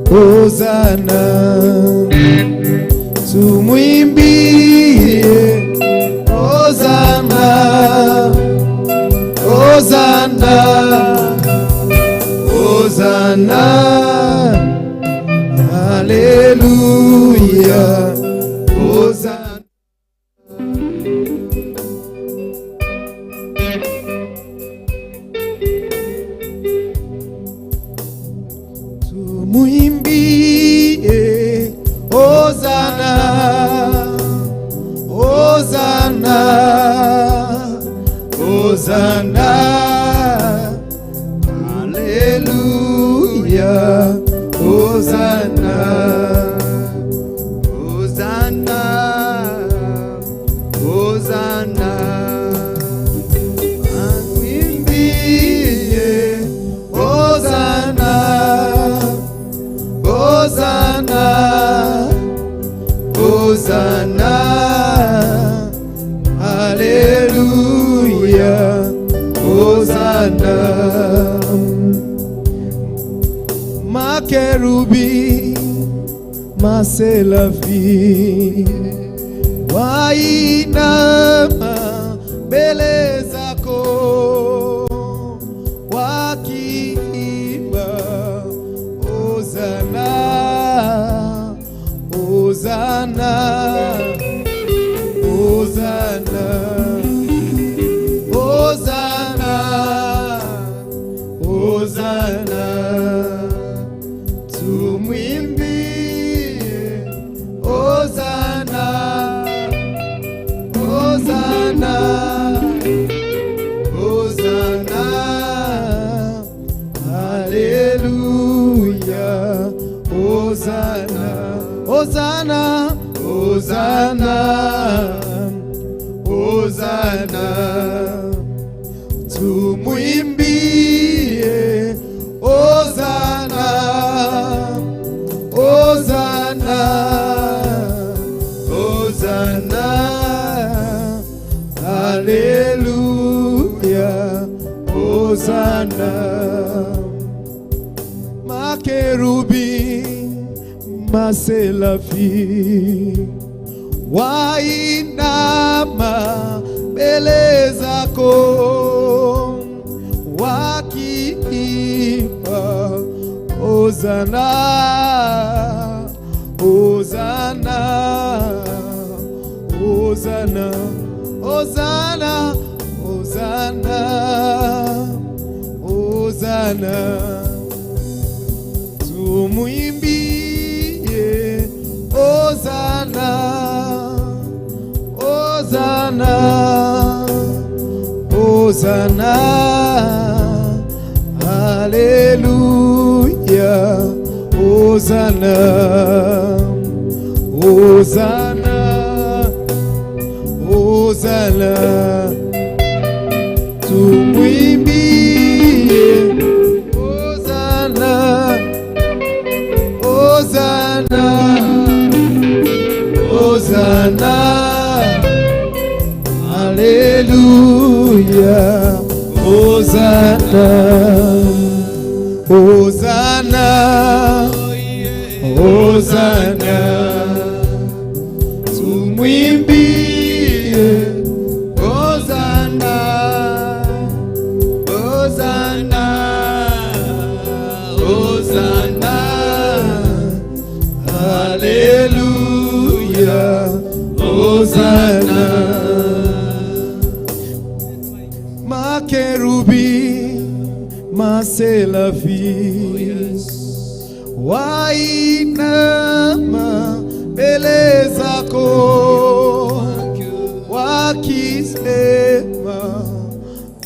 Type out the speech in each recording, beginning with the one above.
Hosana, tumwimbie Hosana, Hosana, Hosana, haleluya, Hosana. Tumwimbie Hosana, Hosana, Hosana, haleluya, Hosana, Hosana, Hosana. Tumwimbie Hosana, Hosana, Hosana, haleluya, Hosana. Makerubi, maserafi, wainama mbele zako, wakiimba Hosana, Hosana, Hosana, Hosana, Hosana, tumwimbie Hosana, Hosana, Hosana, haleluya, Hosana, Hosana, Hosana, Hosana, tumwimbie Hosana, Hosana, Hosana, haleluya, Hosana. Makerubi, maserafi, wainama mbele zako, wakiimba Hosana, Hosana, Hosana, Hosana, Hosana, Hosana, tumwimbie Hosana, Hosana, Hosana, haleluya, Hosana, Hosana, Hosana, tumwimbie Hosana, Hosana, Hosana, haleluya, Hosana, Hosana, Hosana, tumwimbie Hosana, Hosana, Hosana, haleluya, Hosana. Makerubi, maserafi, wainama mbele zako, wakisema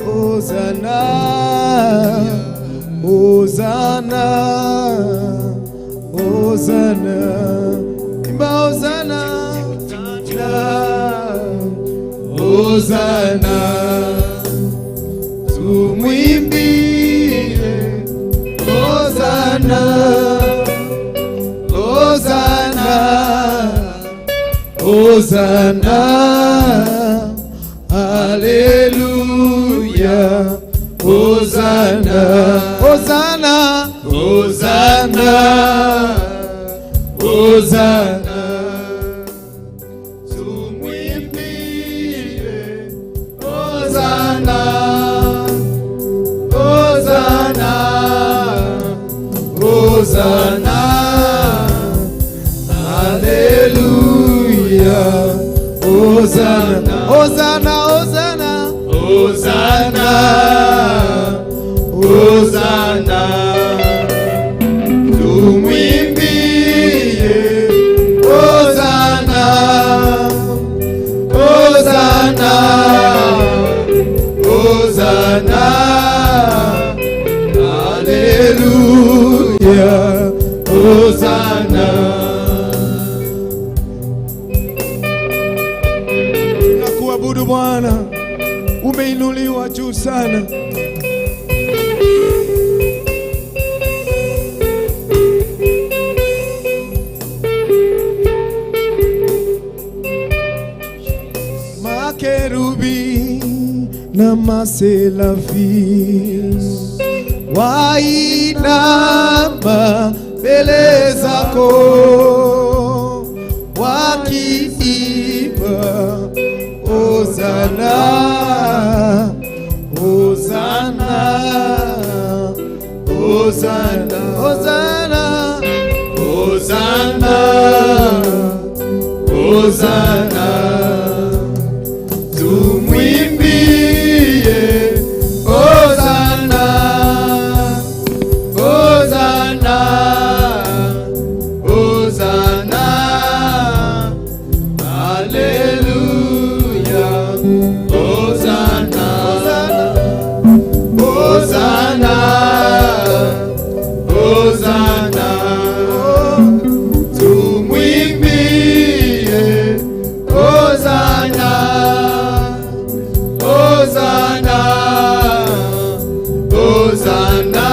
Hosana, Hosana, Hosana, imba Hosana, Hosana, tumwimbie Hosana, Hosana, Hosana, haleluya, Hosana, Hosana, Hosana. Hosana, Hosana, tumwimbie Hosana, Hosana, Hosana, Haleluya, Hosana, Hosana, Hosana, Hosana, Hosana, tumwimbie Hosana, Hosana, Hosana, Haleluya, Hosana. Tunakuabudu Bwana, umeinuliwa juu sana. Makerubi na maserafi wainama mbele zako wakiimba Hosana, Hosana, Hosana, Hosana, Hosana, Hosana, tumwimbie Hosana, Hosana, Hosana, Haleluya, Hosana, Hosana, Hosana, tumwimbie Hosana, Hosana, Hosana,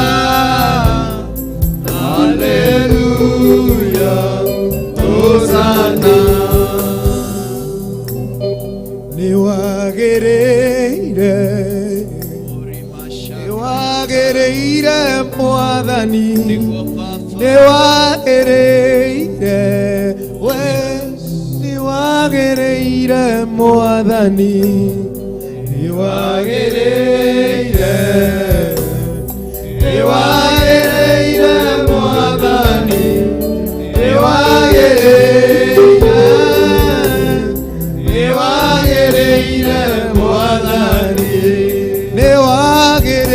Haleluya, Hosana. Nĩwagĩrĩire, nĩwagĩrĩire Mwathani, nĩwagĩrĩire we, nĩwagĩrĩire Mwathani, nĩwagĩrĩire, nĩwagĩrĩire Mwathani, nĩwagĩrĩire, nĩwagĩrĩire Mwathani,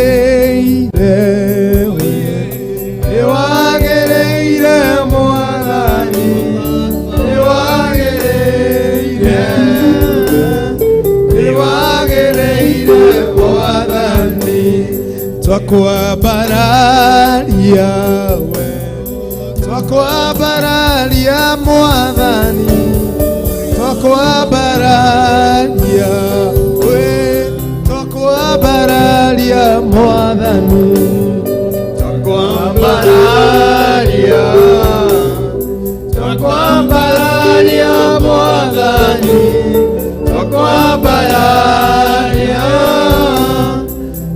nĩwagĩrĩire we, nĩwagĩrĩire Mwathani, nĩwagĩrĩire, nĩwagĩrĩire Mwathani, twakwambararia we, twakwambararia Mwathani, twakwambararia we, twakwambararia Mwathani, Twakwambararia, twakwambararia Mwathani, twakwambararia,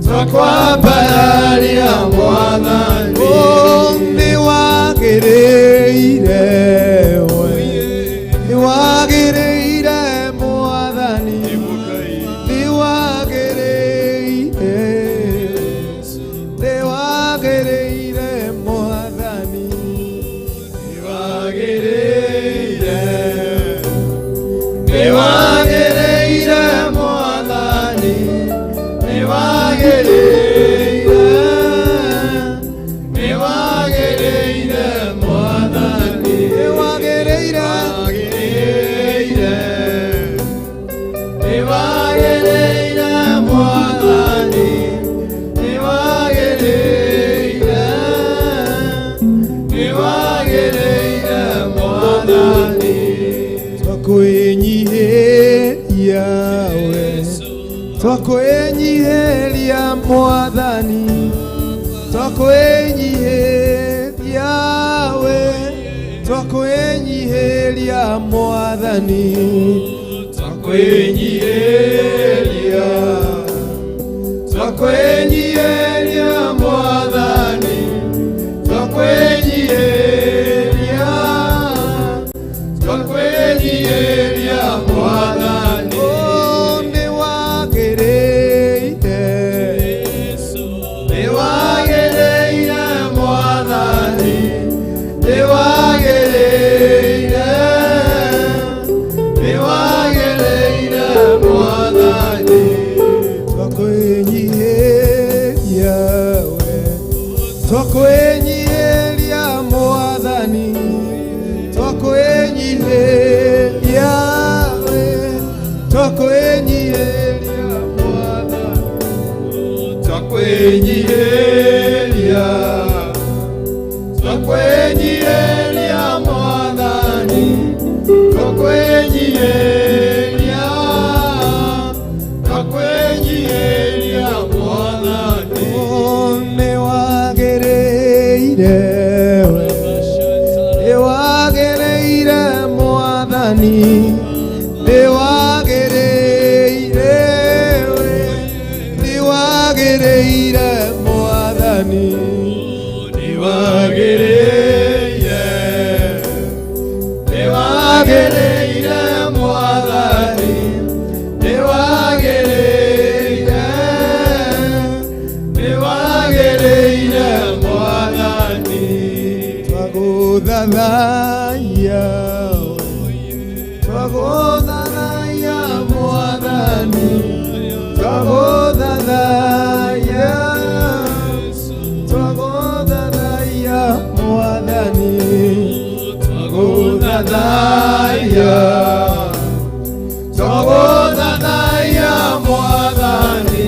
twakwambararia Mwathani. Oh, nĩwagĩrĩire we, nĩwagĩrĩire Mwathani, nĩwagĩrĩire, nĩwagĩrĩire Mwathani, Nĩwagĩrĩire, nĩwagĩrĩire Mwathani, nĩwagĩrĩire, nĩwagĩrĩire Mwathani, nĩwagĩrĩire, nĩwagĩrĩire, nĩwagĩrĩire Mwathani, nĩwagĩrĩire, nĩwagĩrĩire Mwathani. Twakwĩnyihĩria we, twakwĩnyihĩria Mwathani, twakwĩnyihĩria we, twakwĩnyihĩria Mwathani, Twakwĩnyihĩria, twakwĩnyihĩria Mwathani, twakwĩnyihĩria. Twakwĩnyihĩria Mwathani, twakwĩnyihĩria we, twakwĩnyihĩria Mwathani. Twakwĩnyihĩria, twakwĩnyihĩria Mwathani, twakwĩnyihĩria, twakwĩnyihĩria Mwathani. Nĩ wagĩrĩire we, nĩ wagĩrĩire Mwathani, nĩ wagĩrĩire we, nĩ wagĩrĩire Mwathani. Nĩ wagĩrĩire, nĩ wagĩrĩire Mwathani, nĩ wagĩrĩire, nĩ wagĩrĩire Mwathani. Twagũthathaiya, twagũthathaiya Mwathani, twagũthathaiya, twagũthathaiya Mwathani. Twagũthathaiya, twagũthathaiya Mwathani,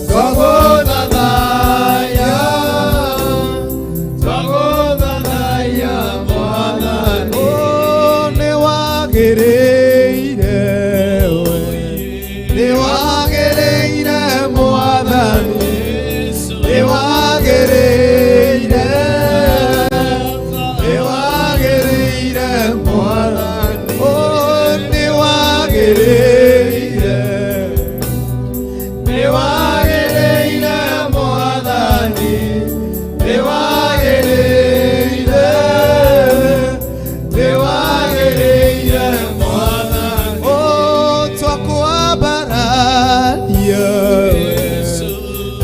twagũthathaiya, twagũthathaiya Mwathani. Oh, nĩ wagĩrĩire we, nĩ wagĩrĩire Mwathani, nĩ wagĩrĩire, nĩ wagĩrĩire Mwathani. Oh, nĩ wagĩrĩire, Nĩ wagĩrĩire Mwathani, nĩ wagĩrĩire, nĩ wagĩrĩire Mwathani. Oh, twakwambararia we,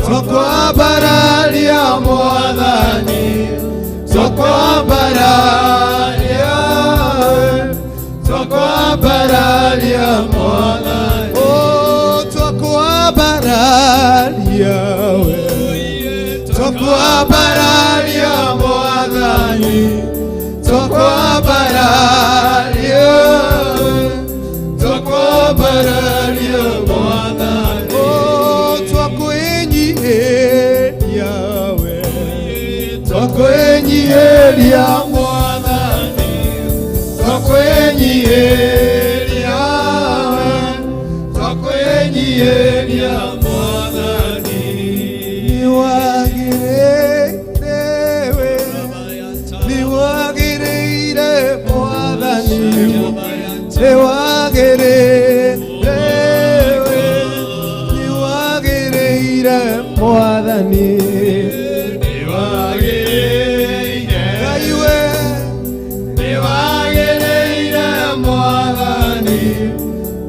Twakwambararia Mwathani, twakwambararia, twakwambararia Mwathani. Oh, twakwambararia we, Twakwambararia Mwathani, twakwambararia, twakwambararia Mwathani. Oh, twakwĩnyihĩria we, Twakwĩnyihĩria Mwathani, twakwĩnyihĩria, twakwĩnyihĩria Mwathani. Nĩ wagĩrĩire we, nĩ wagĩrĩire Mwathani, nĩ wagĩrĩire we, nĩ wagĩrĩire Mwathani. Nĩ wagĩrĩire, Ngai we, nĩ wagĩrĩire Mwathani,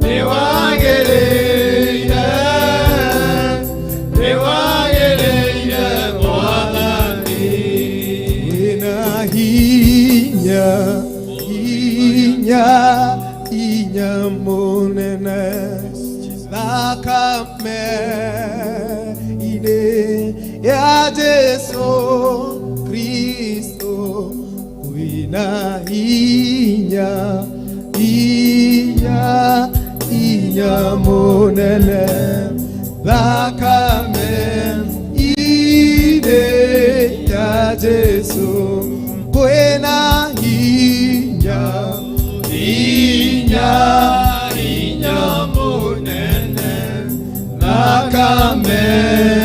nĩ wagĩrĩire, nĩ wagĩrĩire Mwathani. Wĩna hinya, hinya, hinya mũnene thakame-inĩ ya Jesu Kristo, kwĩna hinya, hinya, hinya mũnene thakame-inĩ ya Jesu, kwĩna hinya, Hinya, hinya mũnene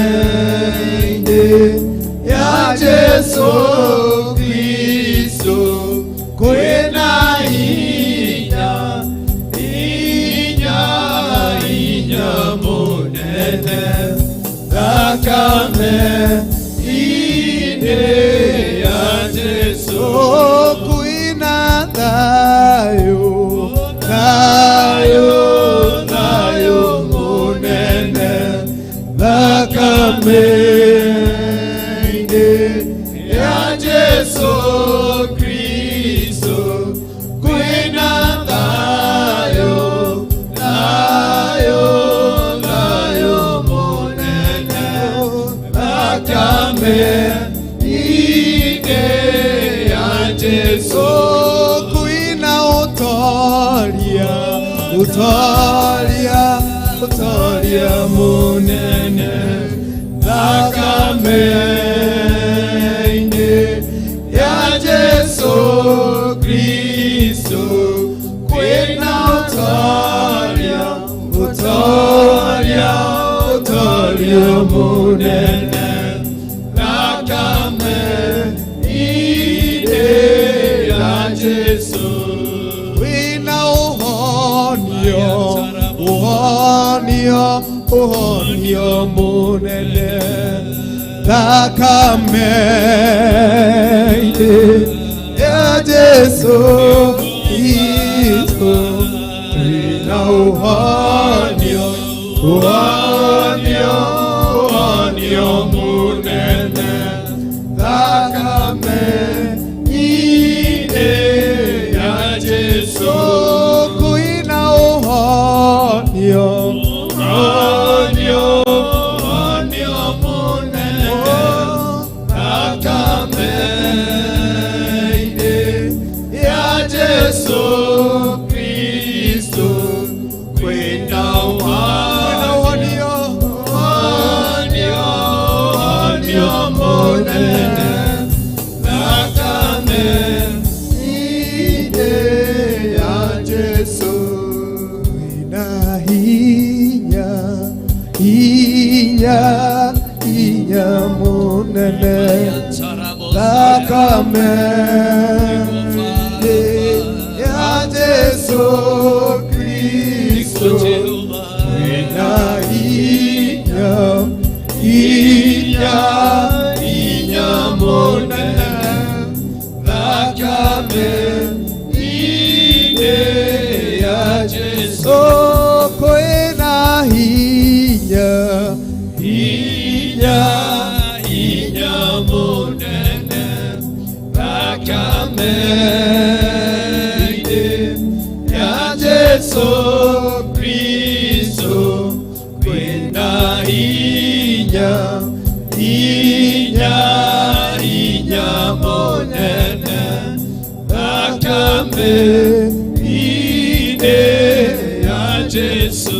thakame-inĩ ya Jesu Kristo, kwĩna hinya, hinya, hinya mũnene thakame-inĩ ya Jesu. Oh, kwĩna thayũ, Thayũ, thayũ mũnene thakame-inĩ ya Jesu Kristo, kwĩna thayũ, thayũ, thayũ mũnene thakame-inĩ. Jesu Kwĩna ũtoria, ũtoria, ũtoria mũnene thakame-inĩ ya Jesu Kristo. Kwĩna ũtoria, ũtoria, ũtoria mũnene thakame-inĩ ya Jesu. Wĩna ũhonio, ũhonio, ũhonio mũnene thakame-inĩ ya Jesu Kristo. Wĩna ũhonio, ũhonio, ũhonio mũnene thakame-inĩ ya Jesu. Kwĩna ũhonio, Ũhonio, ũhonio mũnene thakame-inĩ ya Jesu Kristo. Kwĩna ũhonio, ũhonio, ũhonio mũnene thakame-inĩ ya Jesu. Wĩna hinya, hinya, hinya mũnene thakame-inĩ ya Jesu Kristo. Wĩna hinya, hinya, hinya mũnene thakame-inĩ ya Jesu. Oh, kwĩna hinya, Hinya, hinya mũnene thakame-inĩ ya Jesu Kristo. Kwĩna hinya, hinya, hinya mũnene thakame-inĩ ya Jesu.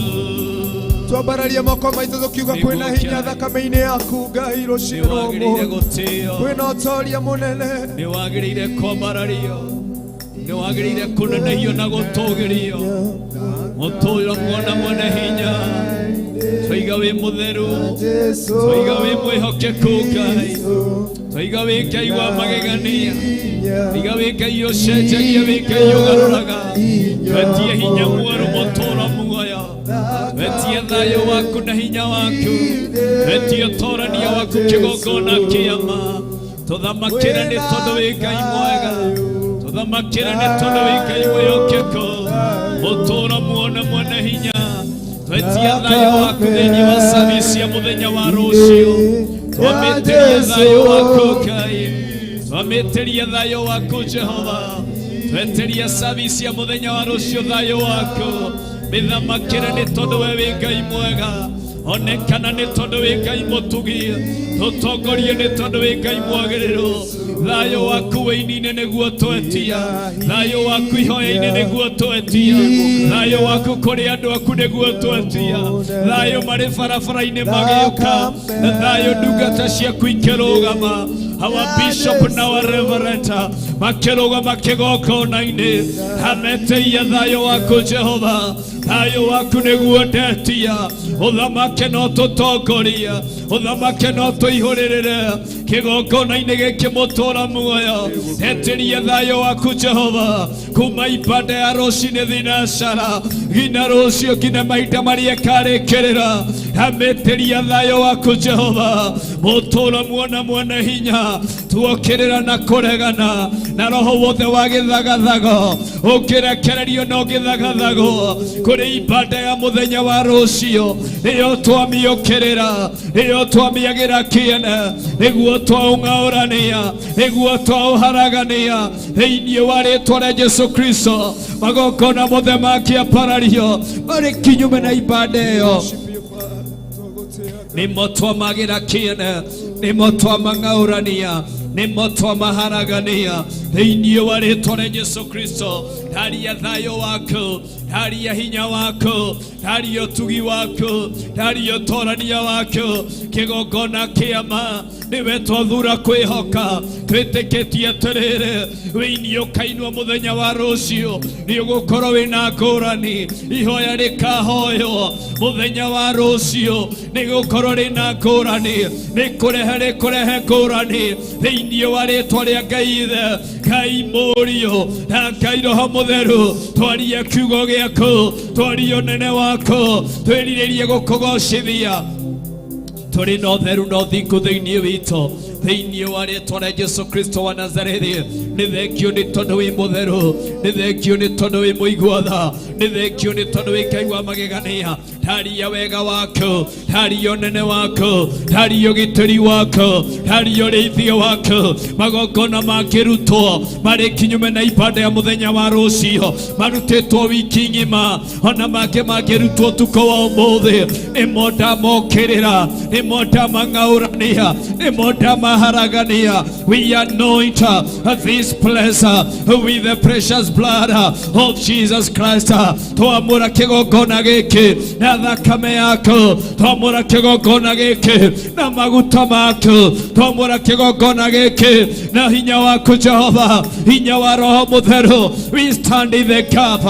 Twambararie moko maitũ tũkiuga kwĩna hinya thakame-inĩ yaku Ngai rũcinĩ Nĩ rwa wagĩrĩire ũmũthĩ. Gũtĩo. Kwĩna ũtoria mũnene. Nĩ wagĩrĩire kwambarario, nĩ wagĩrĩire kũnenehio na gũtũgĩrio, mũtũũro muona mwene hinya. Twaiga wĩ mũtheru, twaiga wĩ mwĩhokeku Ngai, twaiga wĩ Ngai wa magegania, twaiga wĩ Ngai ũcenjagia, wĩ Ngai ũgarũraga. Twetie hinya mwerũ, mũtũũro muoyo. Twetie thayũ waku na hinya waku. Twetie ũtorania waku, kĩgongona kĩama. Tũthamakĩre nĩ tondũ wĩ Ngai mwega. Tũthamakĩre nĩ tondũ wĩ Ngai mwĩhokeku, mũtũũro muona mwene hinya. Twetia thayũ waku thĩinĩ wa service ya mũthenya wa rũciũ. Twamĩtĩria thayũ waku Ngai, twamĩtĩria thayũ waku Jehova. Tweteria service ya mũthenya wa rũciũ, thayũ waku mĩthamakĩre nĩ tondũ we wĩ Ngai mwega. Onekana nĩ tondũ wĩ Ngai mũtugi. Tũtongorie nĩ tondũ wĩ Ngai mwagĩrĩru. Thayũ waku wĩini-inĩ nĩguo twetia. Thayũ waku ihoya-inĩ nĩguo twetia. Thayũ waku kũrĩ andũ aku nĩguo twetia. Thayũ marĩ barabara-inĩ magĩũka, na thayũ ndungata ciaku ikĩrũgama, our bishop na our reverend makĩrũgama kĩgongona-inĩ, hameteia thayũ waku Jehova. Thayũ waku nĩguo ndetia. Ũthamake no tũtongoria, ũthamake no tũihũrĩrĩre kĩgongona-inĩ gĩkĩ, mũtũra muoyo. Etĩria thayũ waku Jehova kuma ibanda ya rũcinĩ thinacara nginya rũciũ, nginya mahinda marĩa ĩkarĩkĩrĩra. Amĩtĩria thayũ waku Jehova, mũtũra muona mwene hinya. Tuokĩrĩra na kũregana na roho wothe wa gĩthagathago ũngĩrekererio no gĩthagathago kũrĩ ibanda ya mũthenya wa rũciũ. Nĩyo twamĩũkĩrĩra, nĩyo twamĩagĩra kĩene, nĩguo twaũng'aũrania, nĩguo twaũharagania thĩinĩ wa rĩtwa rĩa Jesu Kristo. Magongona mothe makĩaparario marĩ kinyume na ibanda ĩyo, nĩmo twamagĩra kĩene, nĩmo twamang'aũrania. Nĩmo twamaharagania thĩinĩ wa rĩtwa rĩa Jesu Kristo. Ndaria thayũ waku, ndaria hinya waku, ndaria ũtugi waku, ndaria ũtorania waku. Kĩgongona kĩama nĩwe twathura kwĩhoka, twĩtĩkĩtie atĩrĩrĩ, wĩini ũkainwo mũthenya wa rũciũ nĩ ũgũkorwo wĩna ngũrani. Ihoya rĩkahoywo mũthenya wa rũciũ nĩ gũkorwo rĩna ngũrani, nĩ kũrehe rĩkũrehe ngũrani thĩinĩ wa rĩtwa rĩa Ngai Ithe, Ngai Mũriũ na Ngai Roho Mũtheru. Twarie kiugo gĩaku, twarie ũnene waku, twĩrirĩrie gũkũgocithia tũrĩ na ũtheru na ũthingu thĩinĩ witũ, thĩinĩ wa rĩtwa rĩa Jesu Kristo wa Nazarethi. Nĩ thengio nĩ tondũ wĩ mũtheru, nĩ thengio nĩ tondũ wĩ mũigua tha, nĩ thengio nĩ tondũ wĩ Ngai wa magegania. Ndaria wega waku, ndaria ũnene waku, ndaria ũgitĩri waku, ndaria ũrĩithio waku. Magongona makĩrutwo marĩ kinyume na ibada ya mũthenya wa rũciũ, marutĩtwo wiki ng'ima, ona mangĩ mangĩrutwo ũtukũ wa ũmũthĩ, nĩmo ndamokĩrĩra, nĩmo ndamang'aũrania, nĩmo ndamaharagania. We anoint this place with the precious blood of Jesus Christ. Twamũra kĩgongona gĩkĩ na thakame yaku, twamũra kĩgongona gĩkĩ na maguta maku, twamũra kĩgongona gĩkĩ na hinya waku Jehova, hinya wa Roho Mũtheru. We stand in the gap.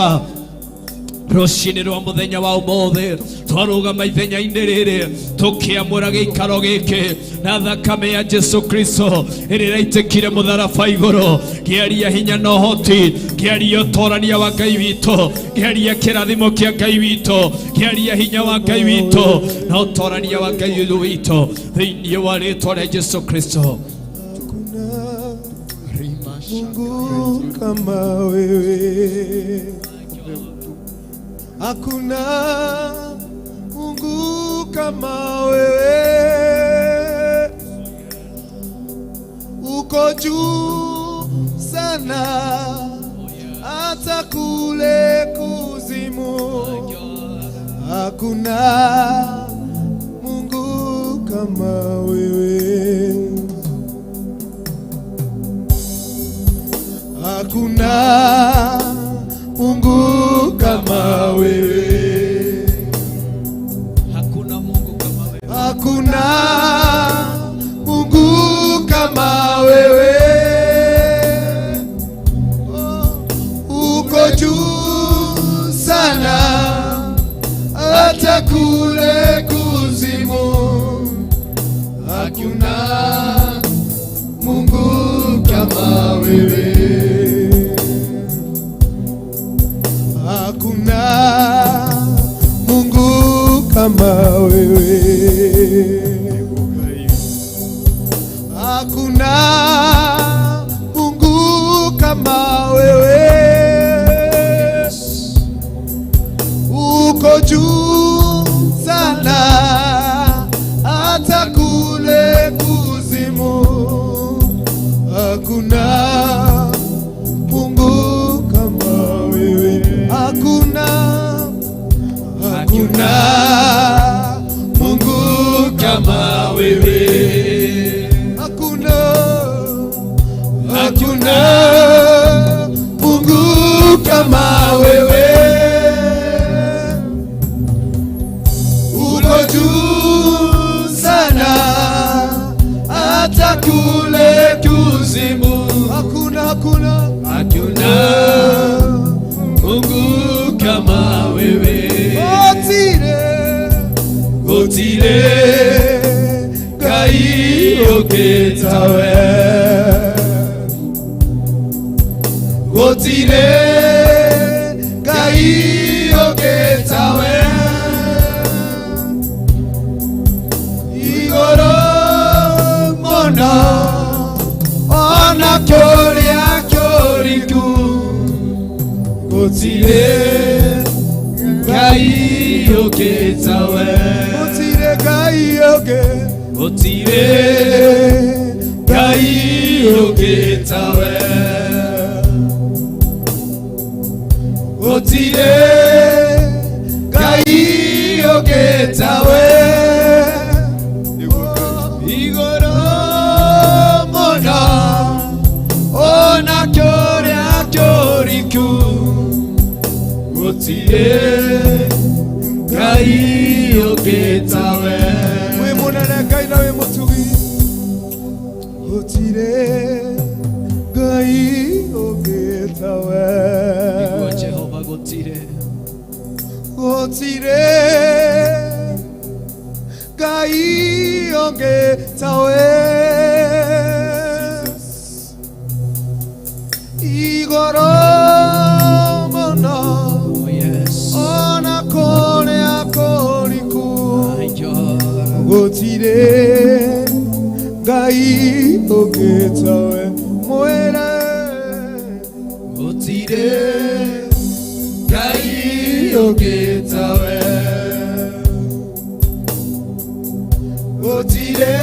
Rũcinĩ rwa mũthenya wa ũmũthĩ twarũgama ithenya-inĩ rĩrĩ tũkĩamũra gĩikaro gĩkĩ na thakame ya Jesu Kristo ĩrĩa ĩraitĩkire mũtharaba igũrũ, ngĩaria hinya na ũhoti, ngĩaria ũtorania wa Ngai witũ, ngĩaria kĩrathimo kĩa Ngai witũ, ngĩaria hinya wa Ngai witũ na ũtorania wa Ngai witũ thĩinĩ wa rĩtwa rĩa Jesu Kristo. Mungu kama wewe, hakuna Mungu kama wewe, uko juu sana hata kule kuzimu, hakuna Mungu kama wewe. Hakuna Mungu kama wewe. Hakuna Mungu kama wewe. Hakuna Mungu kama wewe. Uko juu sana hata kule kuzimu. Hakuna Mungu kama wewe. Hakuna Mungu kama wewe. Hakuna Mungu kama wewe. Uko juu sana hata kule kuzimu. Hakuna Mungu kama wewe. Hakuna, hakuna Mungu kama wewe. Hakuna, hakuna Mungu kama wewe. Uko juu sana hata kule kuzimu. Hakuna, hakuna, Hakuna Mungu kama wewe. Gũtirĩ, Gũtirĩ Ngai ũngĩ tawe. Gũtirĩ Ngai ũngĩ tawe. Igũrũ mũno ona kũrĩa kũriku, gũtirĩ Ngai ũngĩ tawe. Gũtirĩ Ngai ũngĩ, Gũtirĩ Ngai ũngĩ tawe. Gũtirĩ Ngai ũngĩ tawe. Igũrũ mũno. Gũtirĩ Ngai ũngĩ tawe. Wĩ mũnene Ngai na wĩ mũtugi. Gũtirĩ Ngai ũngĩ tawe. Nĩguo Jehova, gũtirĩ. Gũtirĩ Ngai ũngĩ tawe. Igũrũ mũno Oh yes. ona kũrĩa kũriku, My God. gũtirĩ Ngai ũngĩ tawe. Mwĩre. Gũtirĩ Ngai ũngĩ tawe. Gũtirĩ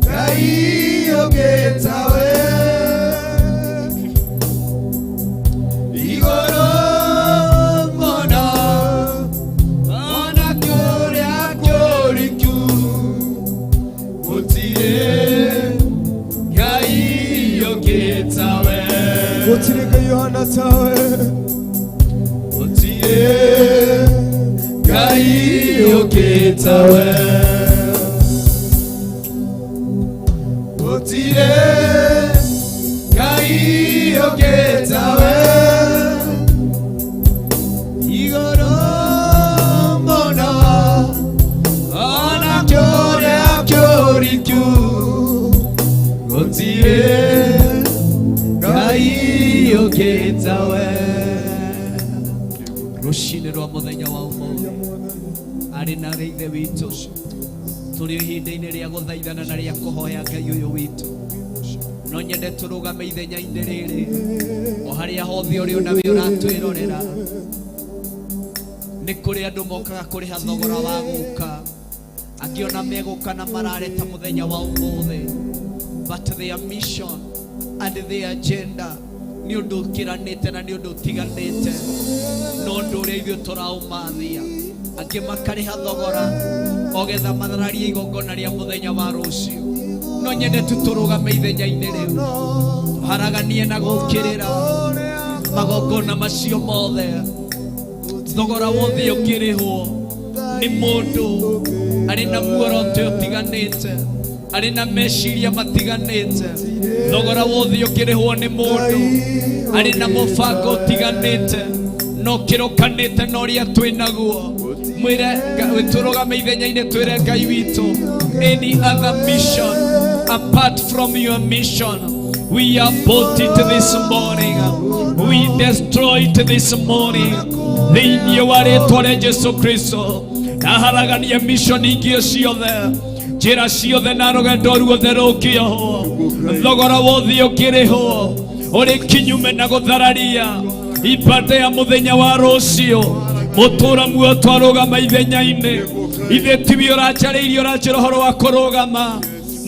Ngai ũngĩ tawe. Igũrũ mũno ona kũrĩa kũriku, gũtirĩ Ngai ũngĩ tawe. Gũtirĩ Ngai ũhana tawe. Gũtirĩ Ngai ũngĩ tawe. Gũtirĩ Ngai ũngĩ tawe. Igũrũ mũno ona kũrĩa kũriku, gũtirĩ Ngai ũngĩ tawe. Rũcinĩ rwa mũthenya wa ũmũthĩ, arĩ na Ithe witũ, tũrĩ ihinda-inĩ rĩa gũthaithana na rĩa kũhoya Ngai ũyũ witũ. No nyende tũrũgame ithenya-inĩ rĩrĩ, o harĩa hothe ũrĩ ona wĩ ũratwĩrorera. Nĩ kũrĩ andũ mokaga kũrĩha thogora wa gũka, angĩ ona megũka na marareta mũthenya wa ũmũthĩ, but their mission and their agenda nĩ ũndũ ũkĩranĩte na nĩ ũndũ ũtiganĩte no ũndũ ũrĩa ithuĩ tũraũmathia. Angĩ makarĩha thogora ogetha mathararie igongona rĩa mũthenya wa rũciũ. No nyende tu tũrũgame ithenya-inĩ rĩu, tũharaganie na gũkĩrĩra magongona macio mothe, thogora wothe ũkĩrĩhwo nĩ mũndũ arĩ na muoroto ũtiganĩte, arĩ na meciria matiganĩte, thogora wothe ũkĩrĩhwo nĩ mũndũ arĩ na mũbango ũtiganĩte no kĩrokanĩte na ũrĩa twĩ naguo. Mwĩre tũrũgame ithenya-inĩ, twĩre Ngai witũ, any other mission apart from your mission, we abort it this morning, we destroy it this morning, thĩinĩ wa rĩtwa rĩa Jesu Kristo. Naharagania mission ingĩ ciothe, njĩra ciothe na rũgendo ruothe rũngĩohwo, thogora wothe ũkĩrĩhwo ũrĩ kinyume na gũthararia ibada ya mũthenya wa rũciũ. Mũtũra muoyo, twarũgama ithenya-inĩ, ithe tiwe ũranjarĩirie, ũranjĩra ũhoro wa kũrũgama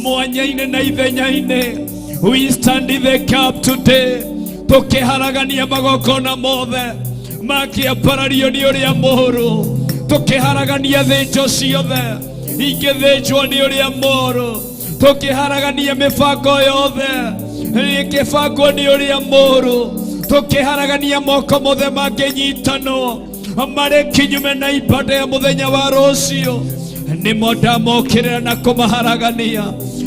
mwanya-inĩ na ithenya-inĩ. We stand in the gap today, tũkĩharagania magongona mothe makĩambarario nĩ ũrĩa mũũru, tũkĩharagania thĩnjo ciothe ingĩthĩnjwo nĩ ũrĩa mũũru, tũkĩharagania mĩbango yothe ĩngĩbangwo nĩ ũrĩa mũũru, tũkĩharagania moko mothe mangĩnyitanwo marĩ kinyume na ibada ya mũthenya wa rũciũ. Nĩmo ndamokĩrĩra na kũmaharagania,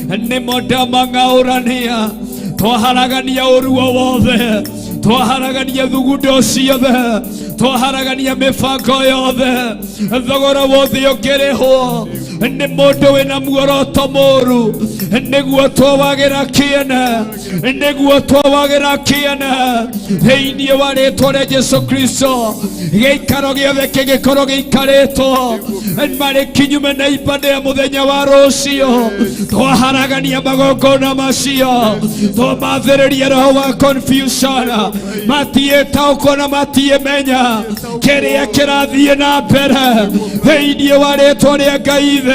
nĩmo ndamang'aũrania. Twaharagania ũru o wothe, twaharagania thugundo ciothe, twaharagania mĩbango yothe, thogora wothe ũkĩrĩhwo nĩ mũndũ wĩna muoroto mũru, nĩguo twawagĩra kĩene, nĩguo twawagĩra kĩene, thĩinĩ wa rĩtwa rĩa Jesu Kristo. Gĩikaro gĩothe kĩngĩkorwo gĩikarĩtwo marĩ kinyume na ibada ya mũthenya wa rũciũ, twaharagania magongona macio, twamathĩrĩria roho wa confusion, matiĩtaũkwo na matiĩmenya kĩrĩa kĩrathiĩ na mbere, thĩinĩ wa rĩtwa rĩa Ngai Ithe,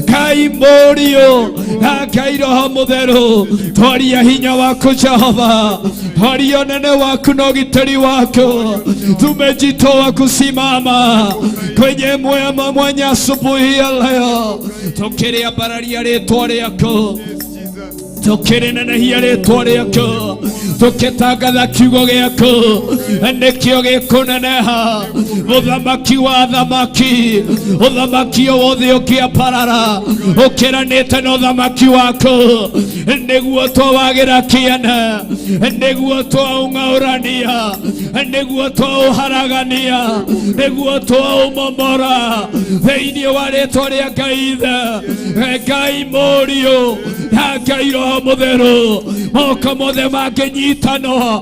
Ngai Mũriũ na Ngai Roho Mũtheru. Twaria hinya waku Jehova, twaria ũnene waku na ũgitĩri waku. Tumejitoa kusimama kwenye mwema mwanya asubuhi ya leo, tukĩrĩambararia rĩtwa rĩaku, tukĩrĩnenehia rĩtwa rĩaku. Tũkĩtangatha kiugo gĩaku nĩkĩo gĩkũneneha mũthamaki wa thamaki ũthamaki o wothe ũkĩambarara ũkĩranĩte na ũthamaki waku nĩguo twawagĩra kĩene nĩguo twaũng'aũrania nĩguo twaũharagania nĩguo twaũmomora thĩinĩ wa rĩtwa rĩa Ngai Ithe Ngai Mũriũ na Ngai Roho Mũtheru moko mothe mangĩnyitano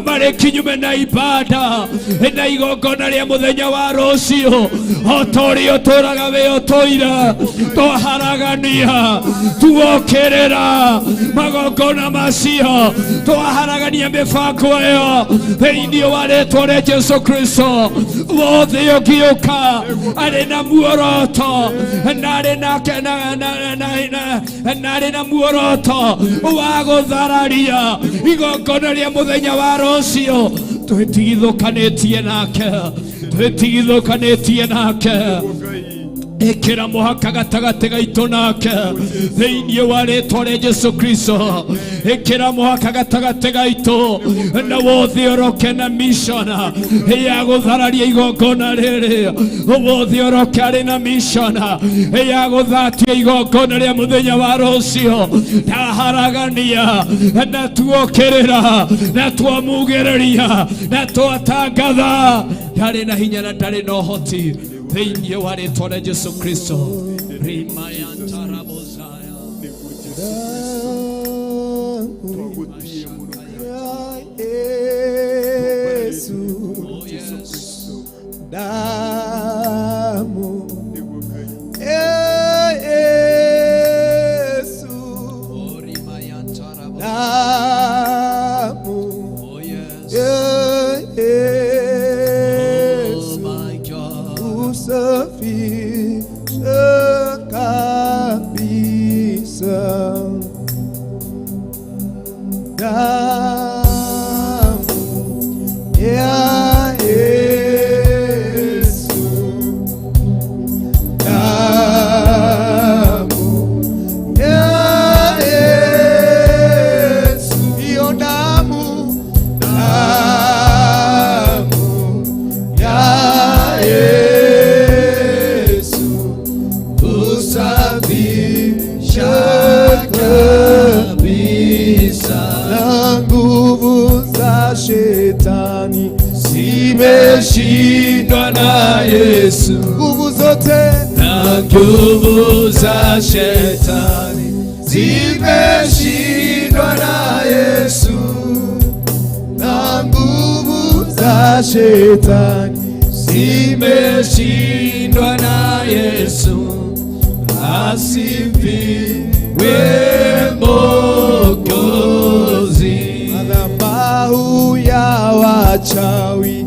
marĩ kinyume na ibada na igongona rĩa mũthenya wa rũciũ o ta ũrĩa ũtũraga wĩ ũtũire twaharagania tuokĩrĩra magongona macio twaharagania mĩbango ĩyo thĩinĩ wa rĩtwa rĩa Jesu Kristo wothe ũngĩũka arĩ na muoroto na arĩ na na na na na na arĩ na muoroto wa gũthararia igongona rĩa mũthenya wa rũciũ twĩtigithũkanĩtie nake twĩtigithũkanĩtie nake ĩkĩra mũhaka gatagatĩ gaitũ nake thĩinĩ wa rĩtwa rĩa Jesu Kristo ĩkĩra mũhaka gatagatĩ gaitũ na wothe ũroke na mission ya gũthararia igongona rĩrĩ wothe ũroke arĩ na mission ya gũthatia igongona rĩa mũthenya wa rũciũ ndaharagania na tuokĩrĩra na twamugĩrĩria na twatangatha ndarĩ na hinya na ndarĩ na ũhoti thĩinĩ wa rĩtwa rĩa Jesu Kristo rimayantarabozaya Twagũtĩe mũno Yesu Oh, yes. damu nĩguo Ngai Yesu Oh, rimayantarabo- damu Oh, yes. Yesu Oh, my God. usafishe kabisa damu ya Yesu damu ya Yesu hiyo damu damu ya Yesu usafisha kabisa na nguvu za shetani Zimeshindwa na Yesu nguvu zote na nguvu za shetani zimeshindwa na Yesu na nguvu za shetani zimeshindwa na Yesu asifiwe Mwokozi madhabahu ya wachawi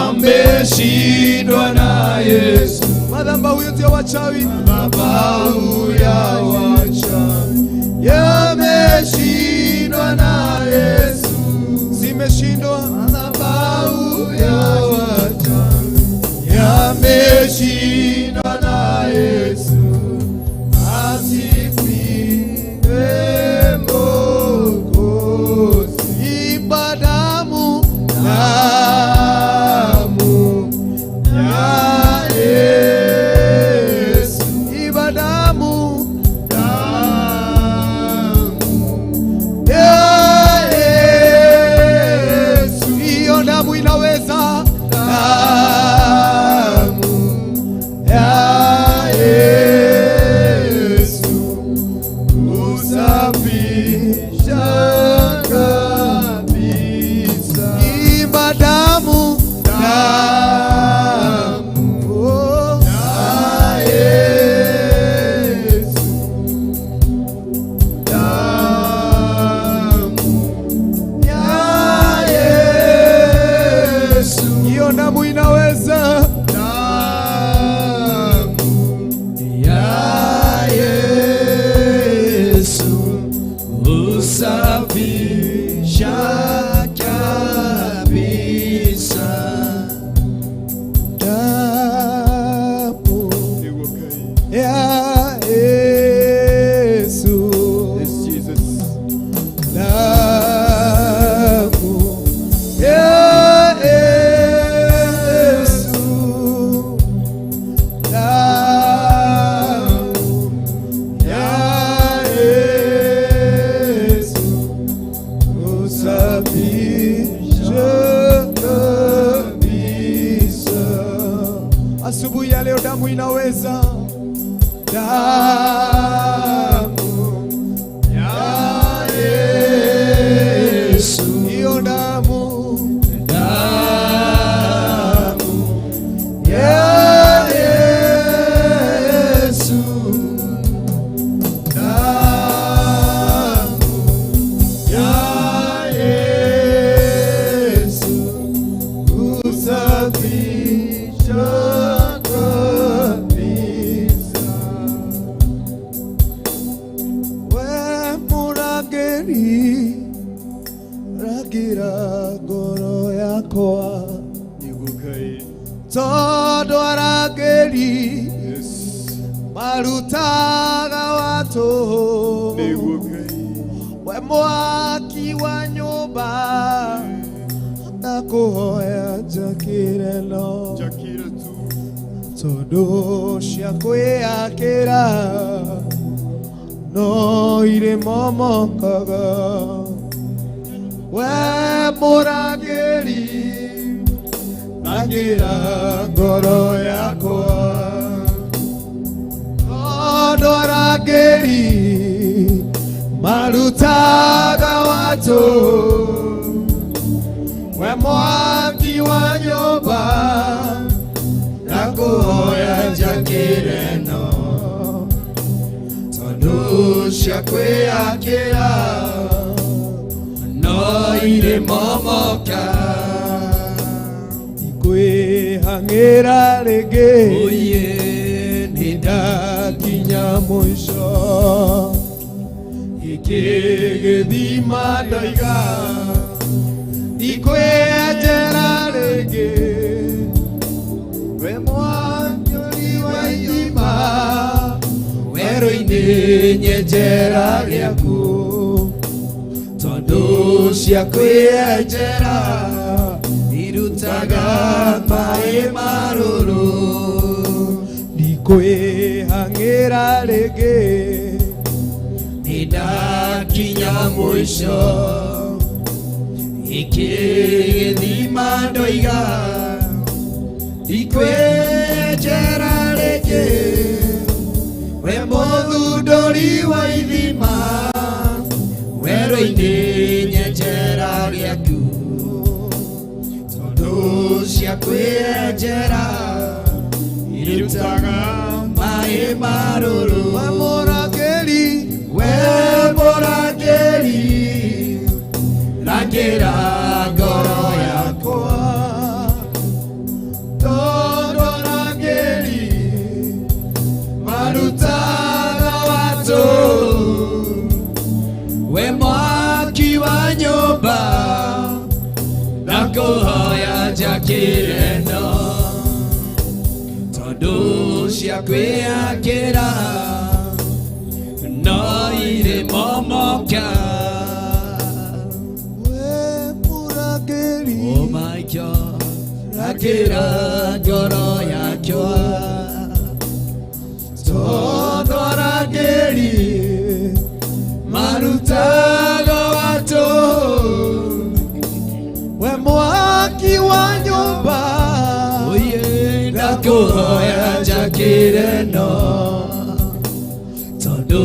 ameshindwa na Yesu madhabahu yote ya wachawi madhabahu ya wachawi yameshindwa na Yesu zimeshindwa madhabahu ya wachawi yameshindwa na Yesu asifiwe Mwokozi imba damu damu ya Yesu imba damu damu ya Yesu hiyo damu inaweza damu ya Yesu usafisha kabisa imba damu damu oh, ya Yesu damu ya Yesu hiyo damu inaweza damu ya Yesu usafisha kabisa damu nĩguo Ngai ya Yesu Yes Jesus damu inaweza. Damu ya Yesu, hiyo damu, damu ya Yesu, damu ya Yesu kusafisha kabisa. We mũrangĩri, rangĩra ngoro yakwa, tondũ arangĩri marutaga watũ. We mwaki wa nyũmba, ndakũhoya njakĩre no tondũ cia kwĩyakĩra no irĩ momokaga. We mũrangĩri, rangĩra ngoro yakwa, tondũ arangĩri marutaga watũ. We mwaki wa nyũmba, ndakũhoya njakĩre no tondũ cia kwĩyakĩra no irĩ momoka. Ndikwĩhang'ĩra rĩngĩ, Oye, nĩndakinya mũico. Gĩkĩ gĩthima ndoiga, ndikwĩenjera rĩngĩ. We mwanyũri wa ithima, werũ-inĩ nyenjera rĩaku, tondũ cia kwĩenjera irutaga maĩ marũrũ. Ndikwĩhang'ĩra rĩngĩ, nĩndakinya mũico. Gĩkĩ gĩthima ndoiga, ndikwĩenjera rĩngĩ. We mũthundũri wa ithima, werũ-inĩ nyenjera rĩaku, tondũ cia kwĩenjera irutaga maĩ marũrũ. We mũrangĩri, We mũrangĩri, rangĩra ngoro yakwa, tondũ arangĩri marutaga watũ. We mwaki wa nyũmba, ndakũhoya njakĩre no tondũ cia kwĩyakĩra no irĩ momoka. We mũrangĩri, Oh my God, rangĩra ngoro yakwa, tondũ arangĩri marutaga watũ. We mwaki wa nyũmba, Oye, ndakũhoya njakĩre no tondũ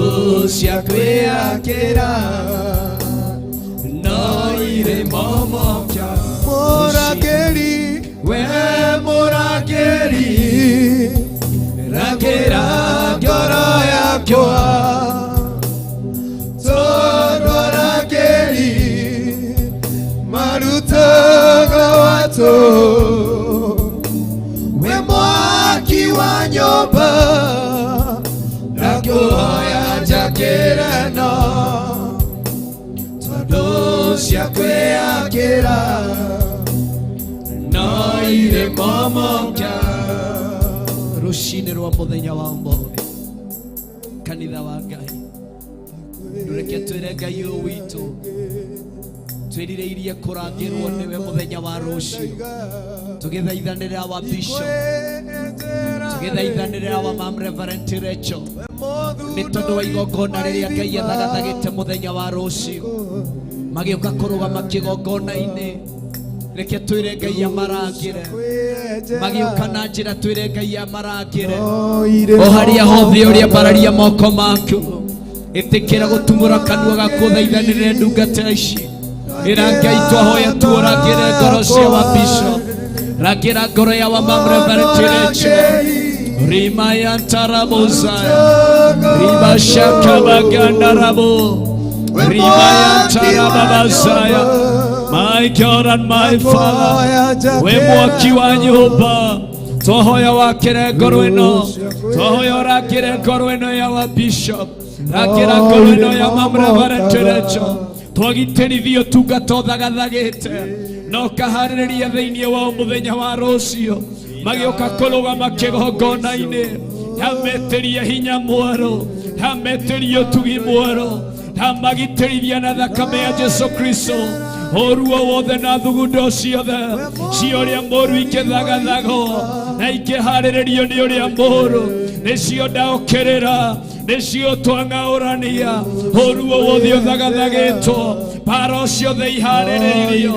cia kwĩyakĩra no irĩ momoka. Mũrangĩri, We mũrangĩri, rangĩra ngoro yakwa, tondũ arangĩri marutaga watũ. We mwaki wa nyũmba, ndakũhoya njakĩre no tondũ cia kwĩyakĩra no irĩ momoka. Rũcinĩ rwa mũthenya wa ũmũthĩ, kanitha wa Ngai, reke twĩre Ngai ũyũ witũ twĩrirĩirie kũrangĩrwo nĩwe mũthenya wa rũciũ, tũgĩthaithanĩrĩra wa bishop, tũgĩthaithanĩrĩra wa mam Reverend Rachel, nĩ tondũ wa igongona rĩrĩa Ngai athagathagĩte mũthenya wa rũciũ, magĩũka kũrũgama kĩgongona-inĩ. Reke twĩre Ngai amarangĩre. Magĩũka na njĩra twĩre Ngai amarangĩre. O harĩa hothe ũrĩa mbararia moko maku, ĩtĩkĩra gũtumũra kanua gaku ũthaithanĩrĩre ndungata ici. Ĩra Ngai twahoya tuũrangĩre ngoro cia wa bishop, rangĩra ngoro ya wa mam Reverend Rachel. Rima ya ntarabozaya, riba shaka baganda rabo, rima ya ntarababazaya. My God and my Father, we mwaki wa nyũmba, twahoya wakĩre ngoro ĩno, twahoya ũrakĩre ngoro ĩno ya wa bishop, rakĩra ngoro ĩno ya mam Reverend Rachel. Twagitĩrithio tungata ũthagathagĩte na ũkaharĩrĩria thĩinĩ wao mũthenya wa rũciũ, magĩũka kũrũgama kĩgongona-inĩ. Ndametĩria hinya mwerũ, ndametĩria ũtugi mwerũ, ndamagitĩrithia na thakame ya Jesu Kristo. Ũru o wothe na thugundo ciothe cia ũrĩa mũru ikĩthagathago na ikĩharĩrĩrio nĩ ũrĩa mũru, nĩcio ndaũkĩrĩra, nĩcio twang'aũrania. Ũru o wothe ũthagathagĩtwo, mbara ciothe iharĩrĩirio,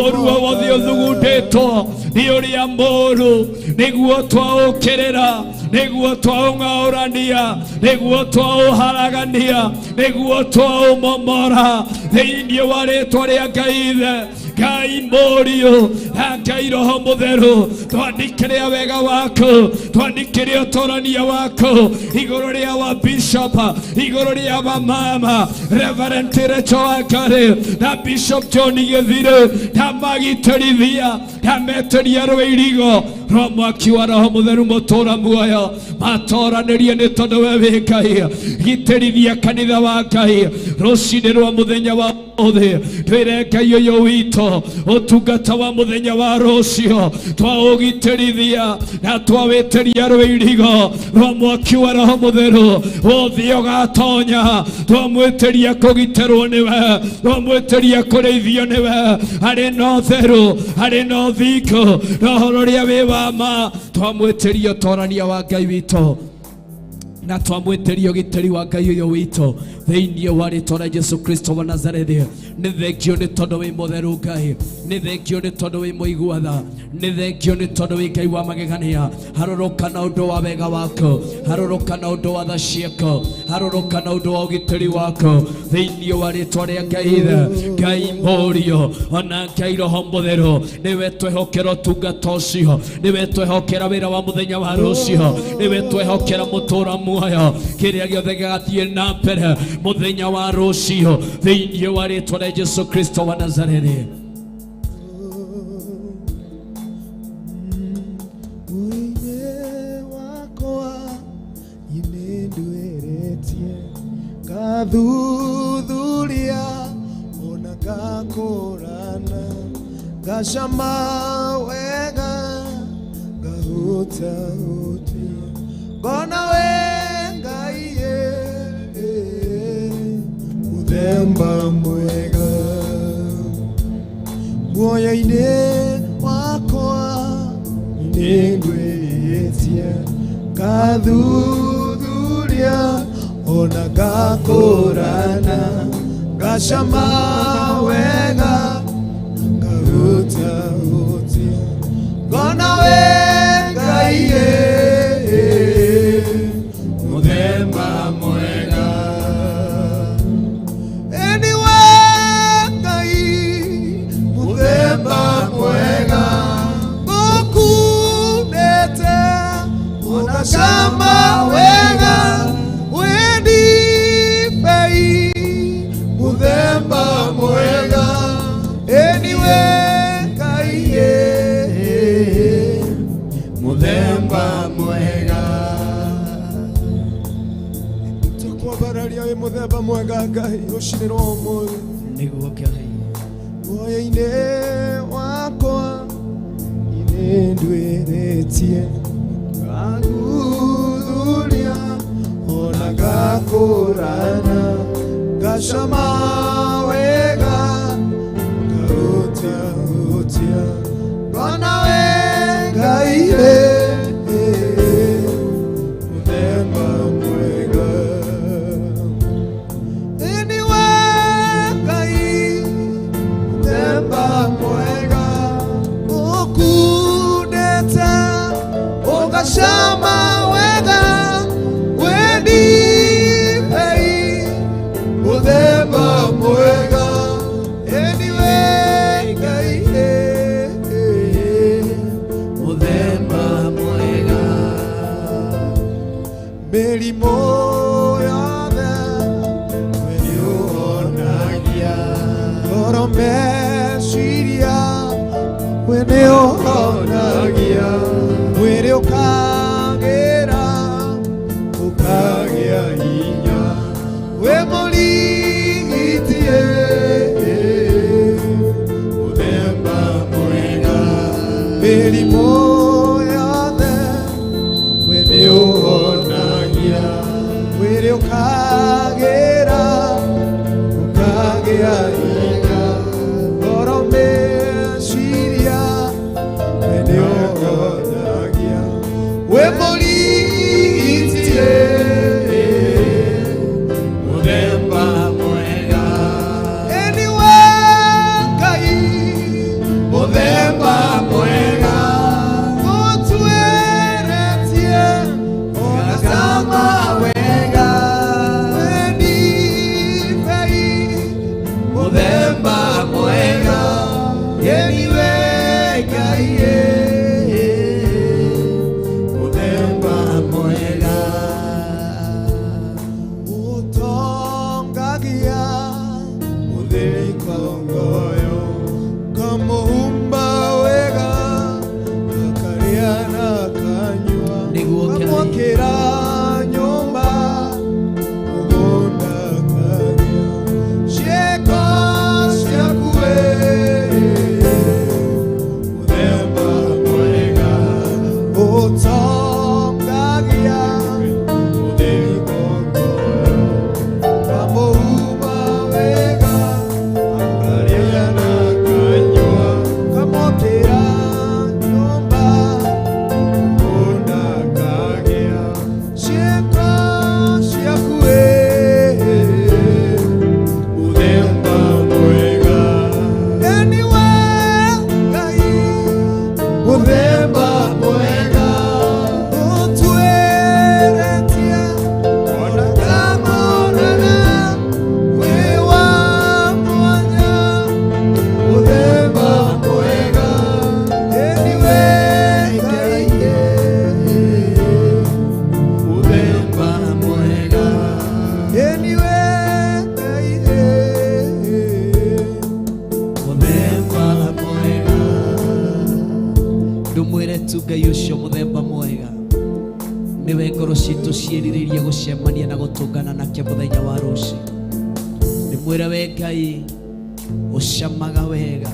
ũru o wothe ũthugundĩtwo nĩ ũrĩa mũru, nĩguo twaũkĩrĩra, nĩguo twaũng'aũrania, nĩguo twaũharagania, nĩguo twaũmomora thĩinĩ wa rĩtwa rĩa Ngai Ithe, Ngai Mũriũ na Ngai Roho Mũtheru. Twandĩkĩre wega waku, twandĩkĩre ũtorania waku igũrũ rĩa wa bishop, igũrũ rĩa wa mama Reverend Rachel Wangari na Bishop John Gĩthire. Ndamagitĩrithia, ndametĩria rwĩirigo rwa mwaki wa Roho Mũtheru mũtũra muoyo, matoranĩrie nĩ tondũ we wĩ Ngai. Gitĩrithia kanitha wa Ngai rũcinĩ rwa mũthenya wa ũmũthĩ. Twĩre Ngai ũyũ witũ ũtungata wa mũthenya wa rũciũ twaũgitĩrithia na twawĩtĩria rwĩirigo rwa mwaki wa Roho Mũtheru wothe ũgatonya. Twamwĩtĩria kũgitĩrwo nĩwe, twamwĩtĩria kũrĩithio nĩwe, arĩ na ũtheru, arĩ na ũthingu na ũhoro ũrĩa wĩ wa ma. Twamwĩtĩria ũtorania wa Ngai witũ na twamwĩtĩria ũgitĩri wa Ngai ũyũ witũ thĩinĩ wa rĩtwa rĩa Jesu Kristo wa Nazarethi. Nĩ thengio nĩ tondũ wĩ mũtheru Ngai, nĩ thengio nĩ tondũ wĩ mũigua tha, nĩ thengio nĩ tondũ wĩ Ngai wa magegania. Harũrũka na ũndũ wa wega waku, harũrũka na ũndũ wa tha ciaku, harũrũka na ũndũ wa ũgitĩri waku thĩinĩ wa rĩtwa rĩa Ngai Ithe, Ngai Mũriũ ona Ngai Roho Mũtheru. Nĩwe twehokera ũtungata ũcio, nĩwe twehokera wĩra wa mũthenya wa rũciũ, nĩwe twehokera mũtũra muoyo, kĩrĩa gĩothe gĩgathiĩ na mbere mũthenya wa rũciũ thĩinĩ wa rĩtwa rĩa Jesu Kristo wa Nazarethi. Mũinĩ wakwa nĩnduĩrĩtie, ngathuthuria ona ngakũrana, ngacama wega, ngahutahutia, ngona we Ngai mũthemba mwega. Muoyo-inĩ wakwa nĩngwĩtie, ngathuthuria ona ngakũrana, ngacama wega, ngahutahutia, ngona we Ngai mũthemba mwega. Anyway, Ngai mũthemba mwega, ngũkundĩte ũgacama wega, wĩ ndibei mũthemba mwega. Anyway, Ngai mũthemba mwega. Tũkwambararia wĩ mũthemba mwega Ngai rũcinĩ rwa ũmũthĩ. Nĩguo Ngai. Muoyo-inĩ wakwa nĩnduĩrĩtie, ngathuthuria ona ngakũrana, ngacama wega, ngahutahutia, ngona we Ngai mũthemba mwega. Anyway, Ngai mũthemba mwega, ũkundĩte Ngoro meciria we nĩ ũhonagia mwĩrĩ ũkagĩra ũkagĩa hinya wĩ mũrigitie mũthemba mwega mĩrimũ yothe we nĩ ũhonagia mwĩrĩ ũkagĩra ũkagĩa hinya ngoro meciria we nĩ ũhonagia wĩ mũrigitie mũthemba mwega ĩniwe Ngai mũthemba mwega ũtuĩrĩtie ũgacama wega wĩ ndibei mũthemba mwega ĩniwe Ngai mũthemba mwega utongagia muthiri kongoyo kamuhumba wega akaria na kanyua Nĩguo Ngai. kamwakĩra nyũmba mũgũnda kagĩa ciĩko ciaku we mũthemba mwega ũtongagia mũthiri kongoyo kamuhumba wega akaria na kanyua kamwakĩra nyũmba mũgũnda kagĩa ciĩko ciaku we mũthemba mwega eniwe Ngai mũthemba mwega ũtuĩrĩtie ona kamũnene wĩ wa mwanya mũthemba mwega eniwe Ngai Mũthemba mwega eniwe Ngai Mũthemba mwega ndũmwĩre tu Ngai ũcio mũthemba mwega nĩwe ngoro citũ ciĩrirĩirie gũcemania na gũtũngana nake mũthenya wa rũciũ ndĩmwĩre we Ngai ũcamaga wega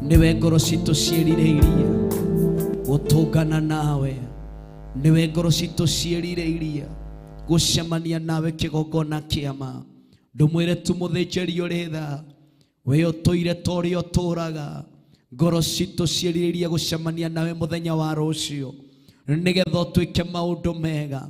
nĩwe ngoro citũ ciĩrirĩirie gũtũngana nawe nĩwe ngoro citũ ciĩrirĩirie gũcemania nawe kĩgongona kĩama ndũmwĩre tu mũthĩnjĩri ũrĩ tha we ũtũire ta ũrĩa ũtũraga ngoro citũ ciĩrirĩirie gũcemania nawe mũthenya wa rũciũ nĩgetha ũtuĩke maũndũ mega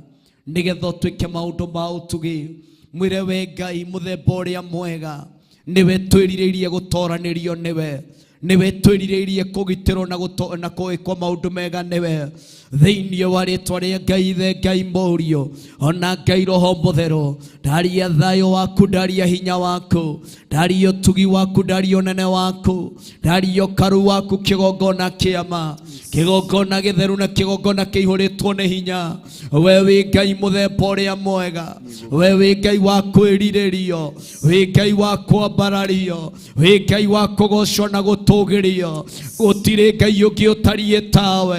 nĩgetha ũtuĩke maũndũ ma ũtugi mwĩre we Ngai mũthemba ũrĩa mwega nĩwe twĩrirĩirie gũtoranĩrio nĩwe nĩwe twĩrirĩirie kũgitĩrwo na na gwĩkwo maũndũ mega nĩwe thĩinĩ wa rĩtwa rĩa Ngai Ithe Ngai Mũriũ ona Ngai Roho Mũtheru ndaria thayũ waku ndaria hinya waku ndaria ũtugi waku ndaria ũnene waku ndaria ũkaru waku kĩgongona kĩama kĩgongona gĩtheru na kĩgongona kĩihũrĩtwo nĩ hinya we wĩ Ngai mũthemba ũrĩa mwega we wĩ Ngai wa kwĩrirĩrio wĩ Ngai wa kwambarario wĩ Ngai wa kũgocwo na gũtũgĩrio gũtirĩ Ngai ũngĩ ũtariĩ tawe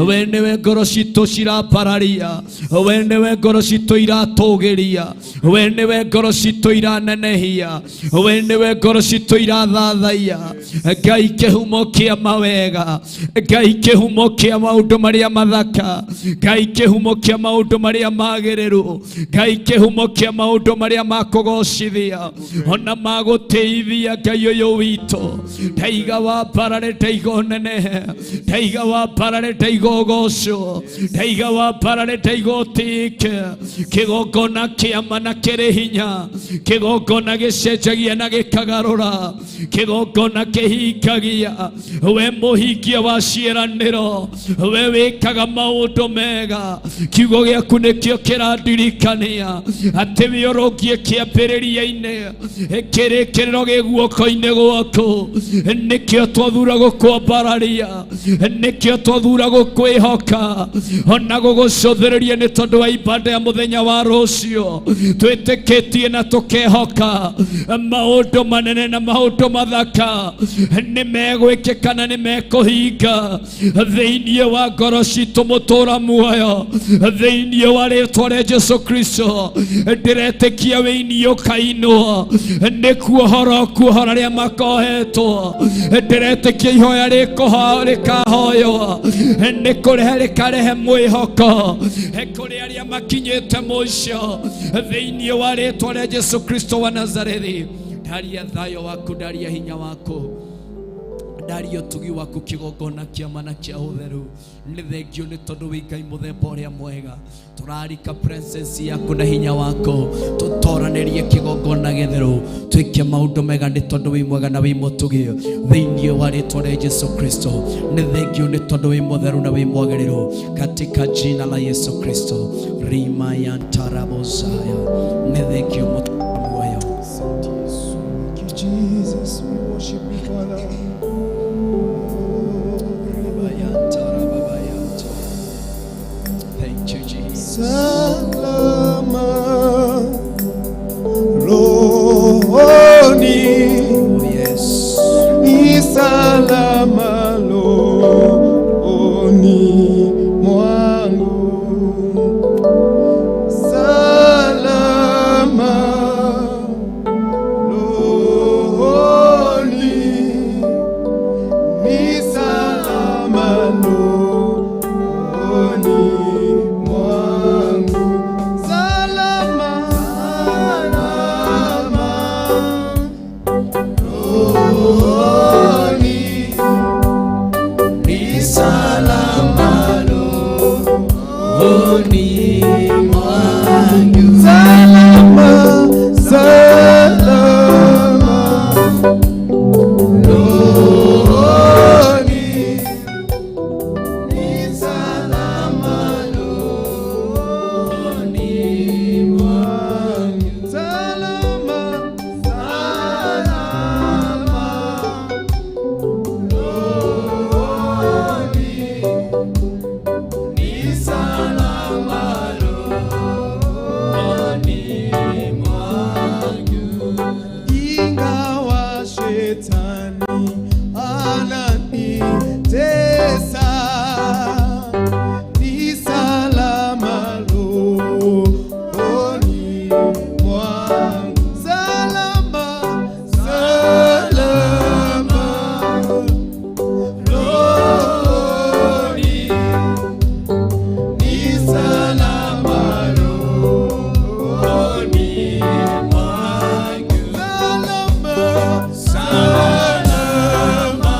we nĩwe ngoro citũ cirambararia we nĩwe ngoro citũ iratũgĩria we nĩwe ngoro citũ iranenehia we nĩwe ngoro citũ irathathaiya Ngai kĩhumo kĩa mawega Ngai kĩhumo kĩa maũndũ marĩa mathaka Ngai kĩhumo kĩa maũndũ marĩa magĩrĩru Ngai kĩhumo kĩa maũndũ marĩa makũgocithia ona magũtĩithia Ngai ũyũ witũ ndaiga wambarare ndaiga ũnenehe ndaiga wambarare ndaiga ũgocwo ndaiga wambarare ndaiga ũtĩĩke kĩgongona kĩama na kĩrĩ hinya kĩgongona gĩcenjagia na gĩkagarũra kĩgongona kĩhingagia we mũhingia wa ciĩranĩro we wĩkaga maũndũ mega kiugo gĩaku nĩkĩo kĩrandirikania atĩ wĩ ũrũngiĩ kĩambĩrĩria-inĩ kĩrĩkĩrĩro gĩ guoko-inĩ gwaku nĩkĩo twathura gũkũ. Gũkwambararia nĩkĩo twathura gũkwĩhoka ona gũgũcũthĩrĩria nĩ tondũ wa ibada ya mũthenya wa rũciũ. Twĩtĩkĩtie na tũkehoka maũndũ manene na maũndũ mathaka nĩ megwĩkĩka na nĩ mekũhinga thĩinĩ wa ngoro citũ mũtũra muoyo thĩinĩ wa rĩtwa rĩa Jesu Kristo. Ndĩretĩkia wĩini ũkainwo nĩ kuohora kuohora arĩa makohetwo. Ndĩretĩkia ihoya rĩkahoywo nĩ kũrehe rĩkarehe mwĩhoko kũrĩ arĩa makinyĩte mũico thĩinĩ wa rĩtwa rĩa Jesu Kristo wa Nazarethi. Ndaria thayũ waku, ndaria hinya waku, ndaria ũtugi waku kĩgongona kĩama na kĩa ũtheru. Nĩ thengio nĩ tondũ wĩ Ngai mũthemba ũrĩa mwega. Tũrarika presence yaku na hinya waku tũtoranĩrie kĩgongona gĩtheru twĩke maũndũ mega nĩ tondũ wĩ mwega na wĩ mũtugi thĩinĩ wa rĩtwa rĩa Jesu Kristo. Nĩ thengio nĩ tondũ wĩ mũtheru na wĩ mwagĩrĩru katika jina la Yesu Kristo. Rima ya ntarabozaya. Nĩ thengio muoyo. Thank you, Jesus. We worship you, Father. Rima ya ntarababaya. Thank you, Jesus. Salama rohoni, Oh, yes. ni salama rohoni mwangu. Salama rohoni, ni salama rohoni mwangu. Salama, salama rohoni, ni salama rohoni mwangu. Salama, salama rohoni, ni salama rohoni mwangu. Salama, salama rohoni, ni salama rohoni mwangu. Ingawa shetani ananitesa, ni salama rohoni mwangu. Salama, salama rohoni, ni salama rohoni mwangu. Salama, salama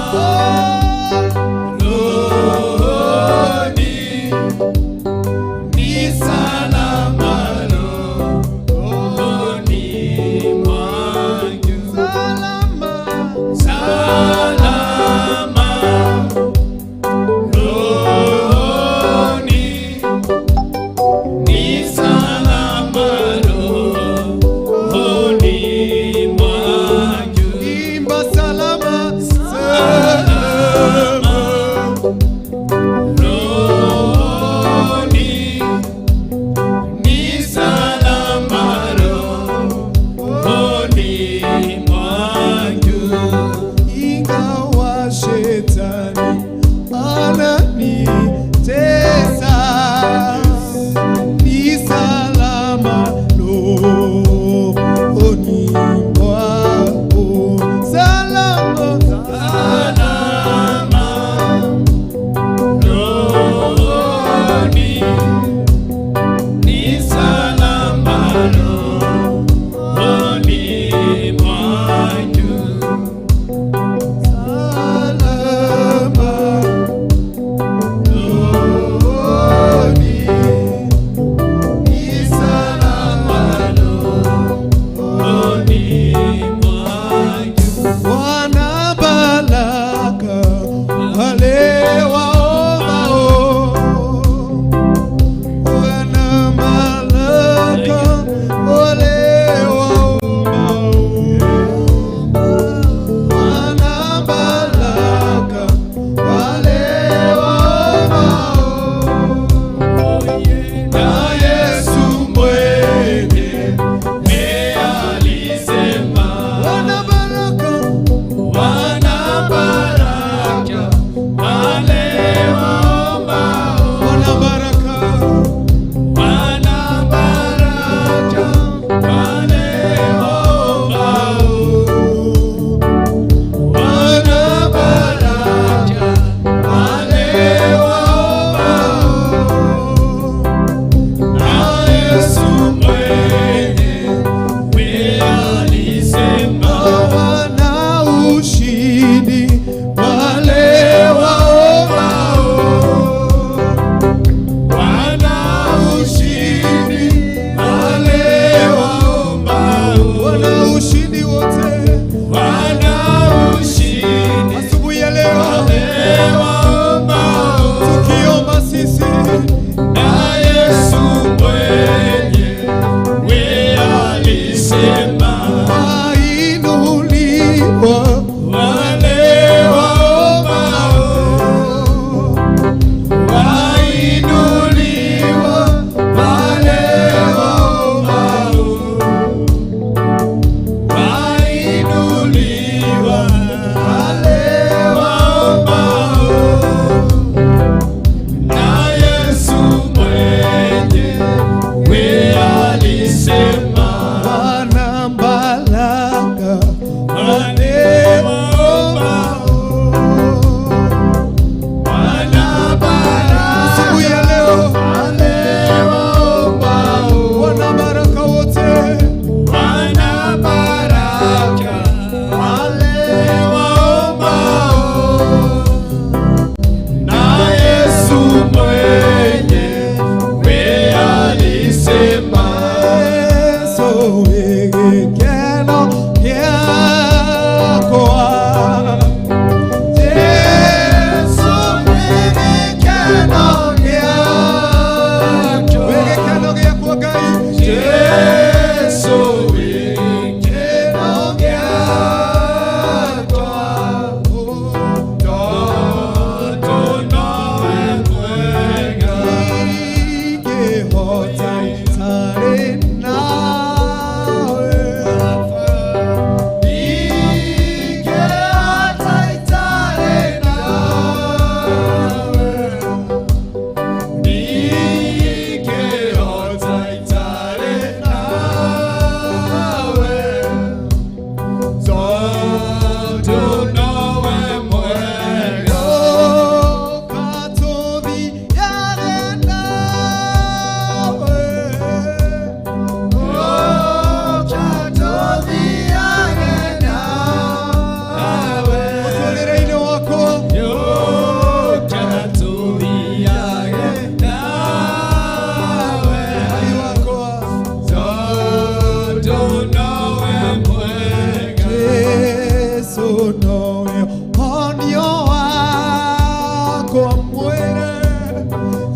nowe honio wakwa mwĩrĩ.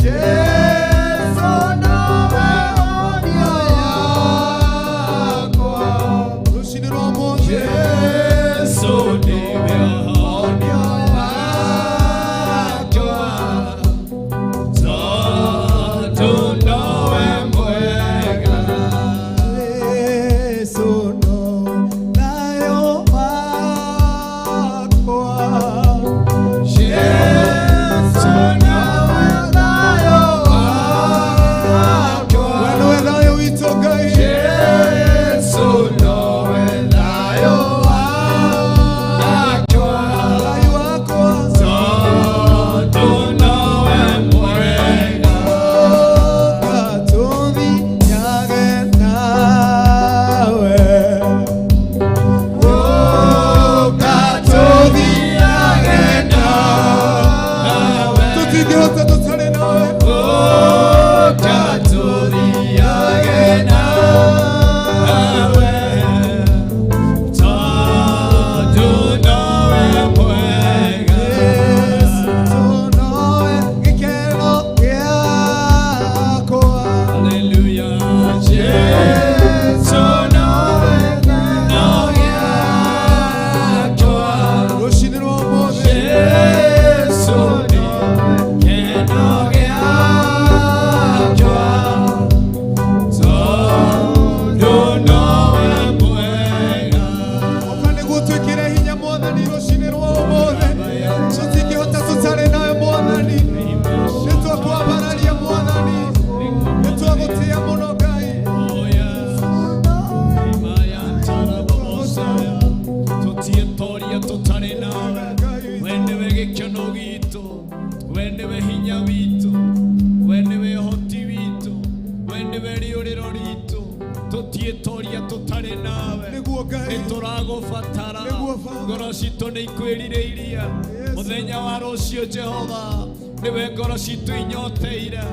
Jesu nowe honio yakwa. Rũcinĩ rwa ũmũthĩ. Jesu nĩwe ũhonio wakwa, tondũ nowe mwega. Jesu nowe thayũ wakwa. Jesu nowe thayũ wakwa. We nĩwe thayũ witũ Ngai. Jesu nowe thayũ wakwa, Thayũ wakwa. tondũ nowe mwega. Ũka tũthiage nawe. Ũka tũthiage nawe. Tũtingĩhota tũtarĩ nawe. Ũka tũthiage nawe, tondũ nowe mwega. Jesu nowe gĩkeno gĩakwa. Hallelujah. Jesu nowe gĩkeno gĩakwa. Rũcinĩ rwa ũmũthĩ. Jesu nowe gĩkeno gĩakwa, tondũ nowe mwega. Ũka nĩguo twĩkĩre hinya Mwathani rũcinĩ rwa ũmũthĩ. Tũtingĩhota tũtarĩ nawe Mwathani. Nĩ twakwambararia Mwathani. Nĩ twagũtĩa mũno Ngai. Tũtiĩtoria tũtarĩ nawe. We nĩwe gĩkeno gitũ, we nĩwe hinya witũ, we nĩwe ũhoti witũ, we nĩwe rĩũrĩro ritũ. Tũtiĩtoria tũtarĩ nawe. Nĩguo Ngai. Nĩ tũragũbatara. Nĩguo Baba. Ngoro citũ nĩ ikwĩrirĩirie. Mũthenya wa rũciũ Jehova, nĩwe ngoro citũ inyoteire.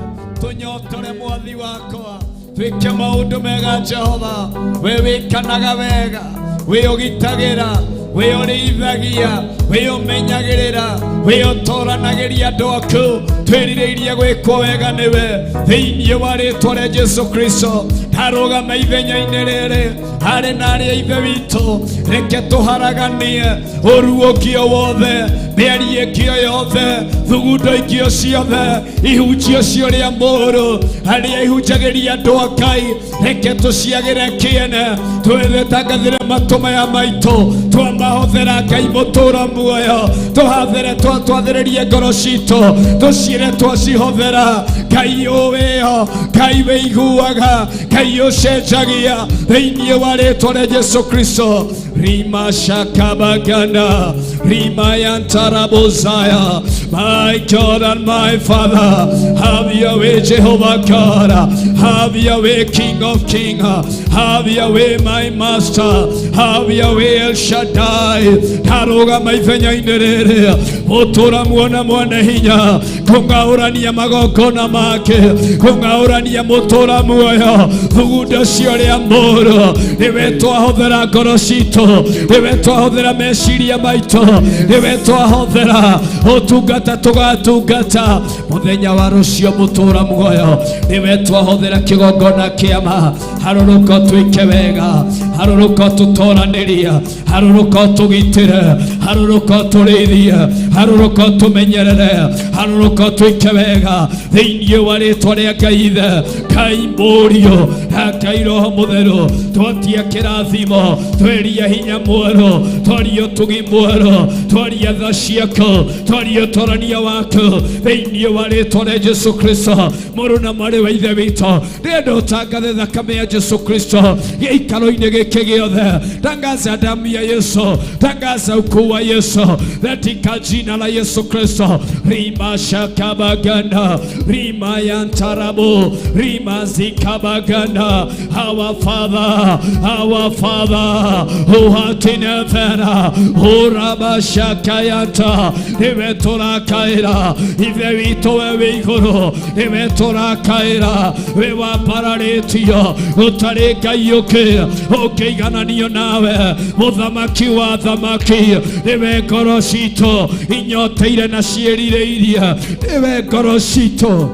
Tũnyotore Mwathi wakwa, twĩke maũndũ mega Jehova. We wĩkanaga wega, wĩ ũgitagĩra, wĩ ũrĩithagia, wĩ ũmenyagĩrĩra, wĩ ũtũranagĩria andũ aku. Twĩrirĩirie gwĩkwo wega nĩwe thĩinĩ wa rĩtwa rĩa Jesu Kristo. Ndarũgama ithenya-inĩ rĩrĩ harĩ na arĩa ithe witũ, reke tũharaganie ũruũkio wothe, mĩario ĩngĩ yothe, thugundo ingĩ ciothe, ihunjio cio rĩa mũũru harĩa ihunjagĩria andũ a Ngai, reke tũciagĩre kĩene, twĩtangathĩre matũ maya maitũ, twamahũthĩra Ngai mũtũra muoyo, tũhathĩre twathĩrĩrie ngoro citũ, tũciĩre twacihũthĩra. Ngai ũwĩho, Ngai wĩiguaga, Ngai ũcenjagia thĩinĩ wa rĩtwa rĩa Jesu Kristo. Rima shakabagana Rima yantarabozaya. My God and my Father, have your way, Jehovah God. Have your way, King of Kings. Have your way, my Master. Have your way, El Shaddai. Ndarũgama ithenya-inĩ rĩrĩ ũtũra muona mwene hinya kũng'aũrania magongona make, kũng'aũrania mũtũra muoyo thugundo cio rĩa mũũru. Nĩwe twahũthĩra ngoro citũ, nĩwe twahũthĩra meciria maitũ, nĩwe twahũthĩra ũtungata tũgatungata mũthenya wa rũciũ mũtũra muoyo, nĩwe twahũthĩra kĩgongona kĩama. Harũrũka twĩke wega, harũrũka tũtoranĩria, harũrũka tũgitĩre, harũrũka tũrĩithie, harũrũka tũmenyerere, harũrũka twĩke wega thĩinĩ wa rĩtwa rĩa Ngai Ithe, Ngai Mũriũ na Ngai Roho Mũtheru. Twatia kĩrathimo, tweria hinya mwerũ, twaria ũtugi mwerũ, twaria tha ciaku, twaria ũtorania waku thĩinĩ wa rĩtwa rĩa Jesu Kristo, mũrũ na mwarĩ wa ithe witũ. Ndĩrenda ũtangathe thakame ya Jesu Kristo gĩikaro-inĩ gĩkĩ gĩothe. Tangaza damu ya Yesu, tangaza ukuu wa Yesu katika jina jina la Yesu Kristo. Rima shakabaganda rima yantarabu rima zikabaganda. Our Father, our Father who art in heaven, urabashakayanta niwe tũrakaĩra Ithe witũ we wĩ igũrũ, niwe tũrakaĩra, wĩ wambararĩtio, gũtarĩ Ngai ũngĩ ũngĩigananio nawe, mũthamaki wa thamaki, niwe ngoro citũ inyoteire na ciĩrirĩirie, niwe ngoro citũ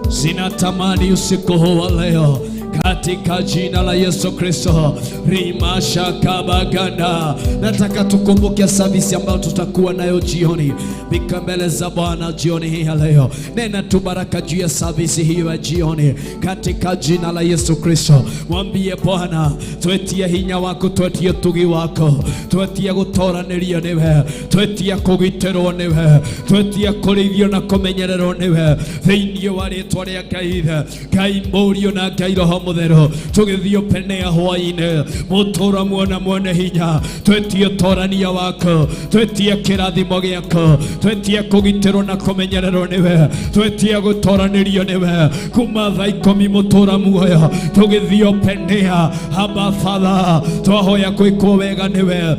zinatamani usiku huu wa leo katika jina la Yesu Kristo. Rimashakabaganda. Nataka tukumbuke service ambayo tutakuwa nayo jioni, bika mbele za Bwana jioni hii ya leo. Nena tu baraka juu ya service hiyo ya jioni katika jina la Yesu Kristo. Mwambie Bwana, twetie hinya wako, twetie tugi wako, twetie gũtoranĩrio nĩwe, twetie kũgitĩrwo nĩwe, twetie kũrĩithio na kũmenyererwo nĩwe, thĩinĩ wa rĩtwa rĩa Ngai Ithe, Ngai Mũriũ na Ngai Roho Mũtheru. Tũgĩthiĩ penea hwaĩ-inĩ, mũtũra muona mwene hinya, twetie ũtorania wako, twetie kĩrathimo gĩaku, twetie kũgitĩrwo na kũmenyererwo nĩwe, twetie gũtoranĩrio nĩwe kuma thaa ikũmi mũtũra muoyo, tũgĩthiĩ penea. Aba Father, twahoya kwĩkwo wega nĩwe,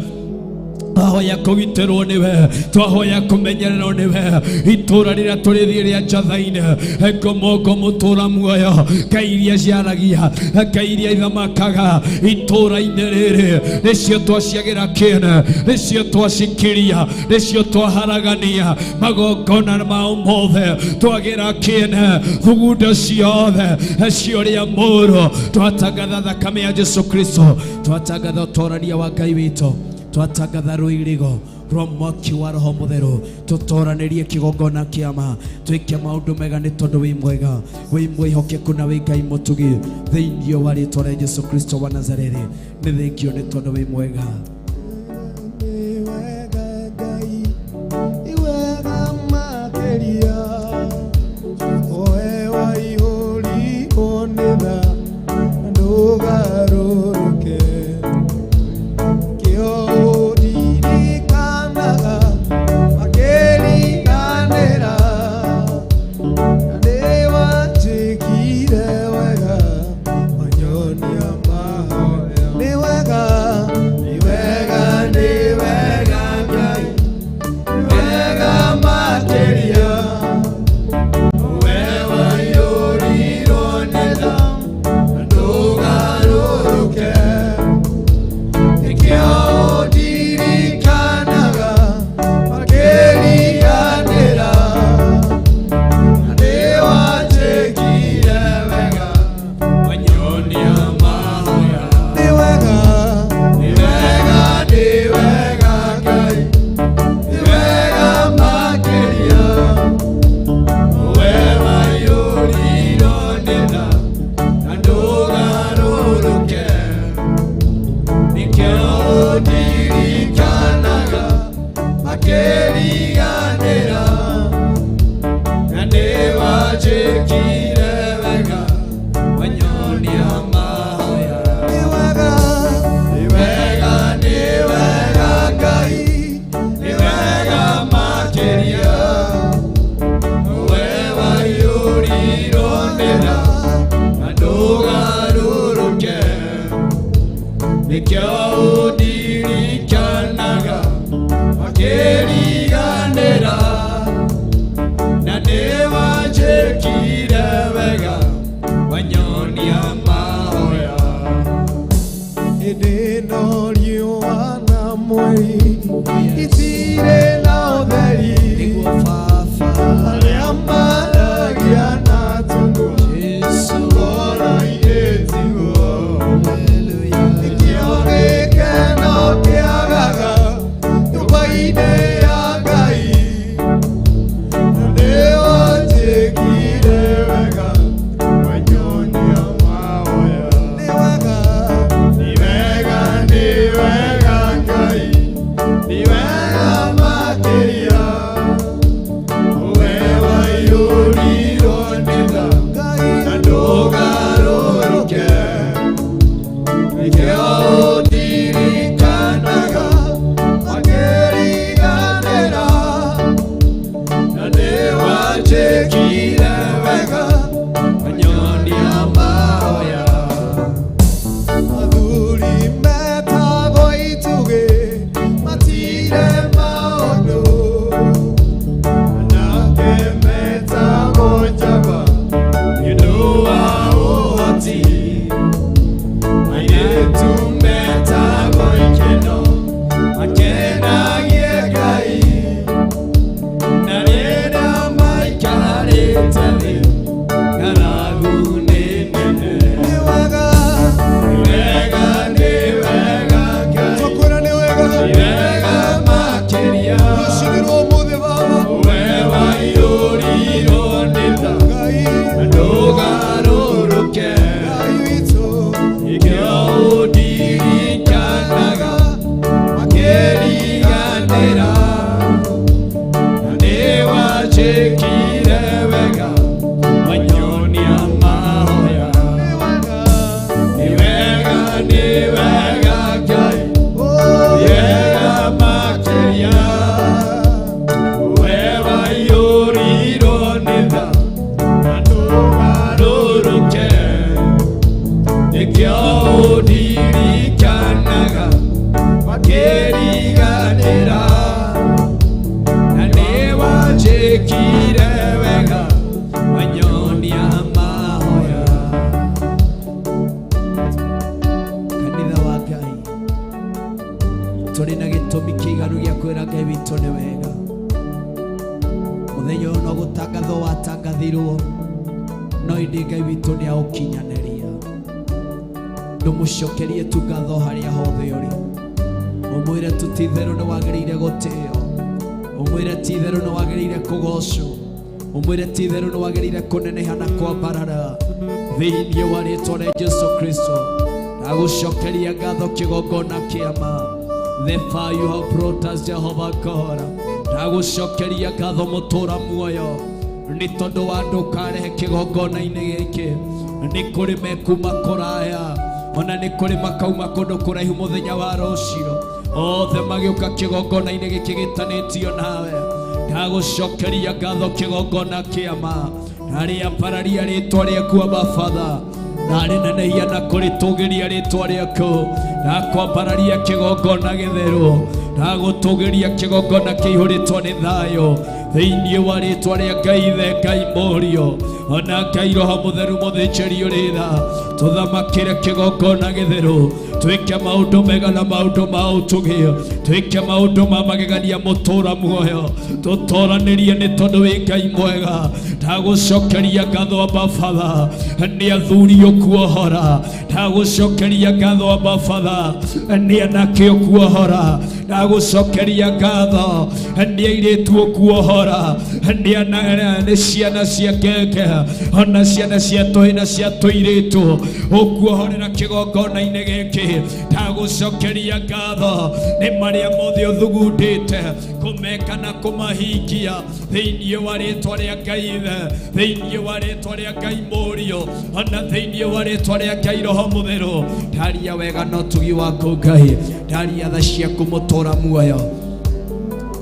twahoya kũgitĩrwo nĩwe, twahoya kũmenyererwo nĩwe, itũra rĩrĩa tũrĩthiĩ rĩa njatha-inĩ, ngomongo mũtũra muoyo, ngai iria ciaragia, ngai iria ithamakaga itũra-inĩ rĩrĩ, nĩcio twaciagĩra kĩene, nĩcio twacikiria, nĩcio twaharagania magongona ma ũmũthĩ, twagĩra kĩene thugundo ciothe cia ũrĩa mũũru, twatangatha thakame ya Jesu Kristo, twatangatha ũtorania wa Ngai witũ, twatangatha rũirigo rwa mwaki wa Roho Mũtheru, tũtoranĩrie kĩgongona kĩama, twĩke maũndũ mega nĩ tondũ wĩ mwega, wĩ mwĩhokeku na wĩ Ngai mũtugi, thĩinĩ wa rĩtwa rĩa Jesu Kristo wa Nazarethi. Nĩ thengio nĩ tondũ wĩ mwega. Nĩ wega Ngai, nĩ wega makĩria, oe waihũrirwo nĩ tha na ndũgarũrũke. Kĩo ũndirikanaga makĩriganĩra, na nĩwanjĩkire wega wanyonia mahoya. Nĩ wega, nĩ wega, nĩ wega Ngai, nĩ wega makĩria, we waiyũrirwo nĩ tha na ndũgarũrũke. Nĩkĩo ũndirikanaga makĩriganĩra, na nĩwanjĩkire wega wanyonia mahoya. Nĩ wega, nĩ wega, nĩ wega Ngai, nĩ wega makĩria, we waiyũrirwo nĩ tha na ndũgarũrũke, nĩkĩo ũndirikanaga makĩriganĩra, na nĩwanjĩkire wega wanyonia mahoya. Nĩ wega, nĩ wega, nĩ wega Ngai, nĩ wega makĩria, we waiyũrirwo nĩ tha na ndũgarũrũke, nĩkĩo ũndirikanaga makĩriganĩra, na nĩwanjĩkire wega wanyonia mahoya. Hĩndĩ ĩno riũa na mweri itirĩ na ũtheri, Nĩguo Baba arĩa maragia na tũnua Jesu, ngoro-inĩ tiguo. haleluya. Nĩkĩo gĩkeno kĩagaga nyũmba-inĩ ya Ngai. Wekire maũndũ nake metagwo njamba nĩ ũndũ wa ũhoti, airĩtu metagwo ikeno makenagie Ngai, na rĩrĩa maikarĩte thĩ ng'aragu nĩ nene. Nĩ wega. Nĩ wega, nĩ wega Ngai. Twakwĩra nĩ wega. Nĩ wega makĩria. Rũcinĩ rwa ũmũthĩ Baba. We waiyũrirwo nĩ tha Ngai. ndũgarũrũke. Ngai witũ. Nĩkĩo ũndirikanaga makĩriganĩra, na nĩwanjĩkire wega wanyonia mahoya. Nĩ wega. Nĩ wega, nĩ wega Ngai. Oh. Nĩ wega makĩria. We waiyũrirwo nĩ tha na ndũgarũrũke, nĩkĩo ũndirikanaga makĩriganĩra, na nĩwanjĩkire wega wanyonia mahoya. Kanitha wa Ngai, tũrĩ na gĩtũmi kĩiganu gĩa kwĩra Ngai witũ nĩ wega. Mũthenya ũyũ no gũtangathwo watangathirwo, no ĩndĩ Ngai witũ nĩ aũkinyanĩria. Ndũmũcokerie tu ngatho harĩa hothe ũrĩ, ũmwĩre tu ti itherũ nĩ wagĩrĩire gũtĩo, ũmwĩre ti itherũ nĩ wagĩrĩire kũgocwo, ũmwĩre ti itherũ nĩ wagĩrĩire kũneneha na kwambarara thĩinĩ wa rĩtwa rĩa Jesu Kristo. Ndagũcokeria ngatho kĩgongona kĩama. The far you have brought us, Jehovah God. Ndagũcokeria ngatho mũtũra muoyo nĩ tondũ wa ndũkarehe kĩgongona-inĩ gĩkĩ. Nĩ kũrĩ mekuma kũraya, ona nĩ kũrĩ makauma kũndũ kũraihu mũthenya wa rũciũ, othe magĩũka kĩgongona-inĩ gĩkĩ gĩtanĩtio nawe. Ndagũcokeria ngatho kĩgongona kĩama, ndarĩambararia rĩtwa rĩaku Abba Father, ndarĩnenehia na kũrĩtũgĩria rĩtwa rĩaku. Ndakwambararia kĩgongona gĩtheru, ndagũtũgĩria kĩgongona kĩihũrĩtwo nĩ thayũ thĩinĩ wa rĩtwa rĩa Ngai Ithe, Ngai Mũriũ, ona Ngai Roho Mũtheru. Mũthĩnjĩri ũrĩ tha, tũthamakĩre kĩgongona gĩtheru, twĩke maũndũ mega na maũndũ ma ũtugi, twĩke maũndũ ma magegania mũtũra muoyo, tũtoranĩrie nĩ tondũ wĩ Ngai mwega. Ndagũcokeria ngatho Abba Father nĩ athuri ũkuohora, ndagũcokeria ngatho Abba Father nĩ anake ũkuohora, ndagũcokeria ngatho nĩ airĩtu ũkuohora, nĩ ciana cia ngenge ona ciana cia tũhĩ na cia tũirĩtu ũkuohorera kĩgongona-inĩ gĩkĩ. Ndagũcokeria ngatho nĩ marĩa mothe ũthugundĩte kũmeka na kũmahingia thĩinĩ wa rĩtwa rĩa Ngai Ithe, thĩinĩ wa rĩtwa rĩa Ngai Mũriũ, ona thĩinĩ wa rĩtwa rĩa Ngai Roho Mũtheru. Ndaria wega na ũtugi waku Ngai, ndaria tha ciaku mũtũra muoyo,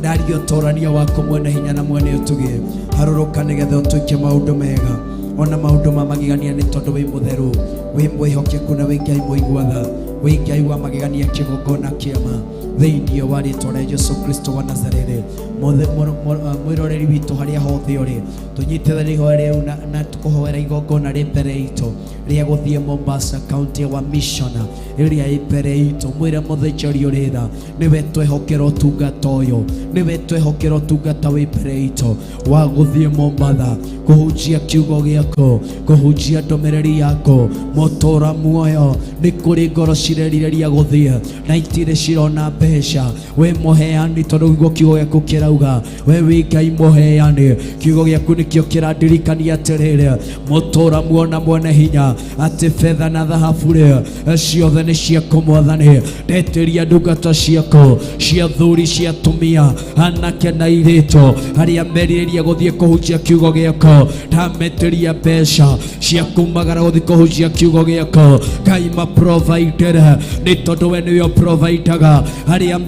ndaria ũtorania waku mwene hinya na mwene ũtugi. Harũrũka nĩgetha ũtwĩke maũndũ mega ona maũndũ ma magegania, nĩ tondũ wĩ mũtheru, wĩ mwĩhokeku na wĩ Ngai mũigua tha, wĩ Ngai wa magegania. Kĩgongona kĩama thĩinĩ wa rĩtwa rĩa Jesu Kristo wa Nazarethi. Mwĩroreri witũ harĩa hothe ũrĩ, tũnyitithanie ihoya rĩu na tũkũhoera igongona rĩ mbere itũ rĩa gũthiĩ Mombasa county wa mission ĩrĩa ĩ mbere itũ. Mwĩre mũthĩnjĩri ũrĩ tha nĩwe twehokera ũtungata ũyũ, nĩwe twehokera ũtungata wĩ mbere itũ wa gũthiĩ Mombatha kũhunjia kiugo gĩaku, kũhunjia ndũmĩrĩri yaku mũtũra muoyo. Nĩ kũrĩ ngoro cirerirĩria gũthiĩ na itirĩ cirona mbeca. We mũheani, tondũ guo kiugo gĩaku kĩrauga we wĩ Ngai mũheani. Kiugo gĩaku nĩkĩo kĩrandirikania atĩrĩrĩ, mũtũra muona mwene hinya, atĩ betha na thahabu rĩ ciothe nĩ ciaku Mwathani. Ndetĩria ndungata ciaku cia thuri, cia atumia, anake na airĩtu arĩa merirĩria gũthiĩ kũhunjia kiugo gĩaku. Ndametĩria mbeca cia kumagara gũthiĩ kũhunjia kiugo gĩaku. Ngai maprovidere. Ithe nĩ tondũ we nĩwe ũprovidaga arĩa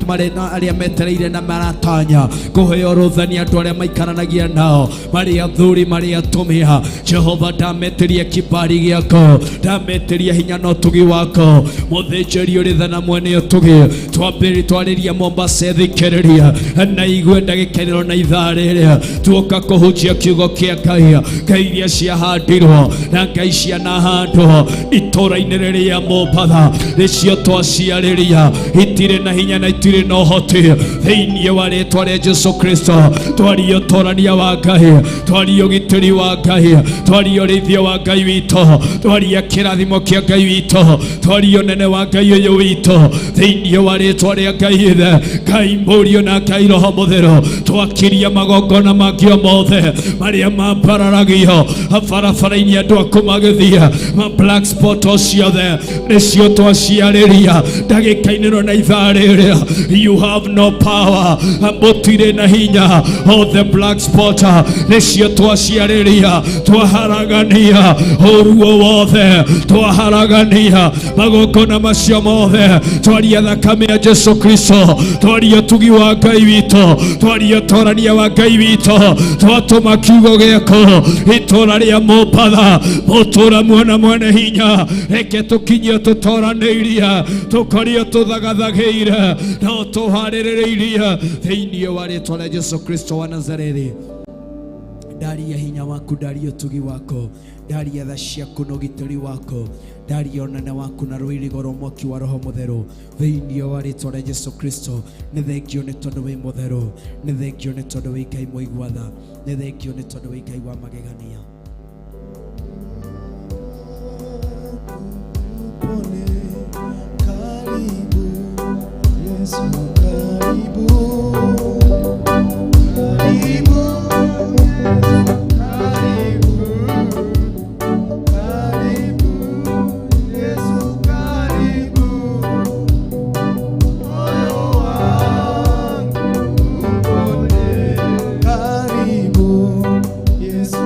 marĩ na arĩa metereire na maratanya kũheo rũtha nĩ andũ arĩa maikaranagia nao, marĩ athuri marĩ atumia. Jehova, ndametĩria kibari gĩaku, ndametĩria hinya na ũtugi waku. Mũthĩnjĩri ũrĩ tha na mwene ũtugi, twambĩrĩ twarĩria Mombasa ĩthikĩrĩria na igue ndagĩka ĩno na ithaa rĩrĩa tuoka kũhunjia kiugo kĩa Ngai. Ngai iria ciahandirwo na Ngai cianahandwo itũũra-inĩ rĩrĩa Mombatha nĩcio twaciarĩria, itirĩ na hinya na itirĩ na ũhoti. Thĩinĩ wa rĩtwa rĩa Jesu Kristo, twaria ũtũrania wa Ngai, twaria ũgitĩri wa Ngai, twaria ũrĩithio wa Ngai witũ, twaria kĩrathimo kĩa Ngai witũ, twaria ũnene wa Ngai ũyũ witũ. Thĩinĩ wa rĩtwa rĩa Ngai Ithe, Ngai Mũriũ na Ngai Roho Mũtheru, twakiria magongona mangĩ o mothe marĩa mambararagio barabara-inĩ andũ aku magĩthiĩ, ma black spot o ciothe nĩcio twaciarĩria ndagĩka-inĩ ĩno na ithaa rĩrĩa. You have no power, mũtirĩ na hinya. All the black spot nĩcio twaciarĩria, twaharagania ũruo wothe, twaharagania magongona macio mothe. Twaria thakame ya Jesu Kristo, twaria ũtugi wa Ngai witũ, twaria ũtorania wa Ngai witũ. Twatũma kiugo gĩaku itũra rĩa Mombatha, mũtũra muona mwene hinya, reke tũkinyio tũtoranĩirie, tũkorio tũthagathagĩire no tũharĩrĩirie. Thĩinĩ wa rĩtwa rĩa Jesu Kristo wa Nazarethi, ndaria hinya waku, ndaria ũtugi waku, ndaria tha ciaku na ũgitĩri waku, ndaria ũnene waku na rũirigo rwa mwaki wa Roho Mũtheru. Thĩinĩ wa rĩtwa rĩa Jesu Kristo, nĩ thengio nĩ tondũ wĩ mũtheru, nĩ thengio nĩ tondũ wĩ Ngai mũigua tha, nĩ thengio nĩ tondũ wĩ Ngai wa magegania. Pone karibu, Yesu karibu, karibu, karibu, karibu, Yesu karibu, moyo wangu upone. Karibu, Yesu.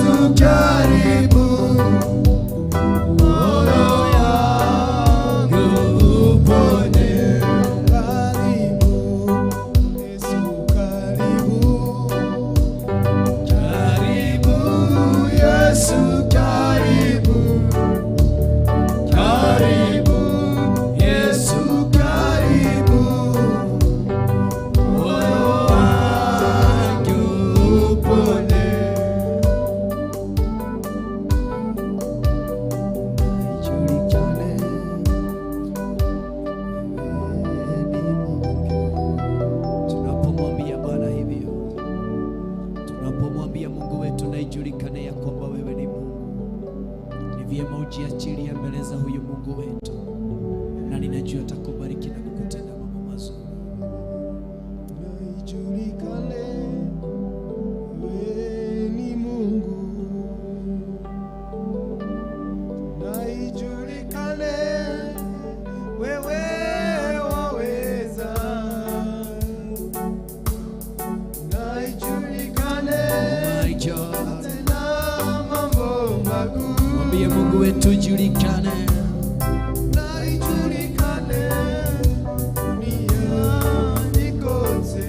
Yesu karibu, moyo wangu uponye. Karibu Yesu karibu, karibu Yesu karibu, karibu Yesu karibu, moyo wangu uponye. Ijulikane wewe ni Mungu. Tunapomwambia Bwana hivyo, tunapomwambia Mungu wetu na ijulikane ya kwamba wewe ni Mungu, ni vyema ujiachilie mbele za huyu Mungu wetu, na ninajua atakubariki na kukutenda mambo mazuri. Na ijulikane wewe ni Mungu. Na ijulikane wewe waweza. Na ijulikane My God. tena mambo makuu. Mwambie Mungu wetu julikane, Na ijulikane duniani kote.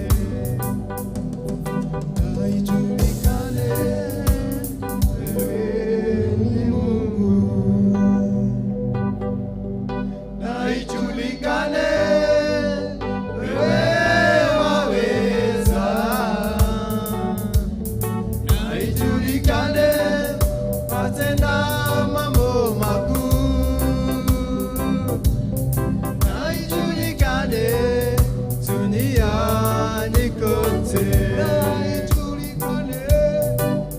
Na ijulikane wewe ni Mungu. Na ijulikane wewe waweza. Na ijulikane watenda mambo makuu. Na ijulikane duniani kote. Na ijulikane,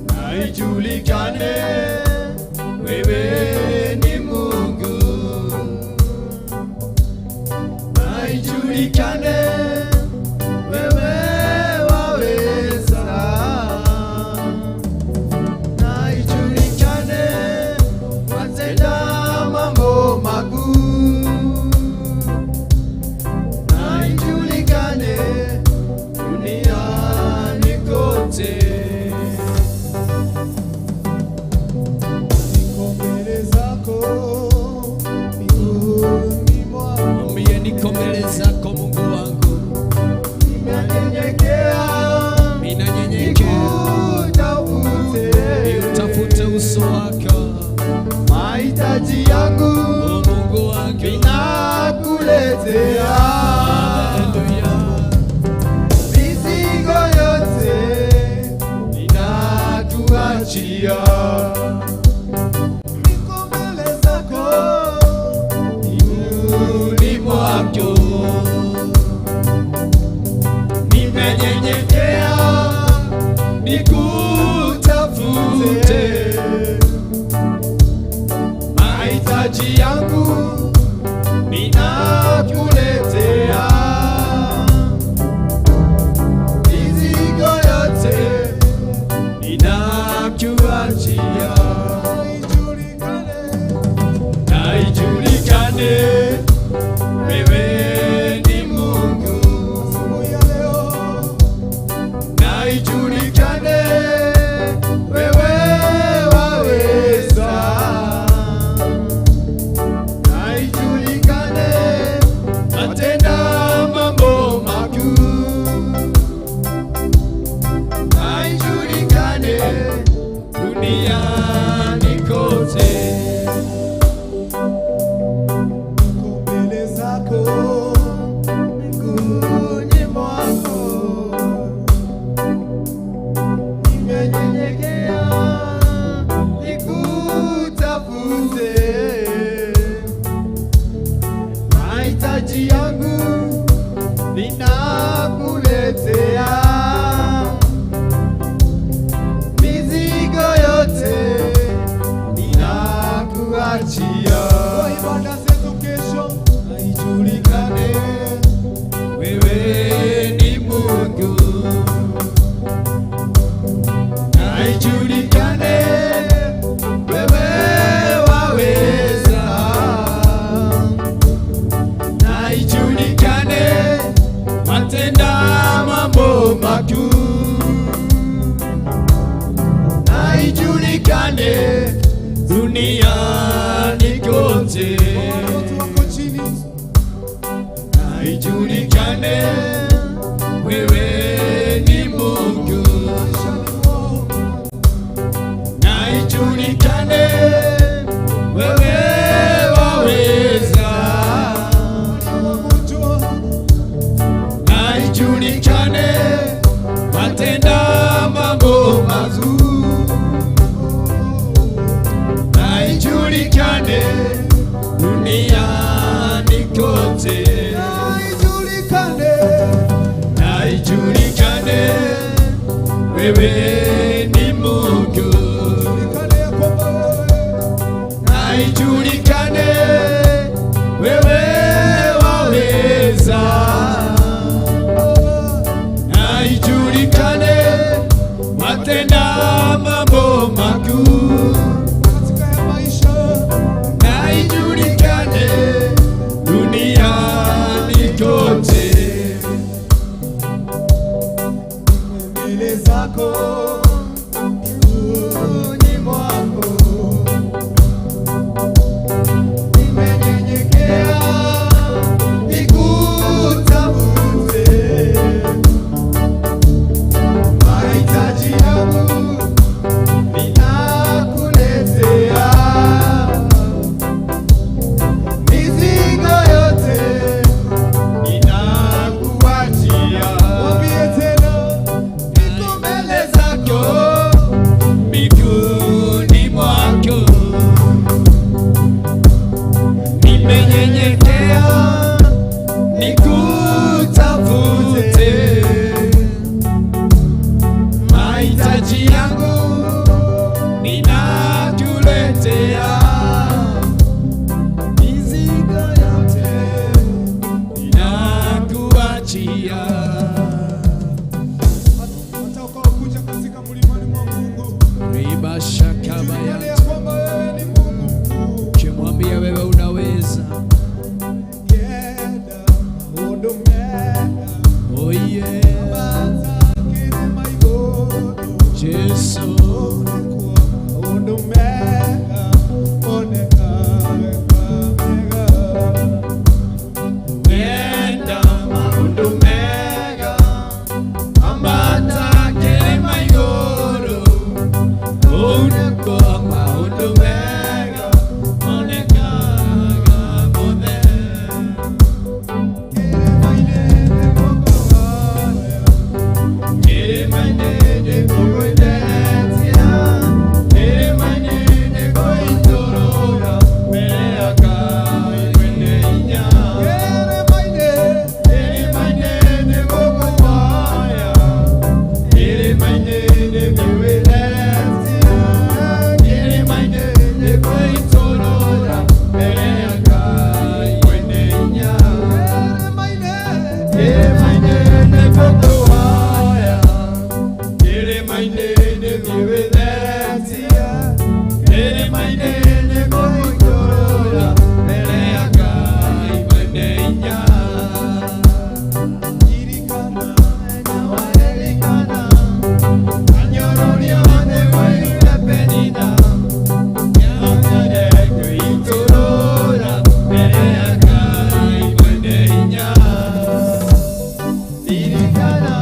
Na ijulikane wewe ni Mungu. Na ijulikane wewe waweza. Na ijulikane watenda mambo makuu. Na ijulikane duniani kote. Niko mbele zako miguuni mwako. mwambie niko mbele zako Mungu wangu, Ninanyenyekea, ninanyenyekea nikutafute. niutafute uso wako, Mahitaji yangu o Mungu wangu. ninakuletea. Haleluya. Mizigo yote ninakuachia. Niko mbele zako Miguuni mwako nimenyenyekea, nikutafute. Mahitaji yangu ninakuletea. Mizigo yote ninakuachia. ijulikane Na ijulikane wewe ni Mungu. asubuhi ya leo. Na ijulikane wewe waweza. Na ijulikane watenda mambo makuu. Na ijulikane duniani ijulikane duniani kote, Watu wako chini, na ijulikane wewe ni Mungu, maishani mwao. Na ijulikane wewe waweza, Wagonjwa, na ijulikane watenda mambo mazuri, na ijulikane duniani kote, na ijulikane na ijulikane wewe ni Mungu, ijulikane ya kwamba wewe na ijulikane wewe waweza, na ijulikane watenda mambo makuu, katika ya maisha na ijulikane duniani kote. Mbele zako miguuni mwako nimenyenyekea, nikutafute. Mahitaji yangu ninakuletea, mizigo yote Ninakuachia. Mwambie tena, Niko mbele zako, miguuni mwako, nimenyenyekea nikutafute. Mahitaji yangu ninakuletea, mizigo yote ninakuachia. Hata ukawakuja katika mlimani mwa Mungu, Riba ijulikane shakabaya. ya kwamba wewe ni Mungu mkuu. Ukimwambia wewe unaweza, Yenda maũndũ mega, oh yeah, matakĩrĩ maigũrũ. Jesu Maũndũ mega monekaga mega. wenda maũndũ mega ambata kĩrĩma igũrũ, kũu nĩkuo maũndũ mega monekaga mothe. Kĩrĩma-inĩ nĩkũgũhoya, Kĩrĩma-inĩ nĩkũgwĩtetia, kĩrĩma-inĩ nĩkũitũrũra mbere ya Ngai mwene hinya. kĩrĩma-inĩ, Kĩrĩma-inĩ nĩkũgũhoya, kĩrĩma-inĩ nĩkũgwĩtetia, kĩrĩma-inĩ nĩkũitũrũra mbere ya Ngai mwene hinya. kĩrĩma-inĩ, Kĩrĩma-inĩ nĩkũgũhoya, kĩrĩma-inĩ nĩkũgwĩtetia, kĩrĩma-inĩ nĩkũitũrũra mbere ya Ngai mwene hinya. ririkana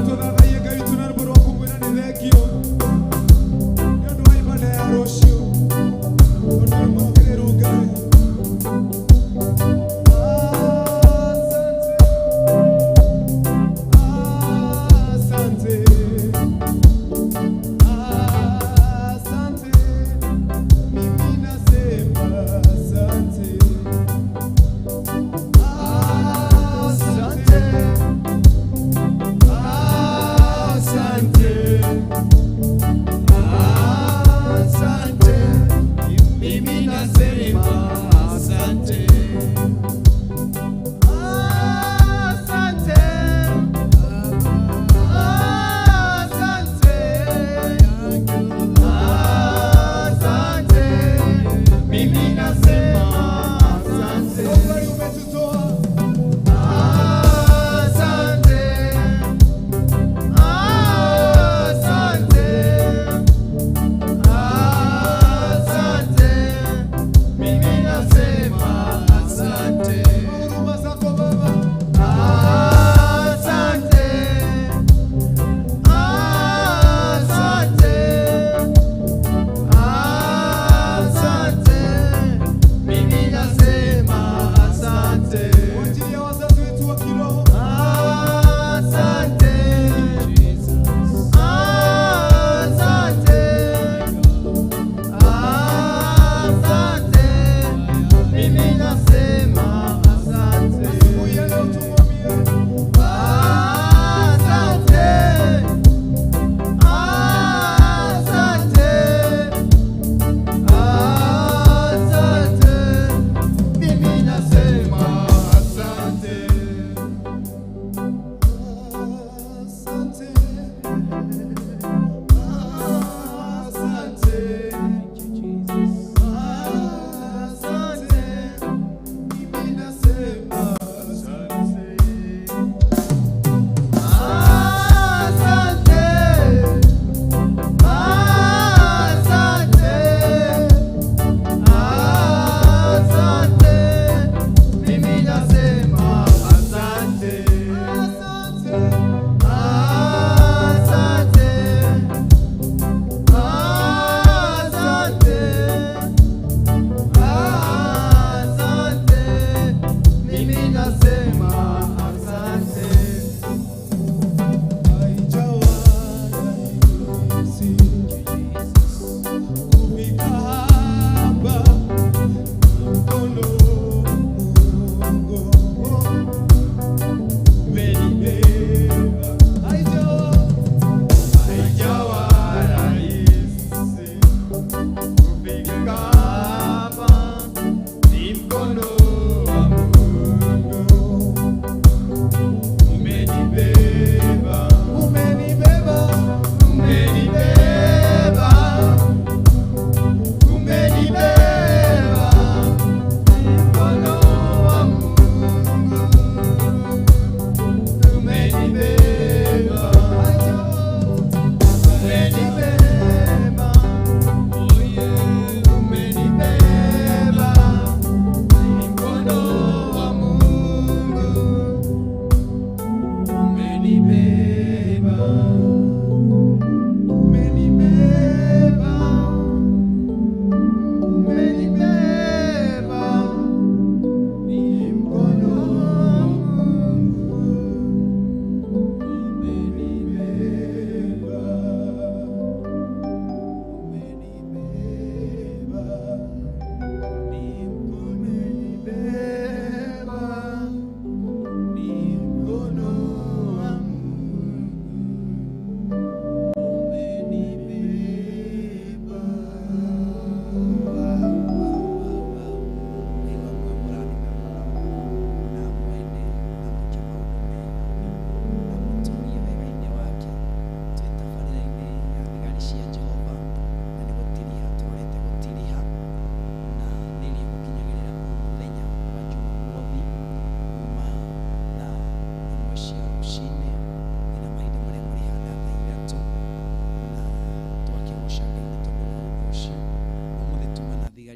Tũthathaiye Ngai witũ na rwĩmbo rwa kũmwĩra nĩ thengio nĩ ũndũ wa ibada ya rũciũ, tondũ nĩ mwagĩrĩru Ngai. Asante, asante, asante.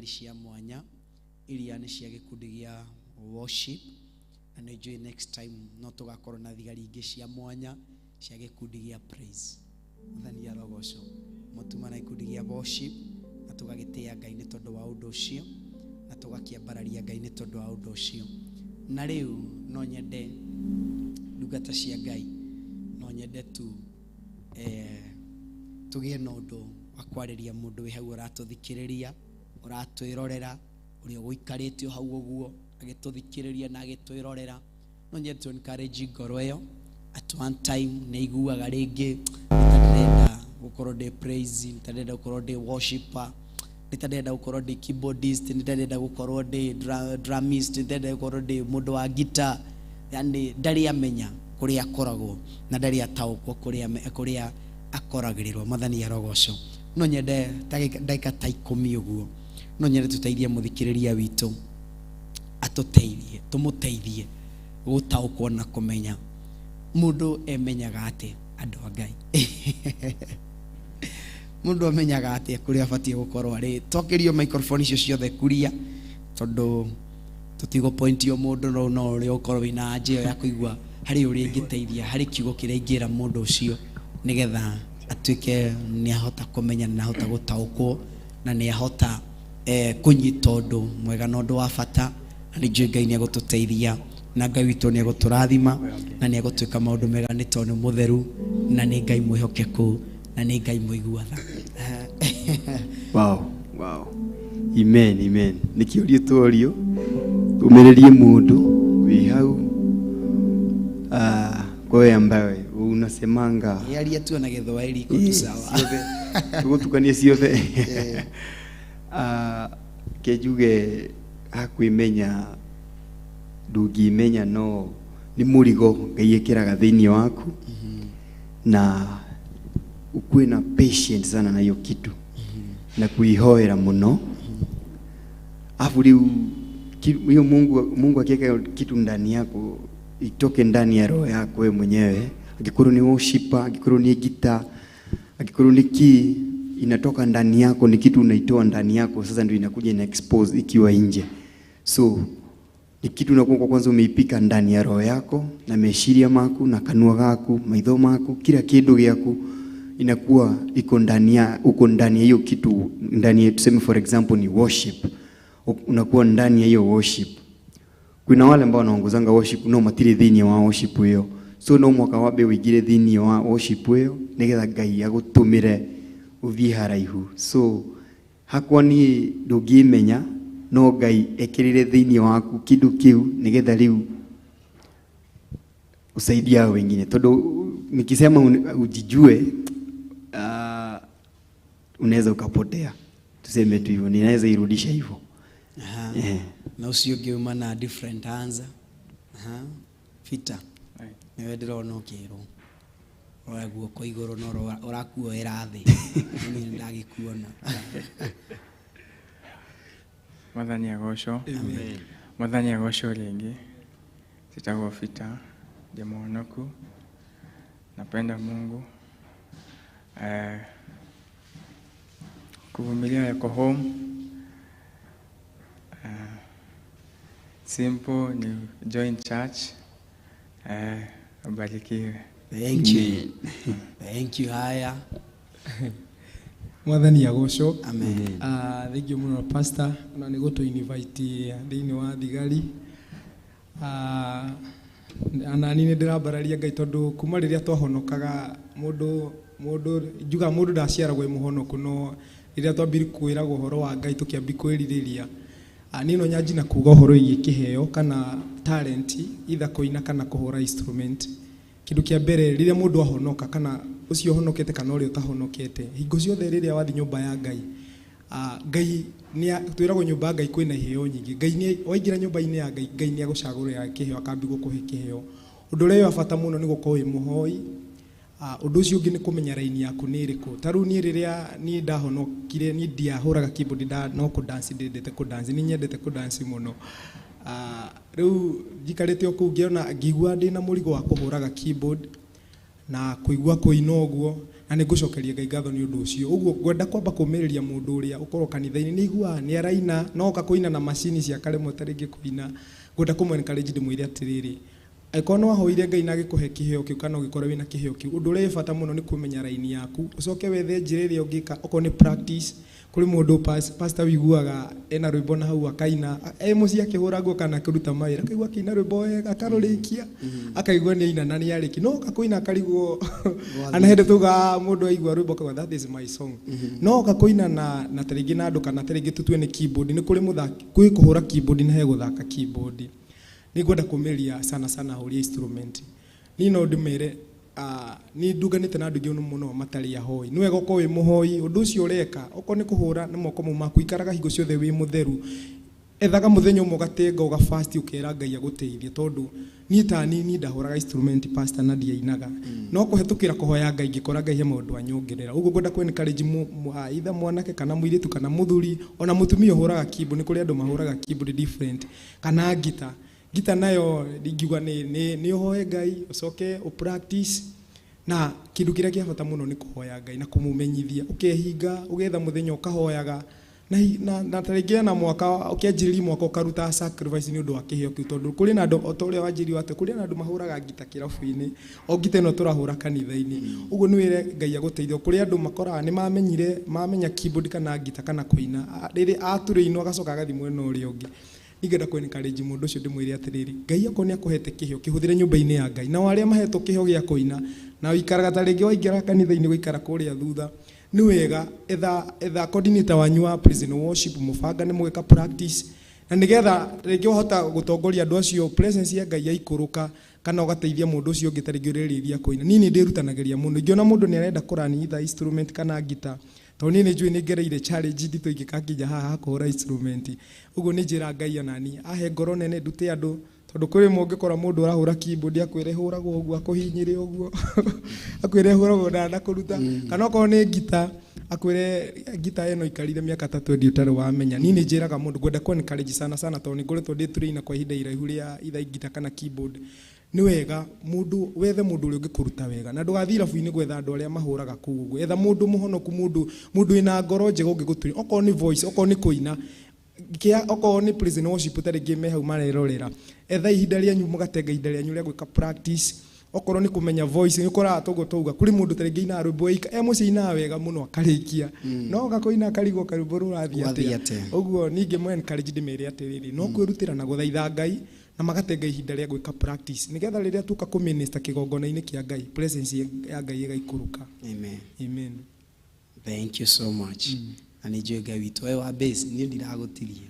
Thigari cia mwanya iria nĩ cia gĩkundi gĩa worship, na nĩ njũĩ next time no tũgakorwo na thigari ingĩ cia mwanya cia gĩkundi gĩa praise. Mwathani arogocwo. Mũtuma na gĩkundi gĩa worship, na tũgagĩtĩĩa Ngai nĩ tondũ wa ũndũ ũcio, na tũgakĩambararia Ngai nĩ tondũ wa ũndũ ũcio. Na rĩu no nyende ndungata cia Ngai, no nyende tu tũgĩe na ũndũ wa kwarĩria mũndũ wĩ hau ũratũthikĩrĩria, ũratwĩrorera, ũrĩa ũgũikarĩte o hau ũguo agĩtũthikĩrĩria na agĩtwĩrorera. No nyende tu encourage ngoro ĩyo. At one time nĩ iguaga rĩngĩ nĩ ta ndĩrenda gũkorwo ndĩ praise, nĩ ta ndĩrenda gũkorwo ndĩ worshiper, nĩ ta ndĩrenda gũkorwo ndĩ keyboardist, nĩ ta ndĩrenda gũkorwo ndĩ drummist, nĩ ta ndĩrenda gũkorwo ndĩ mũndũ wa guitar. Yani ndarĩ amenya kũrĩa akoragwo na ndarĩ ataũkwo kũrĩa akoragĩrĩrwo. Mwathani arogocwo. No nyende ndagĩka ta 10 ũguo, no nyende tũteithie mũthikĩrĩria witũ, atũteithie, tũmũteithie gũtaũkwo na kũmenya mũndũ emenyaga atĩa andũ a Ngai. Mũndũ amenyaga atĩa kũrĩa abatiĩ gũkorwo arĩ. Twakĩrio microphone icio ciothe kuria, tondũ tũtigũ point o mũndũ, no ũrĩa ũkorwo wĩna anja ĩyo ya kũigua harĩ ũrĩa ingĩteithia, harĩ kiugo kĩrĩa ingĩra mũndũ ũcio nĩgetha atuĩke nĩ ahota kũmenya, nĩ ahota gũtaũkwo, na nĩ ahota kũnyita ũndũ mwega na ũndũ wa bata. Na nĩ njũĩ Ngai nĩ egũtũteithia, na Ngai witũ nĩ egũtũrathima, na nĩ egũtwĩka maũndũ mega, nĩ tondũ nĩ mũtheru, na nĩ Ngai mwĩhokeku, na nĩ Ngai mũigua tha. Wow, wow. Amen, amen. Nĩ kĩũria tworio, tũmĩrĩrie mũndũ wĩ hau. Kwa wewe ambaye unasemanga Yaria tu na Gĩthwaĩri iko tu sawa. Ciothe. Tũgũtukania ciothe. Ke njuge hakwĩmenya ndũngĩmenya, no nĩ mũrigo Ngai ekĩraga thĩinĩ waku, na ukuwe na patient sana na hiyo kitu na kuihoera mũno. Afu rĩu hiyo Mungu akiweka kitu ndani yako itoke ndani ya roho yako wewe mwenyewe. Angĩkorwo ni worshiper, angĩkorwo ni guitar, angĩkorwo ni key, inatoka ndani yako, ni kitu unaitoa ndani yako, sasa ndio inakuja ina expose ikiwa nje. So ni kitu unakuwa kwanza umeipika ndani ya roho yako na meciria maku na kanua gaku, maitho maku, kila kindu gyaku inakuwa iko ndani ya, uko ndani ya hiyo kitu, ndani ya, tuseme for example ni worship, unakuwa ndani ya hiyo worship. Kuna wale ambao wanaongozanga worship no matiri thĩinĩ wa worship ĩyo, so no mwaka wambe ũingĩre thĩinĩ wa worship ĩyo nĩgetha Ngai agũtũmĩre ũthiĩ haraihu. So hakwa niĩ ndũngĩmenya, no Ngai ekĩrĩre thĩinĩ waku kĩndũ kĩu nĩgetha rĩu usaidie hao wengine, tondũ nikisema ujijue, unaweza ukapotea, tuseme tu hivyo, ninaweza irudisha hivyo. Na ũcio ũngĩ uma na different answer. Peter, nĩwe ndĩrona ũkĩrwo roya guoko igũrũ no ũrakuoera thĩ. Niĩ nĩndagĩkuona. Mwathani agocwo. Mwathani agocwo rĩngĩ. Njĩtagwo Peter, ndĩ mũhonoku, napenda Mungu. Kuvumilia yako home. Simple ni join church. Ubarikiwe. Thank you. Thank you. Haya. Mwathani agocwo. Amen. Thank you muno pastor, na nĩ gũtũ invite thĩinĩ wa thigari. Ana niĩ nĩ ndĩrambararia Ngai tondũ kuma rĩrĩa twahonokaga mũndũ njugaga mũndũ ndaciaragwo e mũhonoku, no rĩrĩa twambire kwĩragwo ũhoro wa Ngai tũkĩambia kwĩrirĩria. Niĩ no nyanjie na kuga ũhoro wĩgiĩ kĩheo kana talent, either kũina kana kũhũra instrument. Kĩndũ kĩa mbere rĩrĩa mũndũ ahonoka kana ũcio ũhonokete kana ũrĩa ũtahonokete, hingo ciothe rĩrĩa wathiĩ nyũmba ya Ngai, Ngai nĩ twĩragwo nyũmba ya Ngai kwĩna iheo nyingĩ. Ngai nĩ waingĩra nyũmba-inĩ ya Ngai, Ngai nĩ agũcagũrĩra kĩheo akambia gũkũhe kĩheo. Ũndũ ũrĩa wa bata mũno nĩ gũkorwo wĩ mũhoi. Ũndũ ũcio ũngĩ nĩ kũmenya raini yaku nĩ ĩrĩkũ. Ta rĩu niĩ rĩrĩa niĩ ndahonokire, niĩ ndiahũraga keyboard, no kũ dance ndendete kũ dance, nĩ nyendete kũ dance mũno. Rĩu njikarĩte o kũu ngĩona ngĩigua ndĩna mũrigo wa kũhũraga keyboard na kũigua kũina ũguo, Na nĩ ngũcokeria Ngai ngatho nĩ ũndũ ũcio. Ũguo ngwenda kwamba kũmĩrĩria mũndũ ũrĩa ũkorwo kanitha-inĩ nĩ aiguaga nĩ araina no oka kũina na macini cia akaremwo ta rĩngĩ kũina. Ngwenda kũmũ encourage ndĩmwĩre atĩrĩrĩ, angĩkorwo nĩ wahoire Ngai na agĩkũhe kĩheo kĩu kana ũgĩkorwo wĩna kĩheo kĩu, ũndũ ũrĩa wĩ bata mũno nĩ kũmenya raini yaku, ũcoke wethe njĩra ĩrĩa ũngĩka, okorwo nĩ practice. Kũrĩ mũndũ pastor wĩiguaga ena rwĩmbo na hau akaina, e mũciĩ akĩhũra nguo kana akĩruta mawĩra, akaigua akĩina rwĩmbo wega, akarũrĩkia, akaigua nĩ aina na nĩ arĩkia. No oka kũina akarigwo, ana hĩndĩ tugaga mũndũ aigua rwĩmbo akauga that is my song. No oka kũina na ta rĩngĩ na andũ kana ta rĩngĩ tũtue nĩ keyboard, nĩ kũrĩ mũthaki, kwĩ kũhũra keyboard na he gũthaka keyboard. Nĩ ngwenda kũmĩria sana sana ahũri a instrument. Niĩ no ndĩmere, nĩ ndunganĩte na andũ aingĩ mũno matarĩ ahoi. Nĩ wega ũkorwo wĩ mũhoi, ũndũ ũcio ũreka, okorwo nĩ kũhũra na moko mau maku, ikaraga hingo ciothe wĩ mũtheru. Ethaga mũthenya ũmwe ũgatenga ũga fast ũkera Ngai agũteithie, tondũ niĩ ta niĩ, niĩ ndahũraga instrument pastor na ndiainaga. No kũhetũkĩra kũhoya Ngai ngĩkora Ngai he maũndũ anyongerera. Ũguo ngwenda kũ encourage either mwanake kana mũirĩtu kana mũthuri, ona mũtumia ũhũraga keyboard, nĩ kũrĩ andũ mahũraga keyboard different, kana ngita. Ngita nayo ndingiuga nĩ ũhoe Ngai, ũcoke ũ practice. Na kĩndũ kĩrĩa kĩa bata mũno nĩ kũhoya Ngai na kũmũmenyithia. Ũkehinga, ũgetha mũthenya ũkahoyaga. Na ta rĩngĩ na mwaka, ũkĩanjĩrĩria mwaka ũkaruta sacrifice nĩ ũndũ wa kĩheo kĩu, tondũ kũrĩ na andũ, o ta ũrĩa wanjĩrire atĩ kũrĩ na andũ mahũraga ngita kĩrabu-inĩ, o ngita ĩno tũrahũra kanitha-inĩ. Ũguo nĩ wĩre Ngai agũteithie. Kũrĩ andũ makoraga nĩ mamenyire, mamenya keyboard kana ngita kana kũina, rĩrĩa atũrĩinwo agacoka agathiĩ mwena ũrĩa ũngĩ. Ningĩenda kũ encourage mũndũ ũcio ndĩmwĩre atĩrĩrĩ, Ngai okorwo nĩ akũhete kĩheo, kĩhũthĩre nyũmba-inĩ ya Ngai. Nao arĩa mahetwo kĩheo gĩa kũina, na ũikaraga ta rĩngĩ waingĩra kanitha-inĩ gũikara kũrĩa thutha, nĩ wega etha coordinator wanyu wa praise and worship, mũbangane mũgĩka practice, na nĩgetha rĩngĩ wahota gũtongoria andũ acio presence ya Ngai yaikũrũka, kana ũgateithia mũndũ ũcio ũngĩ ta rĩngĩ ũrerĩria kũina. Niĩ nĩ ndĩrutanagĩria mũno, ingĩona mũndũ nĩ arenda kũrani either instrument kana ngita, tondũ niĩ nĩ njũĩ nĩ ngereire challenge nditũ ingĩkakinya haha ha kũhũra instrument. Ũguo nĩ njĩra Ngai onani ahe ngoro nene ndute andũ, tondũ kwĩ rĩmwe ũngĩkora mũndũ ũrahũra keyboard akwĩre hũragwo ũguo, akũhinyĩre ũguo, akwĩre hũragwo na ndakũruta. Kana okorwo nĩ ngita akwĩre ngita ĩno ikarire mĩaka ta 20 ũtarĩ wamenya. Niĩ nĩ njĩraga mũndũ ngwenda kũ encourage sana sana, tondũ nĩ ngoretwo ndĩ trainer kwa ihinda iraihu rĩa either ngita kana keyboard. Nĩ wega mũndũ wethe mũndũ ũrĩa ũngĩkũruta wega, na ndũgathiĩ irabu-inĩ gwetha andũ arĩa mahũraga kũu ũguo. Etha mũndũ mũhonoku, mũndũ wĩna ngoro njega ũngĩgũtuĩra, okorwo nĩ voice, okorwo nĩ kũina, okorwo nĩ praise and worship ta rĩngĩ me hau marerorera, etha ihinda rĩanyu, mũgatenga ihinda rĩanyu rĩa gwĩka practice. Okorwo nĩ kũmenya voice, nĩ ũkoraga toguo twauga, kũrĩ mũndũ ta rĩngĩ ainaga rwĩmbo eika, e mũciĩ ainaga wega mũno akarĩkia, no oka kũina akarigwo karwĩmbo rũrathiĩ Rũrathiĩ atĩa. atĩa. Ũguo ningĩ mũ encourage ndĩmere atĩrĩrĩ, no kwĩrutĩra na gũthaitha Ngai, na magatenga ihinda rĩa gwĩka practice, nĩgetha rĩrĩa tuoka kũminister kĩgongona-inĩ kĩa Ngai, presence ya Ngai ĩgaikũrũka. Amen. Amen. Thank you so much. Na nĩ njũĩ Ngai witũ, we wa base, niĩ ndiragũtiria,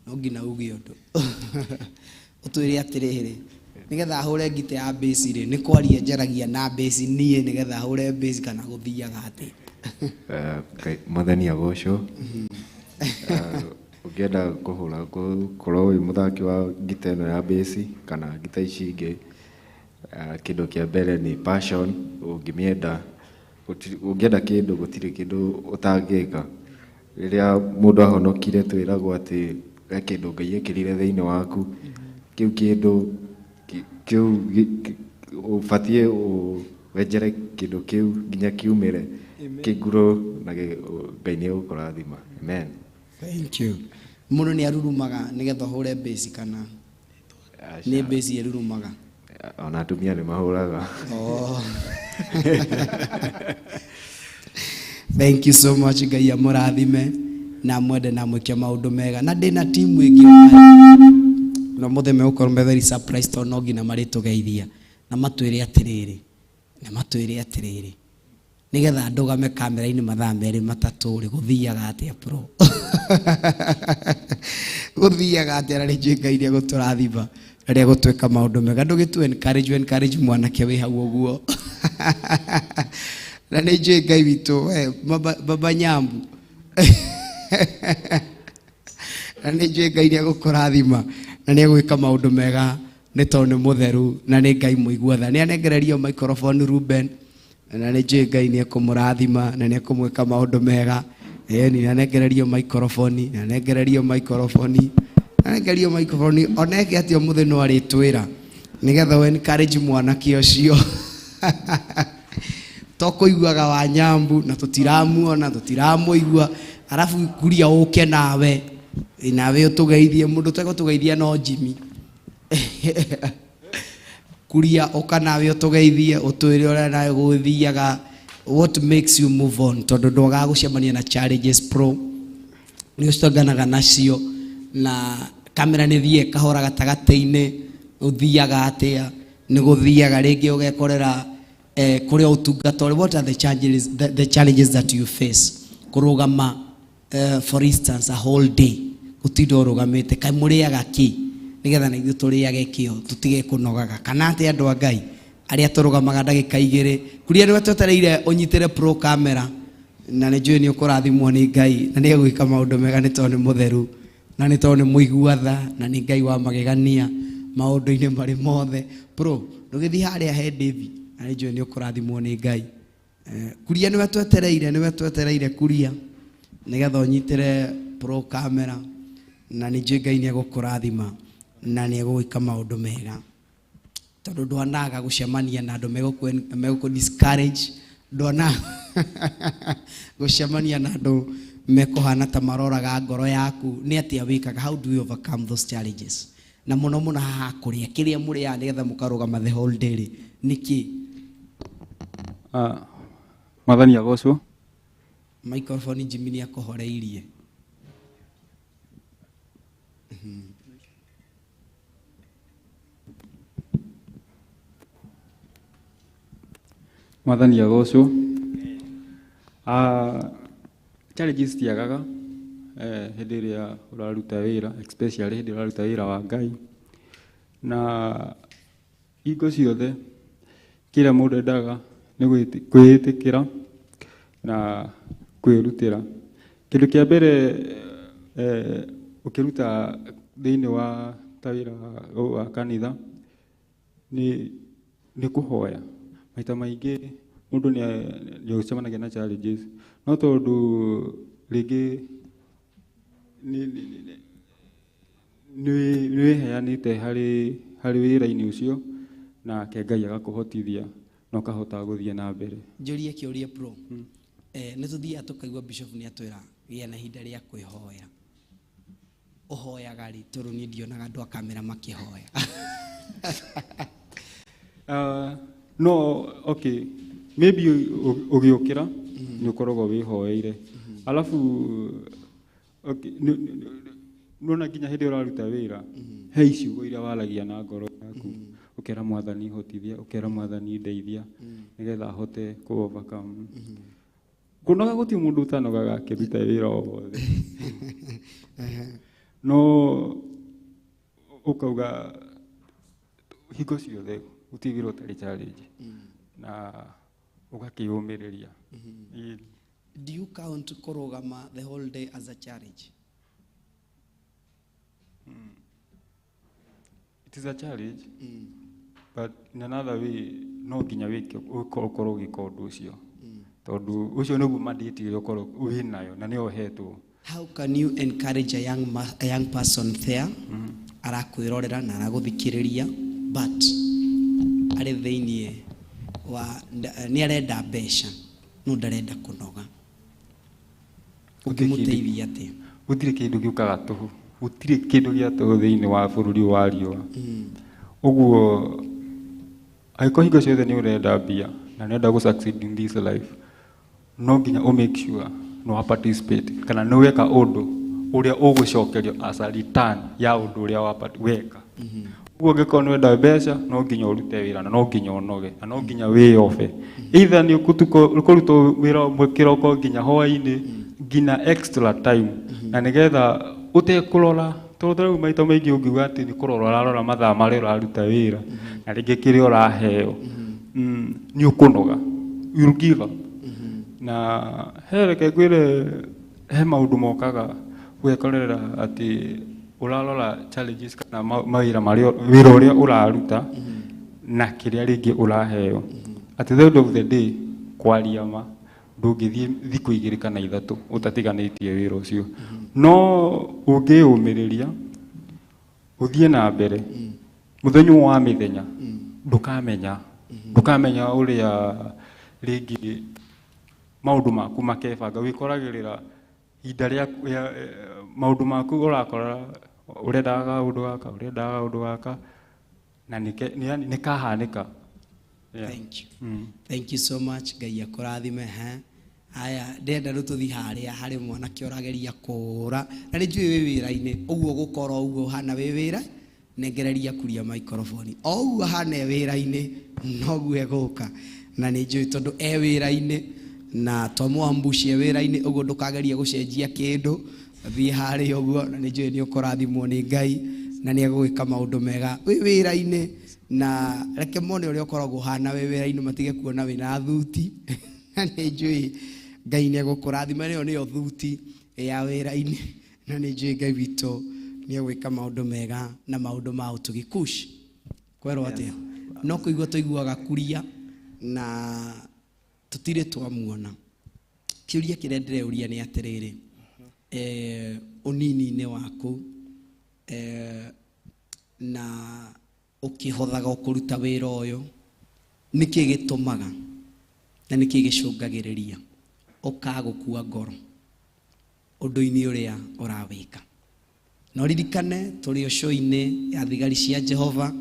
no nginya uge ũndũ. Ũtwĩre atĩrĩrĩ, nĩgetha hũre ngita ya bass rĩ, nĩ kwaria njaragia na bass niĩ nĩgetha hũre bass kana gũthiaga atĩa? Ngai, Mwathani agocwo. Ũngĩenda kũhũra, gũkorwo wĩ mũthaki wa ngita ĩno ya bass kana ngita ici ingĩ, kĩndũ kĩa mbere nĩ passion. Ũngĩmĩenda, ũngĩenda kĩndũ gũtirĩ kĩndũ ũtangĩka. Rĩrĩa mũndũ ahonokire twĩragwo atĩ he kĩndũ Ngai ekĩrire thĩinĩ waku, kĩu kĩndũ kĩu ũbatiĩ wenjere kĩndũ kĩu nginya kiumĩre kĩnguro, na Ngai nĩ egũkũrathima. Amen. Thank you. Mũndũ nĩ arurumaga nĩgetha ũhũre bass kana Aca. nĩ bass ĩrurumaga? Ona atumia nĩ mahũraga. Oh. Thank you so much. Ngai amũrathime na mwende na mwĩke maũndũ mega. Na ndĩna timu ĩngĩ na mũthĩ megũkorwo me very surprised, tondũ no nginya marĩtũgeithia na matwĩre atĩrĩrĩ, na matwĩre atĩrĩrĩ, nĩgetha ndũgame kamera-inĩ mathaa merĩ matatũ rĩ, gũthiaga atĩa bro? Gũthiaga atĩa? Na nĩ njũĩ Ngai nĩegũtũrathima na nĩegũtwĩka maũndũ mega. Ndũgĩtũ encourage, encourage mwanake wĩ hau ũguo. Na nĩ njũĩ Ngai witũ, we, baba Nyambu. Na nĩ njũĩ Ngai nĩegũkũrathima na nĩegwĩka maũndũ mega, nĩ tondũ nĩ mũtheru na nĩ Ngai mũigua tha. Nĩ anengererio microphone Ruben, na nĩ njũĩ Ngai nĩekũmũrathima na nĩekũmwĩka maũndũ mega. Ĩni, nĩ anengererio microphone, nĩ anengererio microphone, nĩ anengererio microphone. Ona eke atĩa ũmũthĩ no arĩtwĩra nĩgetha ũ encourage mwanake ũcio. Tũkũiguaga wa Nyambu na tũtiramuona, tũtiramũigua. Arabu kuria ũke nawe, nawe ũtũgeithie. Mũndũ ũtegũtũgeithia no Jimmy. Kuria ũka nawe ũtũgeithie, ũtwĩre ũrĩa nawe gũthiaga, what makes you move on, tondũ ndwagaga gũcemania na challenges, pro nĩ ũcitanganaga nacio, na kamera nĩ thiĩ kahora gatagatĩ-inĩ, ũthiaga atĩa, nĩ gũthiaga rĩngĩ ũgekorera kũrĩa ũtungata ũrĩ. What are the challenges, the challenges that you face kũrũgama, for instance, a whole day, gũtinda ũrũgamĩte? Kaĩ mũrĩaga kĩ nĩgetha na ithuĩ tũrĩage kĩo, tũtige kũnogaga? Kana atĩ andũ a Ngai arĩa tũrũgamaga ndagĩka 2? Kuria, nĩwe twetereire ũnyitĩre pro camera, na nĩ njũĩ nĩ ũkũrathimwo nĩ Ngai na nĩ egwĩka maũndũ mega, nĩ tondũ nĩ mũtheru na nĩ tondũ nĩ mũigua tha na nĩ Ngai wa magegania maũndũ-inĩ marĩ mothe. Pro, ndũgĩthiĩ harĩa he David, na nĩ njũĩ nĩ ũkũrathimwo nĩ Ngai. Kuria, nĩwe twetereire, nĩwe twetereire, Kuria, nĩgetha ũnyitĩre pro camera, na nĩ njũĩ Ngai nĩ egũkũrathima na nĩ egũgwĩka maũndũ mega, tondũ ndwanaga gũcemania na andũ megũkũ discourage, ndwanaga gũcemania na andũ mekũhana ta maroraga ngoro yaku. Nĩ atĩa wĩkaga? How do you overcome those challenges? Na mũno mũno haha kũrĩa, kĩrĩa mũrĩaga nĩgetha mũkarũgama the whole day rĩ, nĩkĩ? Ah, Mwathani agocwo. Microphone, Jimmy nĩ akũhoreirie. Mwathani agocwo. Ah, challenges tiagaga hĩndĩ ĩrĩa ũraruta wĩra, especially hĩndĩ ĩrĩa ũraruta wĩra wa Ngai, na hingo ciothe kĩrĩa mũndũ endaga nĩ kwĩĩtĩkĩra na kwĩrutĩra. Kĩndũ kĩa mbere, ũkĩruta thĩinĩ wa ta wĩra wa kanitha nĩ kũhoya. Maita maingĩ mũndũ nĩ ũcemanagia na challenges, no tondũ rĩngĩ nĩ wĩheanĩte harĩ wĩra-inĩ ũcio, nake Ngai agakũhotithia na ũkahota gũthiĩ na mbere. Njũrie kĩũria, pro. Nĩ tũthiaga tũkaigua bishop nĩ atwĩra gĩa na ihinda rĩa kwĩhoya. Ũhoyaga rĩ? Tondũ niĩ ndionaga andũ a kamera makĩhoya. No okay, maybe ũgĩũkĩra nĩ ũkoragwo wĩhoeire, alafu okay, nĩwona nginya hĩndĩ ĩrĩa ũraruta wĩra, he ciugo iria waragia na ngoro yaku, ũkera Mwathani hotithia, ũkera Mwathani ndeithia nĩgetha hote kũ overcome. Kũnoga, gũtirĩ mũndũ ũtanogaga akĩruta wĩra o wothe, no ũkauga hingo ciothe gũtirĩ wĩra ũtarĩ challenge, na ũgakĩyũmĩrĩria. Ĩĩ. Do you count kũrũgama the whole day as a challenge? It is a challenge, but in another way no nginya wĩke, ũkorwo ũgĩka ũndũ ũcio, tondũ ũcio nĩguo mandate ĩrĩa ũkorwo wĩnayo na nĩyo ũhetwo. How can you encourage a young person there arakwĩrorera na aragũthikĩrĩria, but arĩ thĩiniĩ wa nĩ arenda mbeca no ndarenda kũnoga? Ũngĩmũteithia atĩa? Gũtirĩ kĩndũ gĩũkaga tũhũ, gũtirĩ kĩndũ gĩa tũhũ thĩinĩ wa bũrũri ũyũ wa riũa. Ũguo angĩkorwo hingo ciothe nĩ ũrenda mbia na nĩ ũrenda gũ succeed in this life, no nginya ũ make sure nĩ wa participate kana nĩ weka ũndũ ũrĩa ũgũcokerio as a return ya ũndũ ũrĩa weka. Ũguo ũngĩkorwo nĩ wenda mbeca, no nginya ũrute wĩra na no nginya ũnoge na no nginya wĩyobe, either nĩ ũkũruta wĩra ũmwe kĩroko nginya hwaĩ-inĩ, nginya extra time, na nĩgetha ũtekũrora, tondũ ta rĩu maita maingĩ ũngiuga atĩ nĩ kũrora ũrarora mathaa marĩa ũraruta wĩra na rĩngĩ kĩrĩa ũraheo, nĩ ũkũnoga, you'll give up. Na he, reke ngwĩre, he maũndũ mokaga ũgekorera atĩ ũrarora challenges kana mawĩra marĩa, wĩra ũrĩa ũraruta na kĩrĩa rĩngĩ ũraheo. At the end of the day, kwaria ma, ndũngĩthiĩ thikũ 2 kana 3 ũtatiganĩtie wĩra ũcio, no ũngĩyũmĩrĩria ũthiĩ na mbere, mũthenya ũmwe wa mĩthenya ndũkamenya ũrĩa Rĩngĩ maũndũ maku makebanga, wĩkoragĩrĩra ihinda rĩa maũndũ maku, ũrakora ũrendaga kaũndũ gaka, ũrendaga kaũndũ gaka, na yani nĩkahanĩka. Yeah. Thank you. Thank you so much. Ngai akũrathime. Ha, aya, ndĩrenda rĩu tũthiĩ harĩa harĩ mwanake ũrageria kũũra, na nĩ njũĩ wĩ wĩra-inĩ ũguo, gũkorwo ũguo ũhana wĩ wĩra. Nengereria kuria microphone o ũguo ahana e wĩra-inĩ, noguo egũka, na nĩ njũĩ tondũ e wĩra-inĩ na twamwambucie wĩra-inĩ ũguo, ndũkagerie gũcenjia kĩndũ, thiĩ harĩa ũguo, na nĩ njũĩ nĩ ũkũrathimwo nĩ Ngai na nĩ egũgĩka maũndũ mega wĩ wĩra-inĩ. Na reke mone ũrĩa ũkoragwo ũhana wĩ wĩra-inĩ, matige kuona wĩna thuti, na nĩ njũĩ Ngai nĩ egũkũrathima. Ĩyo nĩyo thuti ya wĩra-inĩ, na nĩ njũĩ Ngai witũ nĩ egwĩka maũndũ mega na maũndũ ma ũtugi. Kush, kwerwo atĩa? No kũigua tũiguaga kuria na tũtirĩ twamuona. Kĩũria kĩrĩa ndĩreuria nĩ atĩrĩrĩ, ũnini-inĩ waku, na ũkĩhothaga ũkũruta wĩra ũyũ, nĩkĩ gĩtũmaga na nĩkĩ gĩcũngagĩrĩria ũkaga gũkua ngoro ũndũ-inĩ ũrĩa ũrawĩka? No ririkane tũrĩ o show-inĩ ya Thigari cia Jehova.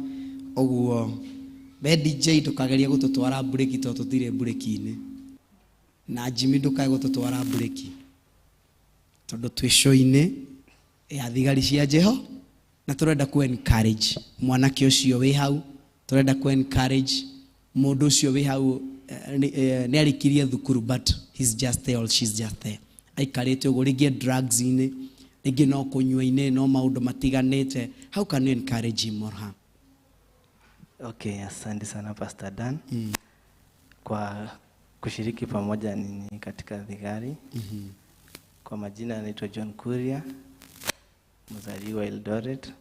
Ũguo we DJ, ndũkagerie gũtũtwara mburĩki tondũ tũtirĩ mburĩki-inĩ, na Jimmy, ndũkae gũtũtwara mburĩki tondũ twĩ show-inĩ ya Thigari cia Jeho, na tũrenda ku encourage mwanake ũcio wĩ hau, tũrenda ku encourage mũndũ ũcio wĩ hau, nĩ arĩkirie thukuru but he's just there or she's just there, aikarĩte ũguo, rĩngĩ drugs-inĩ, rĩngĩ no kũnyua-inĩ, no maũndũ matiganĩte. How can you encourage him or her? Okay, asante sana, Pastor Dan, kwa kushiriki pamoja nini katika Thigari. Kwa majina anaitwa John Kuria, mzaliwa Eldoret.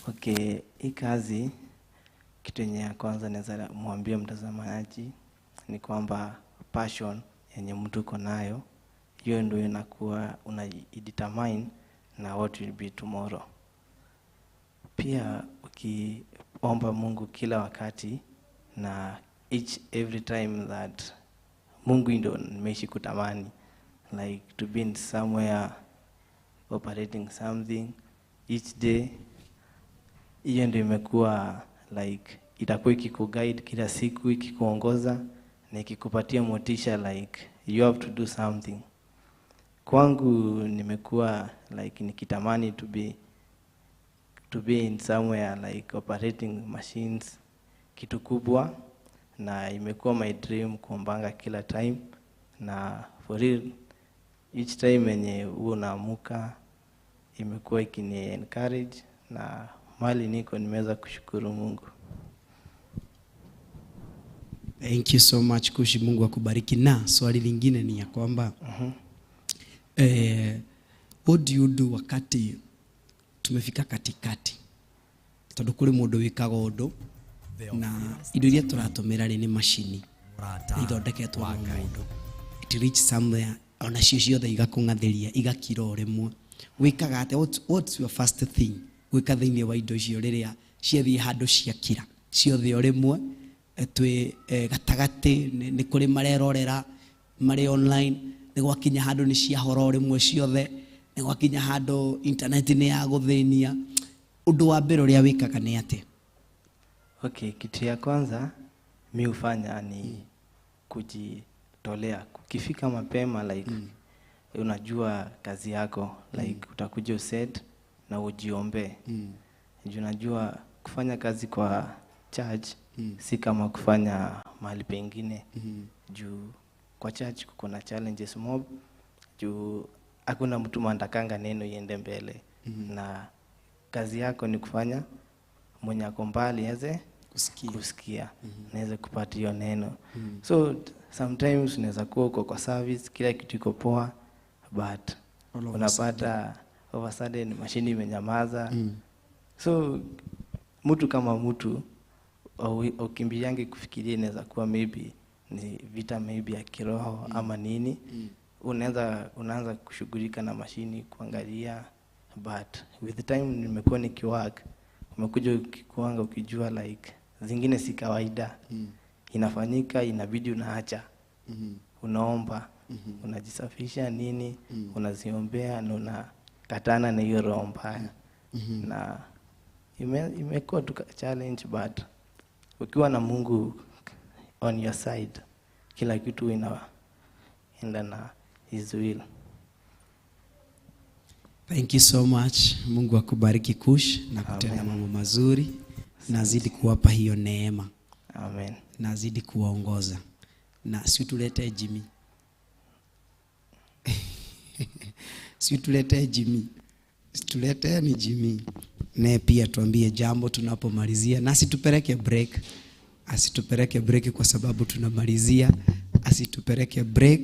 Okay, hii kazi, kitu yenye ya kwanza naweza mwambia mtazamaji ni kwamba passion yenye mtu uko nayo, hiyo ndio inakuwa una determine na what will be tomorrow. Pia ukiomba Mungu kila wakati na each every time that Mungu ndio nimeishi kutamani, like to be in somewhere operating something each day, hiyo ndio imekuwa like itakuwa ikikuguide kila siku, ikikuongoza na ikikupatia motisha, like you have to do something. Kwangu nimekuwa like nikitamani to be in somewhere like operating machines, kitu kubwa, na imekuwa my dream kuombanga kila time, na for real, each time yenye huwa unaamuka, imekuwa ikini encourage, na mahali niko nimeweza kushukuru Mungu. Thank you so much, Kushi, Mungu akubariki. Na swali lingine ni ya kwamba what do you do wakati tumefika katikati, tondũ kũrĩ mũndũ wĩkaga ũndũ na indo iria tũratũmĩra rĩ, nĩ macini ithondeketwo na mũndũ, it reach somewhere onacio ciothe igakũng'athĩria, igakira o rĩmwe, wĩkaga atĩa? What's your first thing gwĩka thĩinĩ wa indo icio rĩrĩa ciathiĩ handũ ciakira ciothe o rĩmwe? Twĩ gatagatĩ, nĩ kũrĩ marerorera marĩ online, nĩ gwakinya handũ nĩ ciahora o rĩmwe ciothe, nĩ gwakinya handũ internet nĩ ya gũthĩnia, ũndũ wa mbere ũrĩa wĩkaga nĩ atĩa? Okay, kitu ya kwanza mi hufanya ni kujitolea. Ukifika mapema, like unajua kazi yako, like utakuja uset na ujiombee. Juu unajua kufanya kazi kwa church si kama kufanya mahali pengine. Juu kwa church kuko na challenges mob, juu hakuna mtu anatakanga neno iende mbele, na kazi yako ni kufanya mwenye ako mbali aweze kusikia, kusikia naweze kupata hiyo neno. So sometimes unaweza kuwa uko kwa service, kila kitu iko poa, but All of a unapata all of a sudden mashini imenyamaza. So mtu kama mtu ukimbiliange kufikiria inaweza kuwa maybe ni vita, maybe ya kiroho ama nini. Unaweza unaanza kushughulika na mashini kuangalia, but with time nimekuwa nikiwork, umekuja ukikuanga ukijua like zingine si kawaida. inafanyika, inabidi unaacha. Unaomba, unajisafisha nini, unaziombea na unakatana na hiyo roho mbaya. Na imekuwa tu challenge, but ukiwa na Mungu on your side, kila kitu inaenda na his will. Thank you so much. Mungu akubariki Kush na kutenda mambo mazuri, nazidi kuwapa hiyo neema. Amen. Nazidi kuwaongoza. Na si tuletee Jimmy. Si tuletee Jimmy. Tuletee ni Jimmy. Naye pia tuambie jambo tunapomalizia, na asitupeleke break. Asitupeleke break kwa sababu tunamalizia. Asitupeleke break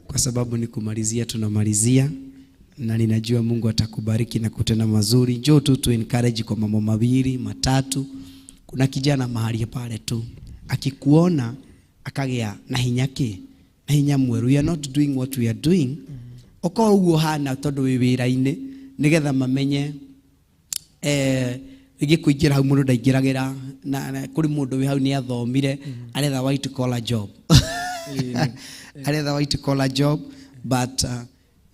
kwa sababu ni kumalizia, tunamalizia. Na ninajua Mungu atakubariki na kutenda mazuri. Njoo tu tu encourage kwa mambo mawili matatu. Kuna kijana mahali pale tu akikuona akagea na hinya ki na hinya mweru. We are not doing what we are doing. Okorwo uguo hana tondu wi wira-ini nigetha mamenye rĩngĩ kũingĩra hau mũndũ ndaingĩragĩra na kũrĩ mũndũ wĩ hau nĩ athomire, aretha white collar job. Aretha white collar job, but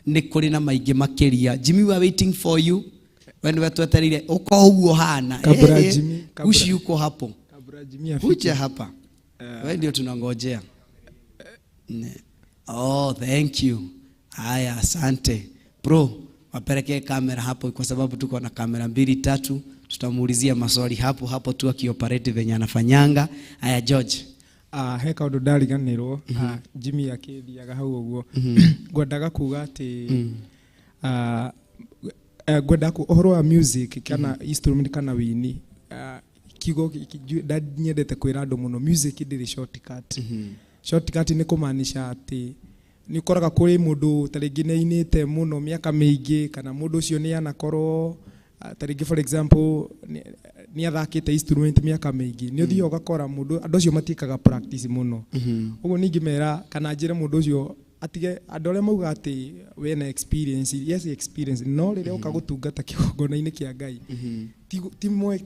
nĩ kũrĩ na maingĩ makĩria. Jimmy, we are waiting for you. We nĩwe twetereire. Ũkorwo ũguo hana. Kabla Jimmy, kabla. Ushi yuko hapo. Kabla Jimmy afike. Kuja hapa. Wewe ndio tunangojea. Ne. Oh, thank you. Haya, asante. Bro, wapelekee kamera hapo kwa sababu tuko na kamera 2 3. Tutamuulizia maswali hapo hapo tu akioperate venye anafanyanga. Haya, George. He kaundu ndariganirwo, Jimmy akithiaga hau uguo. Ngwendaga kuga ati, ngwendaga uhoro wa music kana instrument kana wini, kiugo nyendete kwira andu muno, music ndiri shortcut. Shortcut ni kumaanisha ati ni ukoraga kuri mundu ta ringi ni ainite muno miaka miingi, kana mundu ucio ni anakorwo, ta ringi for example ni athakite instrument miaka miingi, ni uthiaga ugakora mundu andu acio matiikaga practice muno. Uguo ningimera kana njire mundu ucio atige andu aria mauga ati we na experience, yes experience, no riria uka gutungata kigongona-ini kia Ngai,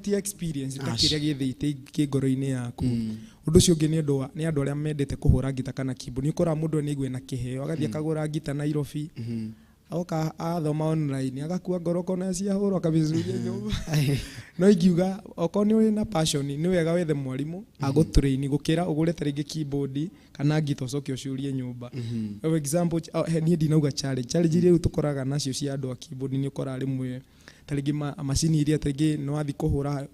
ti experience ta Aca. kiria githiite ki ngoro-ini yaku. Undu ucio ungi ni undu wa, ni andu aria mendete kuhura ngita kana keyboard. Ni ukora mundu ni aigue na kiheo, agathie akagura ngita Nairobi, agoka athoma online, agakua ngoro kona ciahũrwo akabicuria nyũmba. No ingiuga okorwo nĩ ũrĩ na passion, nĩ wega wethe mwarimu agũtrain gũkĩra ũgũre ta rĩngĩ keyboard kana ngita ũcoke ũcurie nyũmba. For example, he, niĩ ndinauga challenge. Challenge iria rĩu tũkoraga nacio cia andũ a keyboard nĩ ũkoraga rĩmwe ta rĩngĩ macini iria ta rĩngĩ nĩ wathiĩ kũhũra,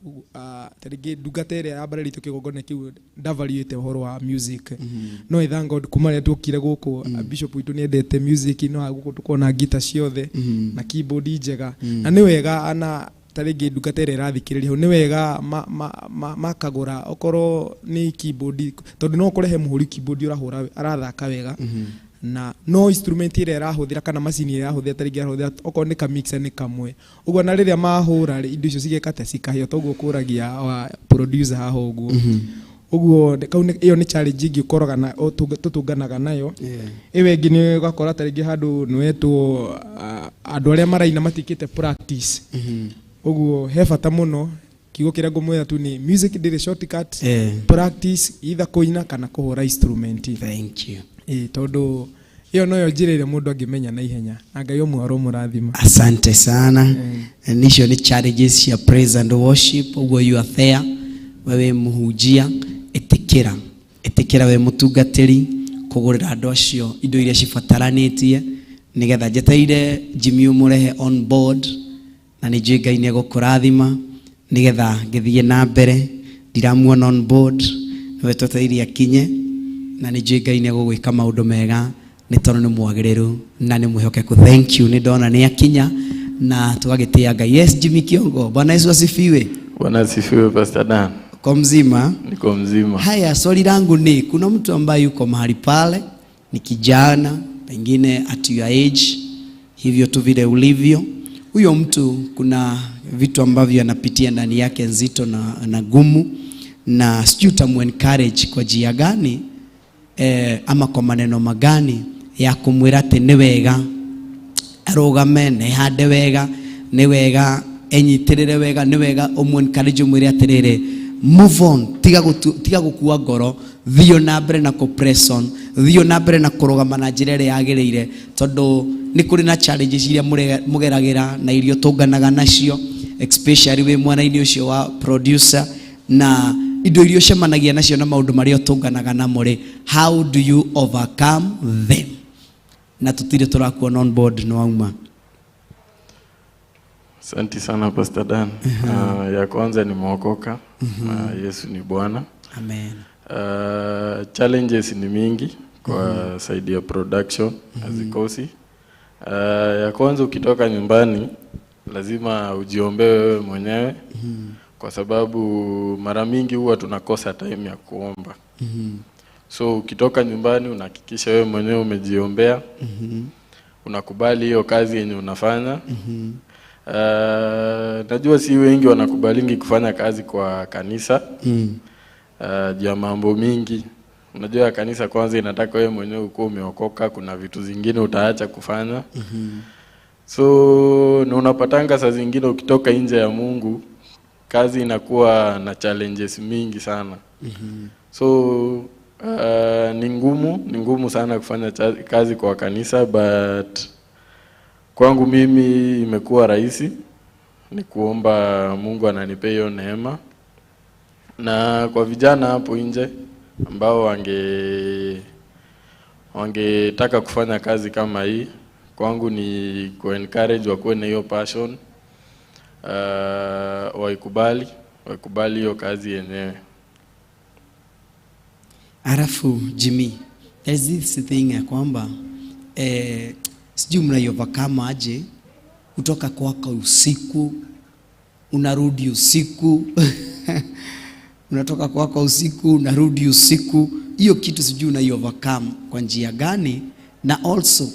ta rĩngĩ ndungata ĩrĩa yambarĩrĩtio kĩgongona kĩu ndavariĩte ũhoro wa music. No thank God kuma rĩrĩa tuokire gũkũ, bishop witũ nĩ endete music, no gũkũ tũkona ngita ciothe na keyboard njega. Na nĩ wega ana ta rĩngĩ ndungata ĩrĩa ĩrathikĩrĩria hau, nĩ wega makagũra okorwo nĩ keyboard, tondũ no ũkore he mũhũri keyboard ũrahũra arathaka wega, na no instrument ĩrĩa ĩrahũthĩra kana macini ĩrĩa ĩrahũthĩra ta rĩngĩ arahũthĩra okorwo nĩ ka mixer nĩ kamwe ũguo, na rĩrĩa mahũra rĩ, indo icio cigeka ta cikahĩa, toguo kũragia wa producer haha ũguo. Ũguo kau ĩyo nĩ challenge ĩngĩ ũkoraga na, tũtũnganaga nayo. Ĩyo ĩngĩ nĩ ũgakora ta rĩngĩ handũ nĩwetwo, andũ arĩa maraina matikĩte practice. Ũguo he bata mũno, kiugo kĩrĩa ngũmwĩra tu nĩ music ndĩrĩ shortcut, practice either kũina kana kũhũra instrument. Thank you. Tondũ ĩyo noyo njĩra ĩrĩa mũndũ angĩmenya na ihenya, na Ngai ũmwe aromũrathima. Asante sana. Nicio nĩ challenges cia praise and worship. Ũguo you are there, wewe mũhunjia, ĩtĩkĩra, ĩtĩkĩra we mũtungatĩri kũgũrĩra andũ acio indo iria cibataranĩtie, nĩgetha njetereire Jimmy ũmũrehe on board, na nĩ njũĩ Ngai nĩ egũkũrathima nĩgetha ngĩthiĩ na mbere. Ndiramuona on board, nĩwe twetereire akinye, na nĩ njũĩ Ngai nĩ egũgwĩka maũndũ mega, nĩ tondũ nĩ mwagĩrĩru na nĩ mwĩhokeku. Thank you, nĩ ndona nĩ akinya na tũgagĩtĩa Ngai. Yes, Jimmy Kiongo, Bwana Yesu asifiwe. Bwana asifiwe, Pastor Dan. Uko mzima? Niko mzima. Haya, swali langu ni kuna mtu ambaye yuko mahali pale, ni kijana, pengine at your age, hivyo tu vile ulivyo. Huyo mtu kuna vitu ambavyo anapitia ndani yake nzito na gumu, na sijui utamu-encourage kwa njia gani, ama kwa maneno magani ya kumwira ati ni wega arugame, na ehande wega, ni wega enyitirire wega, ni wega umu-encourage umwire atiriri Move on, tiga tiga gũkua ngoro, thiĩ na mbere na kũ press on, thiĩ na mbere na kũrũgama na njĩra ĩrĩa yagĩrĩire, tondũ nĩ kũrĩ na challenges iria mũgeragĩra na iria ũtũnganaga nacio, especially wĩ mwena-inĩ ũcio wa producer na indo iria ũcemanagia nacio na maũndũ marĩa ũtũnganaga namo rĩ, how do you overcome them? Na tũtirĩ tũrakuona on board, nĩ wauma. Asante sana, Pastor Dan. Ya kwanza nimeokoka. Yesu ni Bwana. Amen. Challenges ni mingi kwa side ya production, hazikosi. Ya kwanza, ukitoka nyumbani lazima ujiombee wewe mwenyewe kwa sababu mara mingi huwa tunakosa time ya kuomba. So ukitoka nyumbani unahakikisha wewe mwenyewe umejiombea, unakubali hiyo kazi yenye unafanya. Najua si wengi wanakubalingi kufanya kazi kwa kanisa juu ya mambo mingi. Unajua ya kanisa kwanza inataka wewe mwenyewe ukuwa umeokoka, kuna vitu zingine utaacha kufanya. So na unapatanga saa zingine ukitoka nje ya Mungu kazi inakuwa na challenges mingi sana. So ni ngumu sana kufanya kazi kwa kanisa, but kwangu mimi imekuwa rahisi, ni kuomba Mungu ananipea hiyo neema. Na kwa vijana hapo nje ambao wangetaka kufanya kazi kama hii, kwangu ni ku encourage wakuwe na hiyo passion, waikubali hiyo kazi yenyewe. Alafu Jimmy, there's this thing ya kwamba sijui mnaiovercome aje, kutoka kwako usiku unarudi usiku, unatoka kwako usiku unarudi usiku. Hiyo kitu sijui unaiovercome kwa njia gani? Na also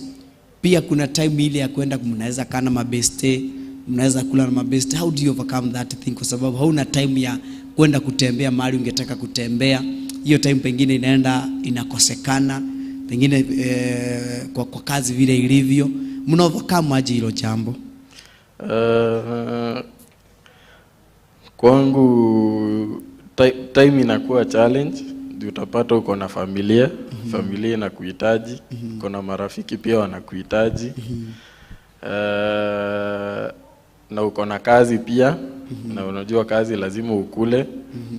pia kuna time ile ya kwenda, mnaweza kaa na mabeste, mnaweza kula na mabeste. How do you overcome that thing? Kwa sababu hauna time ya kwenda kutembea mahali ungetaka kutembea. Hiyo time pengine inaenda inakosekana, pengine kwa kazi vile ilivyo. Mna overcome aje hilo jambo? Kwangu time inakuwa challenge ndio utapata uko na familia, familia inakuhitaji, uko na marafiki pia wanakuhitaji, na uko na kazi pia, na unajua kazi lazima ukule,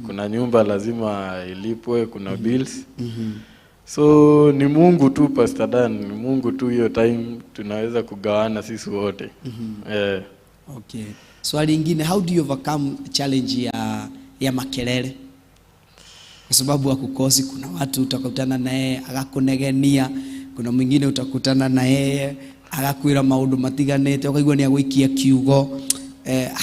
kuna nyumba lazima ilipwe, kuna bills. So ni Mungu tu, Pastor Dan, ni Mungu tu, hiyo time tunaweza kugawana sisi wote. Okay. Swali ingine, how do you overcome challenge ya makelele? Kwa sababu hakukosi, kuna watu utakutana na yeye agakunegenia, kuna mwingine utakutana na yeye agakwira maundu matiganite, ukaigua ni agũikia kiugo.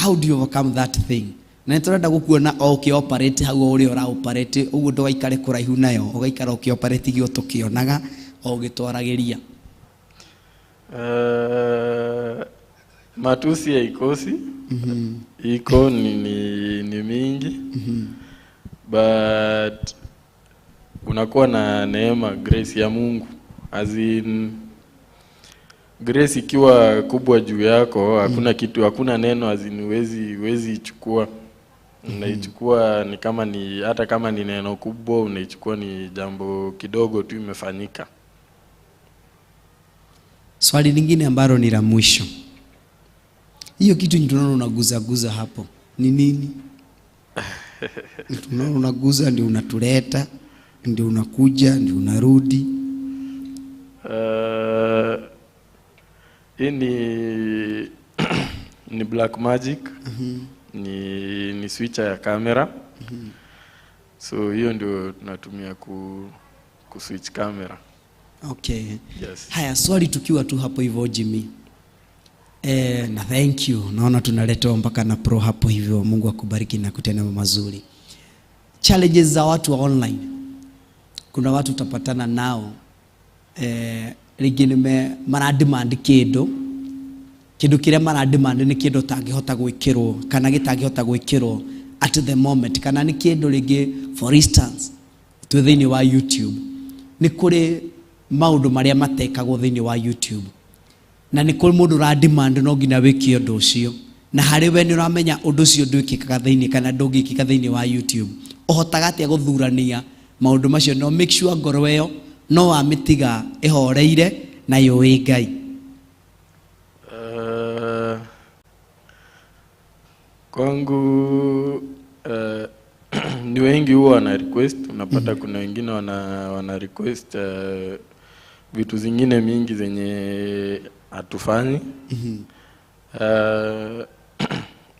How do you overcome that thing? Na nĩ tũrenda gũkuona o ũkĩoperate hau o ũrĩa ũraoperate, ũguo ndũgaikare kũraihu nayo, ũgaikara ũkĩoperate gio tũkĩonaga o ũgĩtwaragĩria. Matusi haikosi, iko ni mingi, but unakuwa na neema, grace ya Mungu, as in grace ikiwa kubwa juu yako, hakuna kitu, hakuna neno, as in huwezi ichukua, unaichukua ni kama ni, hata kama ni neno kubwa, unaichukua ni jambo kidogo tu imefanyika. Swali lingine ambalo ni la mwisho, hiyo kitu tunaona unaguzaguza hapo ni nini? Tunaona unaguza, ndio unatuleta, ndio unakuja, ndio unarudi. Hii ni black magic, ni switcher ya kamera, so hiyo ndio tunatumia ku switch camera. Yes. Haya, swali tukiwa tu hapo hivyo, Jimmy. Na thank you. Naona tunaletewa mpaka na pro hapo hivyo. Mungu akubariki na kutenda mambo mazuri. Challenges za watu wa online. Kuna watu utapatana nao rĩngĩ nĩme marademand kĩndũ, kĩndũ kĩrĩa marademand nĩ kĩndũ ũtangĩhota gwĩkĩrwo kana gĩtangĩhota gwĩkĩrwo at the moment, kana nĩ kĩndũ rĩngĩ, for instance, twĩ thĩinĩ wa YouTube, nĩ kũrĩ maũndũ marĩa matekagwo thĩinĩ wa YouTube, na nĩ kũrĩ mũndũ ũra demand no nginya wĩke ũndũ ũcio. Na harĩ we nĩ ũramenya ũndũ ũcio ndwĩkĩkaga thĩinĩ kana ndũngĩkĩka thĩinĩ wa YouTube. Ũhotaga atĩa gũthurania maũndũ macio no make sure ngoro ĩyo no wamĩtiga ĩhoreire na yũĩ Ngai? Kwangu ni wengi huwa wana request, unapata kuna wengine wana request vitu zingine mingi zenye hatufanyi.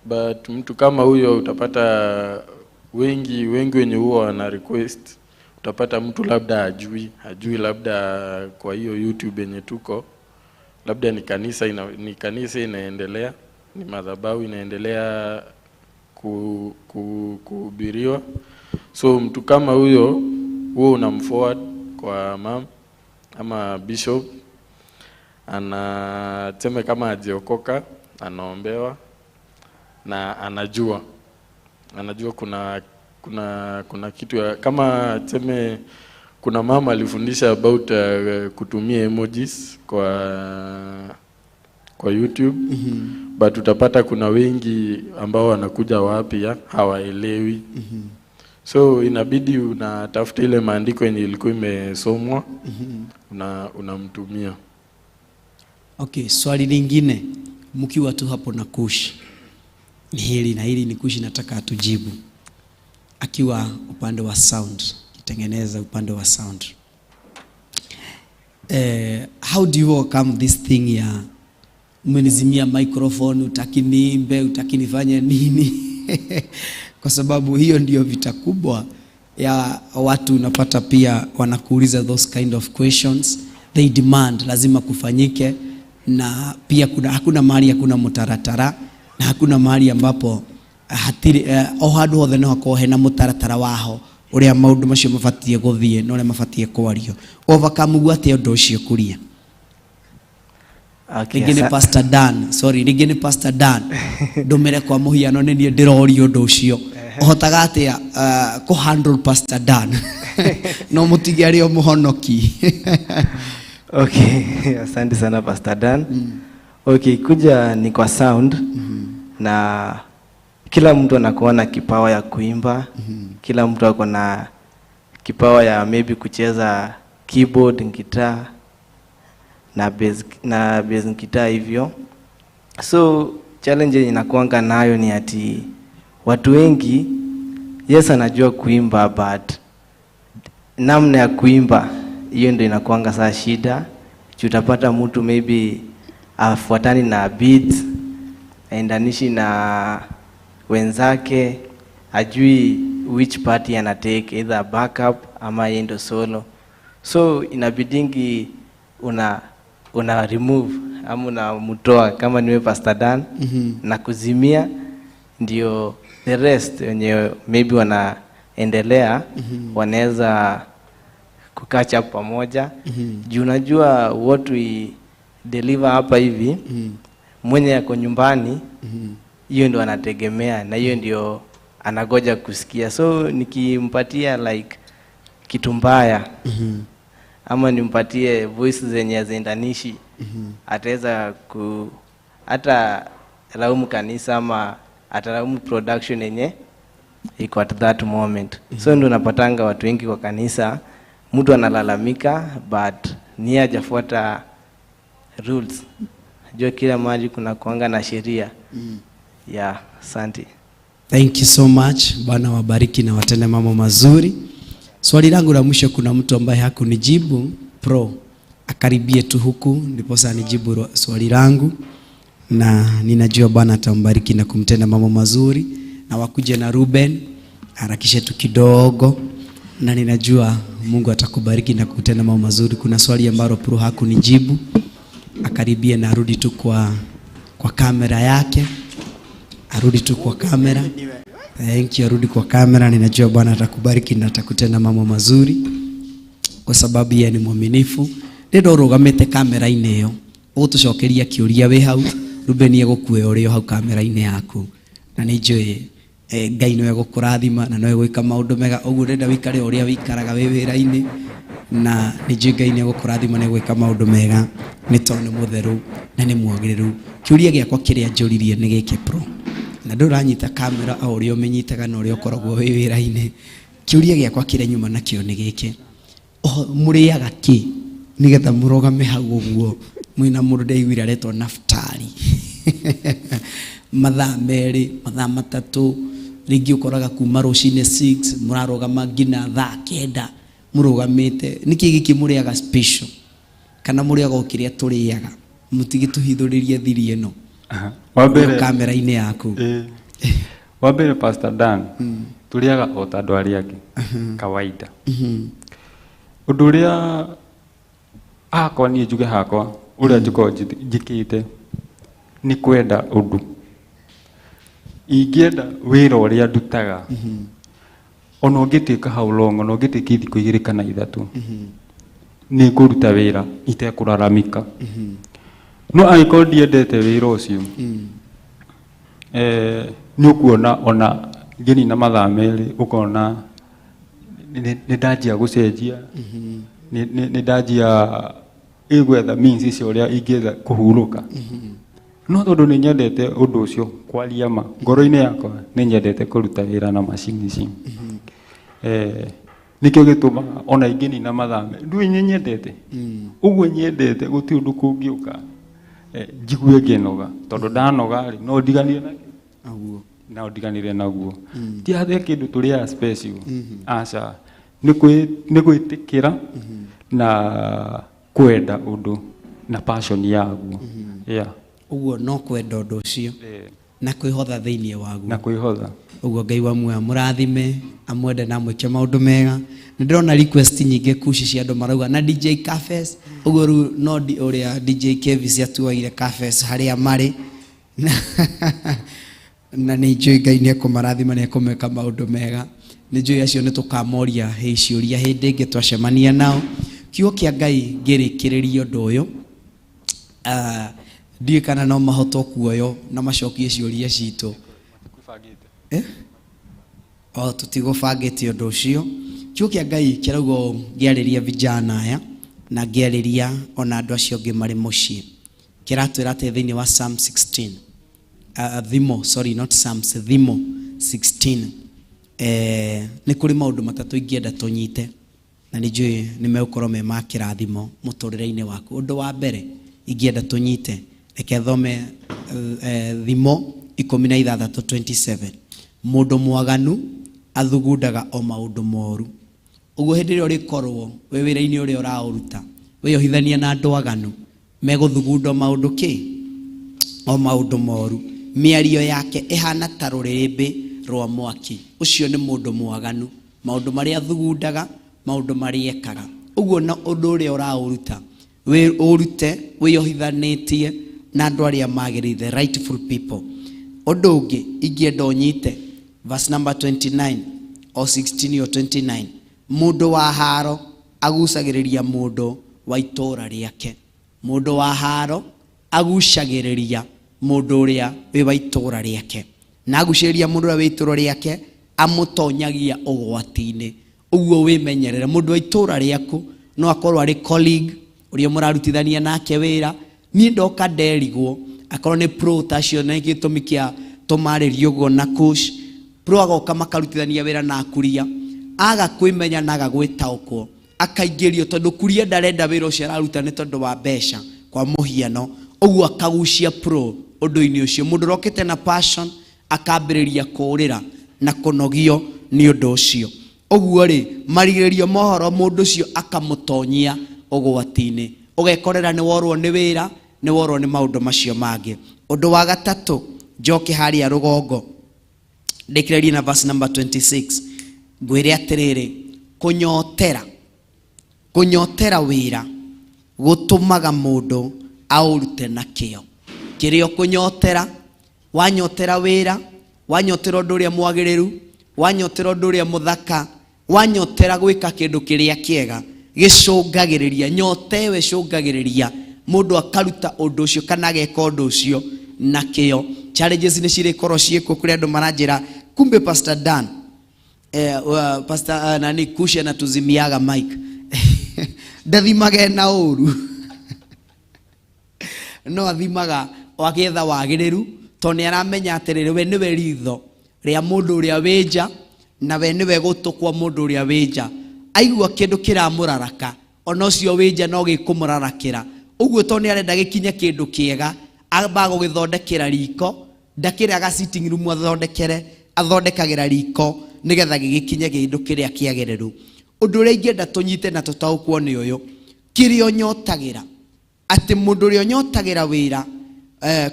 But mtu kama huyo utapata wengi wengi wenye huwa wana request, utapata mtu labda hajui labda kwa hiyo YouTube yenye tuko, labda ni kanisa inaendelea, ni madhabahu inaendelea kuhubiriwa. So mtu kama huyo huo unamforward kwa mam ama bishop, anasema kama hajiokoka anaombewa na anajua kuna kitu ya, kama tuseme kuna mama alifundisha about kutumia emojis kwa YouTube. But utapata kuna wengi ambao wanakuja wapya hawaelewi. So inabidi unatafuta ile maandiko yenye ilikuwa imesomwa, unamtumia. Okay, swali lingine mkiwa tu hapo na Kush ni hili, na hili ni Kush nataka atujibu akiwa upande wa sound, kitengeneza upande wa sound. How do you overcome this thing ya umenizimia microphone, utaki niimbe, utaki nifanye nini? Kwa sababu hiyo ndiyo vita kubwa ya watu. Unapata pia wanakuuliza those kind of questions, they demand lazima kufanyike, na pia hakuna mahali hakuna mutaratara, na hakuna mahali ambapo hatiri o handu hothe no hakorwo hena mutaratara waho uria maundu macio mabatie guthie na uria mabatie kwario. Overcome guo atia undu ucio kuria? Okay, Rĩngĩ nĩ Pastor Dan, sorry, rĩngĩ nĩ Pastor Dan. Ndũmĩre kwa mũhiano nĩ niĩ ndĩrorio ũndũ ũcio. Ũhotaga atĩa kũ handle Pastor Dan? No mũtige arĩ o mũhonoki. Okay, asante sana Pastor Dan. Okay, kuja ni kwa sound na kila mtu anakuwa na kipawa ya kuimba. Kila mtu ako na kipawa ya maybe kucheza keyboard, guitar na bass guitar hivyo. So challenge yenye inakuanga nayo ni ati watu wengi, yes, anajua kuimba, but namna ya kuimba hiyo ndio inakuanga saa shida. Juu utapata mtu maybe afuatani na beats, aendanishi na wenzake, ajui which party ana take, either backup ama yeye ndo solo. So inabidingi una remove ama unamtoa kama niwe Pastor Dan na kuzimia, ndio the rest wenye maybe wanaendelea wanaweza kucatch up pamoja. Juu unajua what we deliver hapa hivi, mwenye ako nyumbani hiyo ndio anategemea na hiyo ndio anagoja kusikia. So nikimpatia like kitu mbaya ama nimpatie voice zenye haziendanishi, ataweza ku hata laumu kanisa ama atalaumu production yenye iko at that moment. So ndio unapatanga watu wengi kwa kanisa, mtu analalamika but ni hajafuata rules. Najua kila mahali kuna kuanga na sheria. Yeah, asante. Thank you so much. Bwana wabariki na watende mambo mazuri. Swali langu la mwisho, kuna mtu ambaye hakunijibu pro, akaribie tu huku ndiposa anijibu swali langu, na ninajua Bwana atambariki na kumtenda mambo mazuri, na wakuje na Ruben harakishe tu kidogo, na ninajua Mungu atakubariki na kutenda mambo mazuri. Kuna swali ambalo pro hakunijibu, akaribie na arudi tu kwa kamera yake, arudi tu kwa kamera. Thank you, arudi kwa kamera. Ninajua Bwana atakubariki na atakutenda mambo mazuri kwa sababu yeye ni mwaminifu. Rĩrĩa ũrũgamĩte kamera-inĩ ĩyo ũgũtũcokeria kĩũria wĩ hau, Ruben egũkuoya ũrĩ o hau kamera-inĩ yaku, na nĩ njũĩ Ngai nĩwe gũkũrathima na nĩwe gwĩka maũndũ mega. Ũguo ndĩrenda wĩikare o ũrĩa wĩikaraga wĩ wĩra-inĩ, Na nĩ njũĩ Ngai nĩ egũkũrathima nĩ gwĩka maũndũ mega, nĩ tondũ nĩ mũtheru na nĩ mwagĩrĩru. Kĩũria gĩakwa kĩrĩa njũririe nĩ gĩkĩ pro, na ndũranyita kamera o ũrĩa ũmĩnyitaga na ũrĩa ũkoragwo wĩ wĩra-inĩ. Kĩũria gĩakwa kĩrĩa nyuma nakĩo nĩ gĩkĩ: mũrĩaga kĩ nĩgetha mũrũgame hau ũguo mwĩna mũndũ ndaiguire aretwo Naftali mathaa 2, mathaa 3, rĩngĩ ũkoraga kuma rũcinĩ 6 mũrarũgama nginya thaa 9 mũrũgamĩte. Nĩkĩ gĩkĩ mũrĩaga special, kana mũrĩaga o kĩrĩa tũrĩaga? Mũtigĩtũhithũrĩrie thiri ĩno Wa mbere kamera-inĩ yaku. Wa mbere, Pastor Dan, tũrĩaga o ta andũ arĩa angĩ kawaida. Ũndũ ũrĩa hakwa niĩ njuge hakwa ũrĩa njũkoragwo njĩkĩte nĩ kwenda ũndũ. Ingĩenda wĩra ũrĩa ndutaga, ona ũngĩtuĩka how long, ona ũngĩtuĩka thikũ 2 kana 3, nĩ ngũruta wĩra itekũraramika. No angĩkorwo ndiendete wĩra ũcio, nĩ ũkuona ona ngĩnina mathaa 2, ũkona nĩ ndanjia gũcenjia, nĩ ndanjia gwetha means icio ũrĩa ingĩetha kũhurũka. No tondũ nĩ nyendete ũndũ ũcio, kwaria ma ngoro-inĩ yakwa nĩ nyendete kũruta wĩra na macini ici, nĩkĩo gĩtũmaga ona ingĩnina mathaa ndũĩ nĩ nyendete ũguo, nyendete gũtirĩ ũndũ kũngĩũka njigue ngĩnoga, tondũ ndanoga rĩ, no ndiganire nakĩo, no ndiganire naguo. Ti atĩ kĩndũ tũrĩaga special, aca, nĩ gwĩtĩkĩra na kwenda ũndũ na passion yaguo, yeah. Ũguo no kwenda ũndũ ũcio na kwĩhotha thĩinĩ waguo. Na kwĩhotha. Ũguo Ngai wa muoyo amũrathime, amwende na amwĩke maũndũ mega. Nĩ ndĩrona request nyingĩ kuci cia andũ marauga na DJ Cafes. Ũguo rĩu no ũrĩa DJ Kevis atuoire Cafes harĩa marĩ, na nĩ njũĩ Ngai nĩ ekũmarathima, nĩ ekũmeka maũndũ mega. Nĩ njũĩ acio nĩ tũkamoria ciũria hĩndĩ ĩngĩ twacemania nao. Kiugo kĩa Ngai ngĩrĩkĩrĩria ũndũ ũyũ, ndiũĩ kana no mahotwo kuoywo na macokie ciũria citũ. O tũtigũbangĩte ũndũ ũcio. Kiugo kĩa Ngai kĩrauga ũũ, ngĩarĩria vijana aya na ngĩarĩria ona andũ acio angĩ marĩ mũciĩ, kĩratwĩra atĩ thĩinĩ wa Psalm 16, Thimo, sorry, not Psalms, Thimo 16, nĩ kũrĩ maũndũ matatũ ingĩenda tũnyite, na nĩ njũĩ nĩ megũkorwo me ma kĩrathimo mũtũrĩre-inĩ waku. Ũndũ wa mbere ingĩenda tũnyite, reke thome Thimo 16:27. Mũndũ mwaganu athugundaga o maũndũ moru. Ũguo hĩndĩ ĩrĩa ũrĩkorwo wĩ wĩra-inĩ ũrĩa ũraũruta, wĩyohithania na andũ aganu, megũthugunda maũndũ kĩ? O maũndũ moru. Mĩario yake ĩhana ta rũrĩrĩmbĩ rwa mwaki. Ũcio nĩ mũndũ mwaganu, maũndũ marĩa athugundaga, maũndũ marĩa ekaga. Ũguo na ũndũ ũrĩa ũraũruta, ũrute wĩyohithanĩtie na andũ arĩa magĩrĩire, the rightful people. Ũndũ ũngĩ ingĩenda ũnyite, verse number 29 or 16 or 29, mũndũ wa haro agucagĩrĩria mũndũ wa itũũra rĩake. Mũndũ wa haro agucagĩrĩria mũndũ ũrĩa wĩ wa itũũra rĩake, na agucĩrĩria mũndũ ũrĩa wĩ itũũra rĩake amũtonyagia ũgwati-inĩ. Ũguo wĩmenyerere, mũndũ wa itũũra rĩaku no akorwo arĩ colleague ũrĩa mũrarutithania nake wĩra. Niĩ ndoka nderigwo akorwo nĩ pro tacio, na gĩtũmi kĩa tũmarĩrie ũguo na coach pro agoka makarutithania wĩra na kuria, aga kwĩmenya na aga gwĩtaũkwo, akaingĩrio tondũ kuria ndarenda wĩra ũcio araruta nĩ tondũ wa mbeca kwa mũhiano. Ũguo akagucia pro ũndũ-inĩ ũcio. Mũndũ ũrokĩte na passion akambĩrĩria kũũrĩra na kũnogio nĩ ũndũ ũcio. Ũguo rĩ, marigĩrĩrio mohoro mũndũ ũcio akamũtonyia ũgwati-inĩ, ũgekorera nĩ worwo nĩ wĩra, nĩ worwo nĩ maũndũ macio mangĩ. Ũndũ wa gatatũ, njoke harĩa rũgongo ndĩkĩrĩrie na verse number 26, ngwĩre atĩrĩrĩ, kũnyotera wĩra gũtũmaga mũndũ aũrute na kĩo. Kĩrĩa ũkũnyotera, wanyotera wĩra, wanyotera ũndũ ũrĩa mwagĩrĩru, wanyotera ũndũ ũrĩa mũthaka, wanyotera gwĩka kĩndũ kĩrĩa kĩega, gĩcũngagĩrĩria nyota ĩyo ĩcũngagĩrĩria mũndũ akaruta ũndũ ũcio kana ageka ũndũ ũcio na kĩo. Challenges nĩ cirĩkorwo ciĩkuo. Kũrĩ andũ maranjĩra kumbe Pastor Dan, Pastor, nani Kusha anatuzimiaga mic. Ndathimaga ena ũru, no athimaga o agĩetha wagĩrĩru, tondũ nĩ aramenya atĩrĩrĩ, we nĩwe ritho rĩa mũndũ ũrĩa wĩ nja, na we nĩwe gũtũ kwa mũndũ ũrĩa wĩ nja. Aigua kĩndũ kĩramũraraka, ona ũcio wĩ nja no gĩkũmũrarakĩra. Ũguo tondũ nĩ arenda gĩkinye kĩndũ kĩega, ambaga gũgĩthondekera riko, ndakĩrĩaga sitting room athondekere, athondekagĩra riko nĩgetha gĩgĩkinye kĩndũ kĩrĩa kĩagĩrĩru. Ũndũ ũrĩa ingĩenda tũnyite na tũtaũkwo nĩ ũyũ, kĩrĩa ũnyotagĩra, atĩ mũndũ ũrĩa ũnyotagĩra wĩra,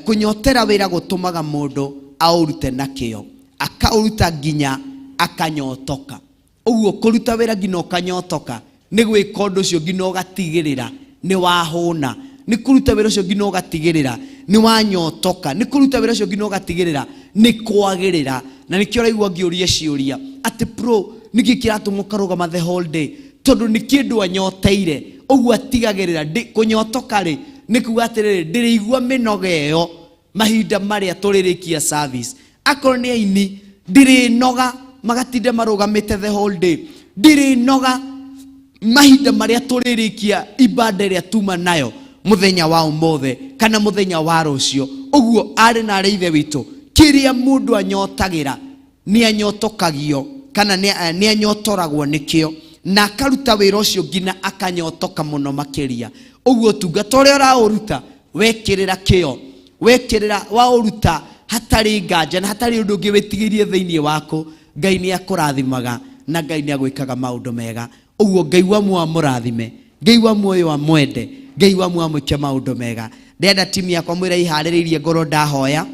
kũnyotera wĩra gũtũmaga mũndũ aũrute na kĩo, akaũruta nginya akanyotoka. Ũguo kũruta wĩra nginya ũkanyotoka nĩ gwĩka ũndũ ũcio nginya ũgatigĩrĩra nĩ wahũna, nĩ kũruta wĩra ũcio nginya ũgatigĩrĩra nĩ wanyotoka, nĩ kũruta wĩra ũcio nginya ũgatigĩrĩra nĩ kwagĩrĩra. Na nĩkĩo ũraigua ngĩũria ciũria atĩ pro nĩkĩ kĩratũma ũkarũgama the whole day, tondũ nĩ kĩndũ anyoteire. Ũguo atigagĩrĩra kũnyotoka rĩ nĩ kuga atĩrĩrĩ, ndĩrĩigua mĩnoga ĩyo mahinda marĩa tũrĩrĩkia service. Akorwo nĩ aini, ndĩrĩnoga magatinda marũgamĩte the whole day, ndĩrĩnoga mahinda marĩa tũrĩrĩkia ibada ĩrĩa tuma nayo mũthenya wa ũmũthĩ kana mũthenya wa rũciũ. Ũguo arĩ na arĩ ithe witũ, kĩrĩa mũndũ anyotagĩra nĩ anyotokagio kana nĩ anyotoragwo nĩkĩo, na akaruta wĩra ũcio nginya akanyotoka mũno makĩria. Ũguo ũtungata ũrĩa ũraũruta wekĩrĩra kĩo, wekĩrĩra waũruta hatarĩ nganja na hatarĩ ũndũ ũngĩ wĩtigĩrie thĩinĩ waku, Ngai nĩ akũrathimaga na Ngai nĩ agwĩkaga maũndũ mega. Ũguo Ngai wa muoyo amũrathime, Ngai wa muoyo amwende, Ngai wa muoyo amwĩke maũndũ mega. Ndĩrenda timu yakwa mwĩre iharĩrĩirie ngorwo ndahoya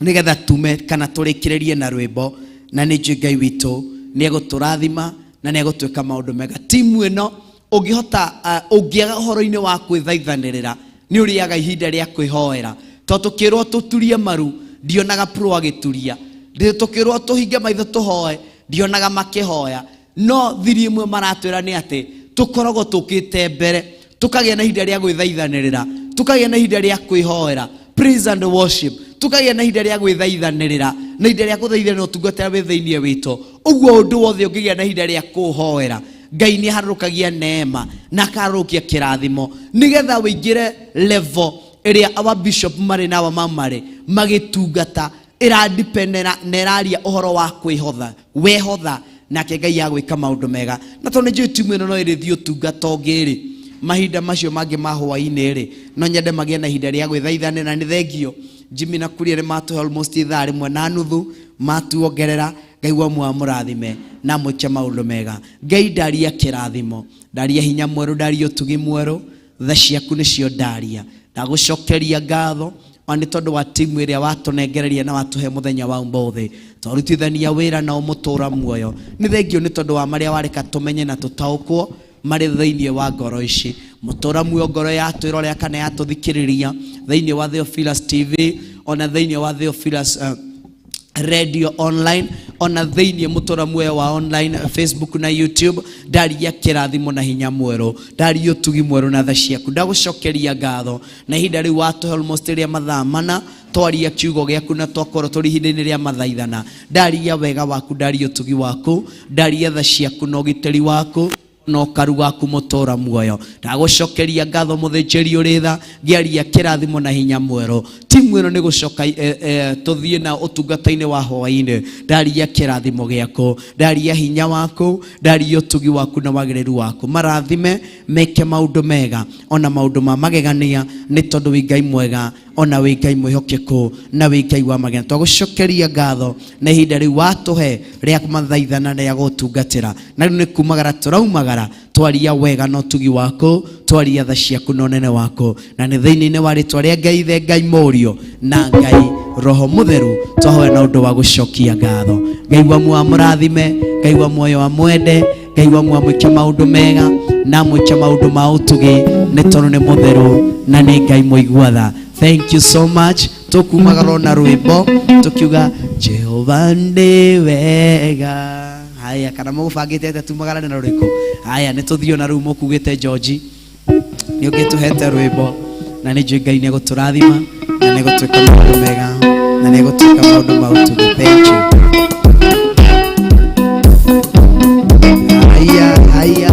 nĩgetha tume kana tũrĩkĩrĩrie na rwĩmbo, na nĩ njũĩ Ngai witũ nĩ egũtũrathima na nĩ egũtwĩka maũndũ mega. Timu ĩno ũngĩhota, ũngĩaga ũhoro-inĩ wa kwĩthaithanĩrĩra, nĩ ũrĩaga ihinda rĩa kwĩhoera. Tondũ tũkĩrwo tũturie maru, ndionaga pro agĩturia. Tũkĩrwo tũhinge maitho tũhoe, ndionaga makĩhoya. No thiri ĩmwe maratwĩra nĩ atĩ tũkoragwo tũkĩte mbere, tũkagĩa na ihinda rĩa gwĩthaithanĩrĩra, tũkagĩa na ihinda rĩa kwĩhoera, praise and worship, tũkagĩa na ihinda rĩa gwĩthaithanĩrĩra na ihinda rĩa gũthaithanĩra ũtungata wĩ thĩinĩ witũ. Ũguo ũndũ wothe ũngĩgĩa na ihinda rĩa kũũhoera, Ngai nĩ aharũrũkagia neema na akaharũrũkia kĩrathimo nĩgetha ũingĩre level ĩrĩa our bishop marĩ na our mama marĩ magĩtungata, ĩradependera na ĩraria ũhoro wa kwĩhotha. Wehotha nake Ngai agwĩka maũndũ mega. Na tondũ nĩ njũĩ timu ĩno no ĩrĩthiĩ ũtungata ũngĩ rĩ, mahinda macio mangĩ ma hwaĩ-inĩ rĩ, no nyende magĩe na ihinda rĩa gwĩthaithanĩra. Nĩ thengio Jimmy na Kuria nĩ matũhe almost ithaa rĩmwe na nuthu, matuongerera. Ngai wa muoyo amũrathime na amwĩke maũndũ mega. Ngai ndaria kĩrathimo, ndaria hinya mwerũ, ndaria ũtugi mwerũ, tha ciaku nĩcio ndaria. Ndagũcokeria ngatho ona nĩ tondũ wa timu ĩrĩa watũnengereria na watũhe mũthenya wa ũmũthĩ, twarutithania wĩra nao mũtũra muoyo. Nĩ thengio nĩ tondũ wa marĩa wareka tũmenye na tũtaũkwo marĩ thĩinĩ wa ngoro ici. Mũtũra muoyo ngoro yatwĩrorera kana yatũthikĩrĩria thĩinĩ wa Theophilus TV, ona thĩinĩ wa Theophilus radio online, ona thĩinĩ mũtũra muoyo wa online Facebook na YouTube. Ndaria kĩrathimo na hinya mwerũ, ndaria ũtugi mwerũ na tha ciaku. Ndagũcokeria ngatho na ihinda rĩu watũhe almost rĩa mathaa mana twaria kiugo gĩaku na twakorwo tũrĩ ihinda-inĩ rĩa mathaithana. Ndaria wega waku, ndaria ũtugi waku, ndaria tha ciaku na ũgitĩri waku na ũkaru waku mũtũra muoyo. Ndagũcokeria ngatho mũthĩnjĩri ũrĩ tha, ngĩaria kĩrathimo na hinya mwerũ. Timu ĩno nĩ gũcoka tũthiĩ na ũtungata-inĩ wa hwaĩ-inĩ. Ndaria kĩrathimo gĩaku, ndaria hinya waku, ndaria ũtugi waku na wagĩrĩru waku. Marathime meke maũndũ mega ona maũndũ ma magegania, nĩ tondũ wĩ Ngai mwega ona wĩ Ngai mwĩhokeku na wĩ Ngai wa magegania. Twagũcokeria ngatho na ihinda rĩu watũhe rĩa mathaithana na rĩa gũtungatĩra. Na rĩu nĩ kumagara tũraumagara, twaria wega na ũtugi waku, twaria tha ciaku na ũnene waku, na nĩ thĩinĩ-inĩ wa rĩtwa rĩa Ngai Ithe, Ngai Mũriũ na Ngai Roho Mũtheru twahoya na ũndũ wa gũcokia ngatho. Ngai wa muoyo amũrathime, Ngai wa muoyo amwende, Ngai wa muoyo amwĩke maũndũ mega na amwĩke maũndũ ma ũtugi, nĩ tondũ nĩ mũtheru na nĩ Ngai mũigua tha. Thank you so much. Tũkumagara na rwĩmbo tũkiuga Jehova nĩ wega. Haya, kana mũgũbangĩte atĩa tumagarane na rũrĩkũ? Haya, nĩ tũthiĩ ona rĩu mũkugĩte George nĩ ũngĩtũhete rwĩmbo, na nĩ njũĩ Ngai nĩ egũtũrathima na nĩ egũtwĩka maũndũ mega na nĩ egũtwĩka maũndũ ma ũtugi. Thank you. Haya, haya.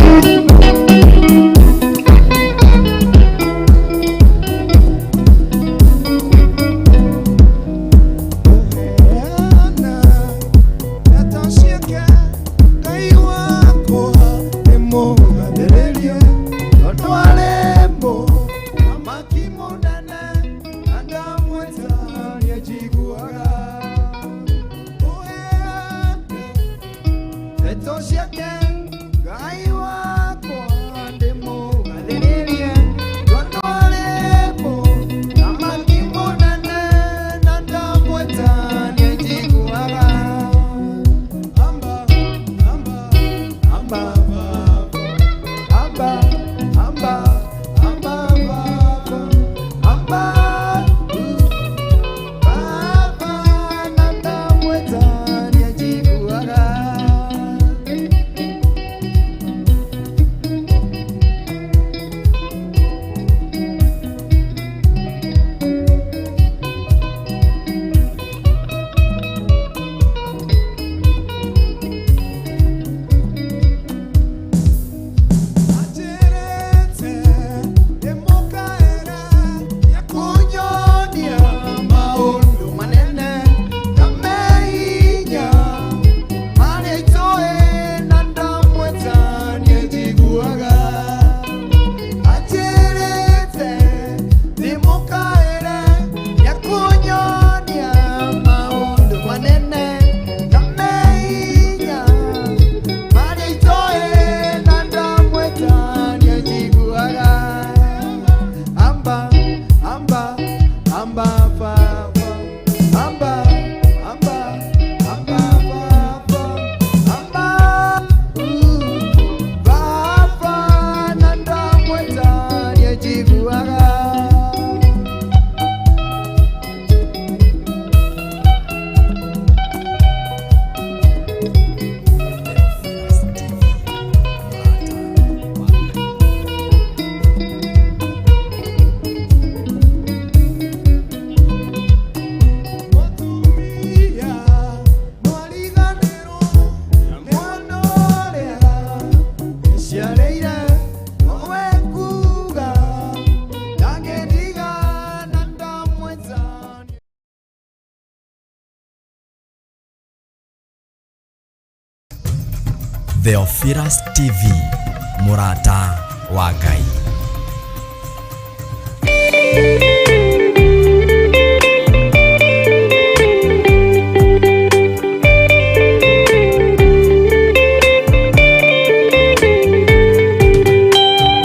Theophilus TV, mũrata wa Ngai.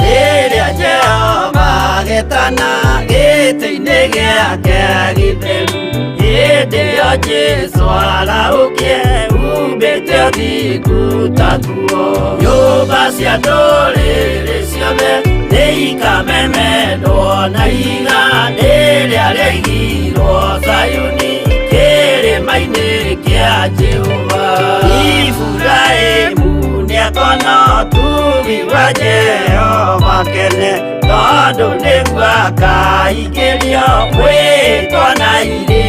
Rĩrĩa Jehova agetana gĩtĩ-inĩ gĩake gĩtheru, hĩndĩ ĩyo Jesũ arahũkie umbĩte ũthingu ta nguo. Nyũmba cia ndũrĩrĩ ciothe nĩikamemendwo na ihiga rĩrĩa rĩaigirwo Zayuni kĩrĩma-inĩ kĩa Jehova. Iburahĩmu nĩakona ũtugi wa Jehova kene, tondũ nĩguo akaingĩrio mwĩtwa na irĩ.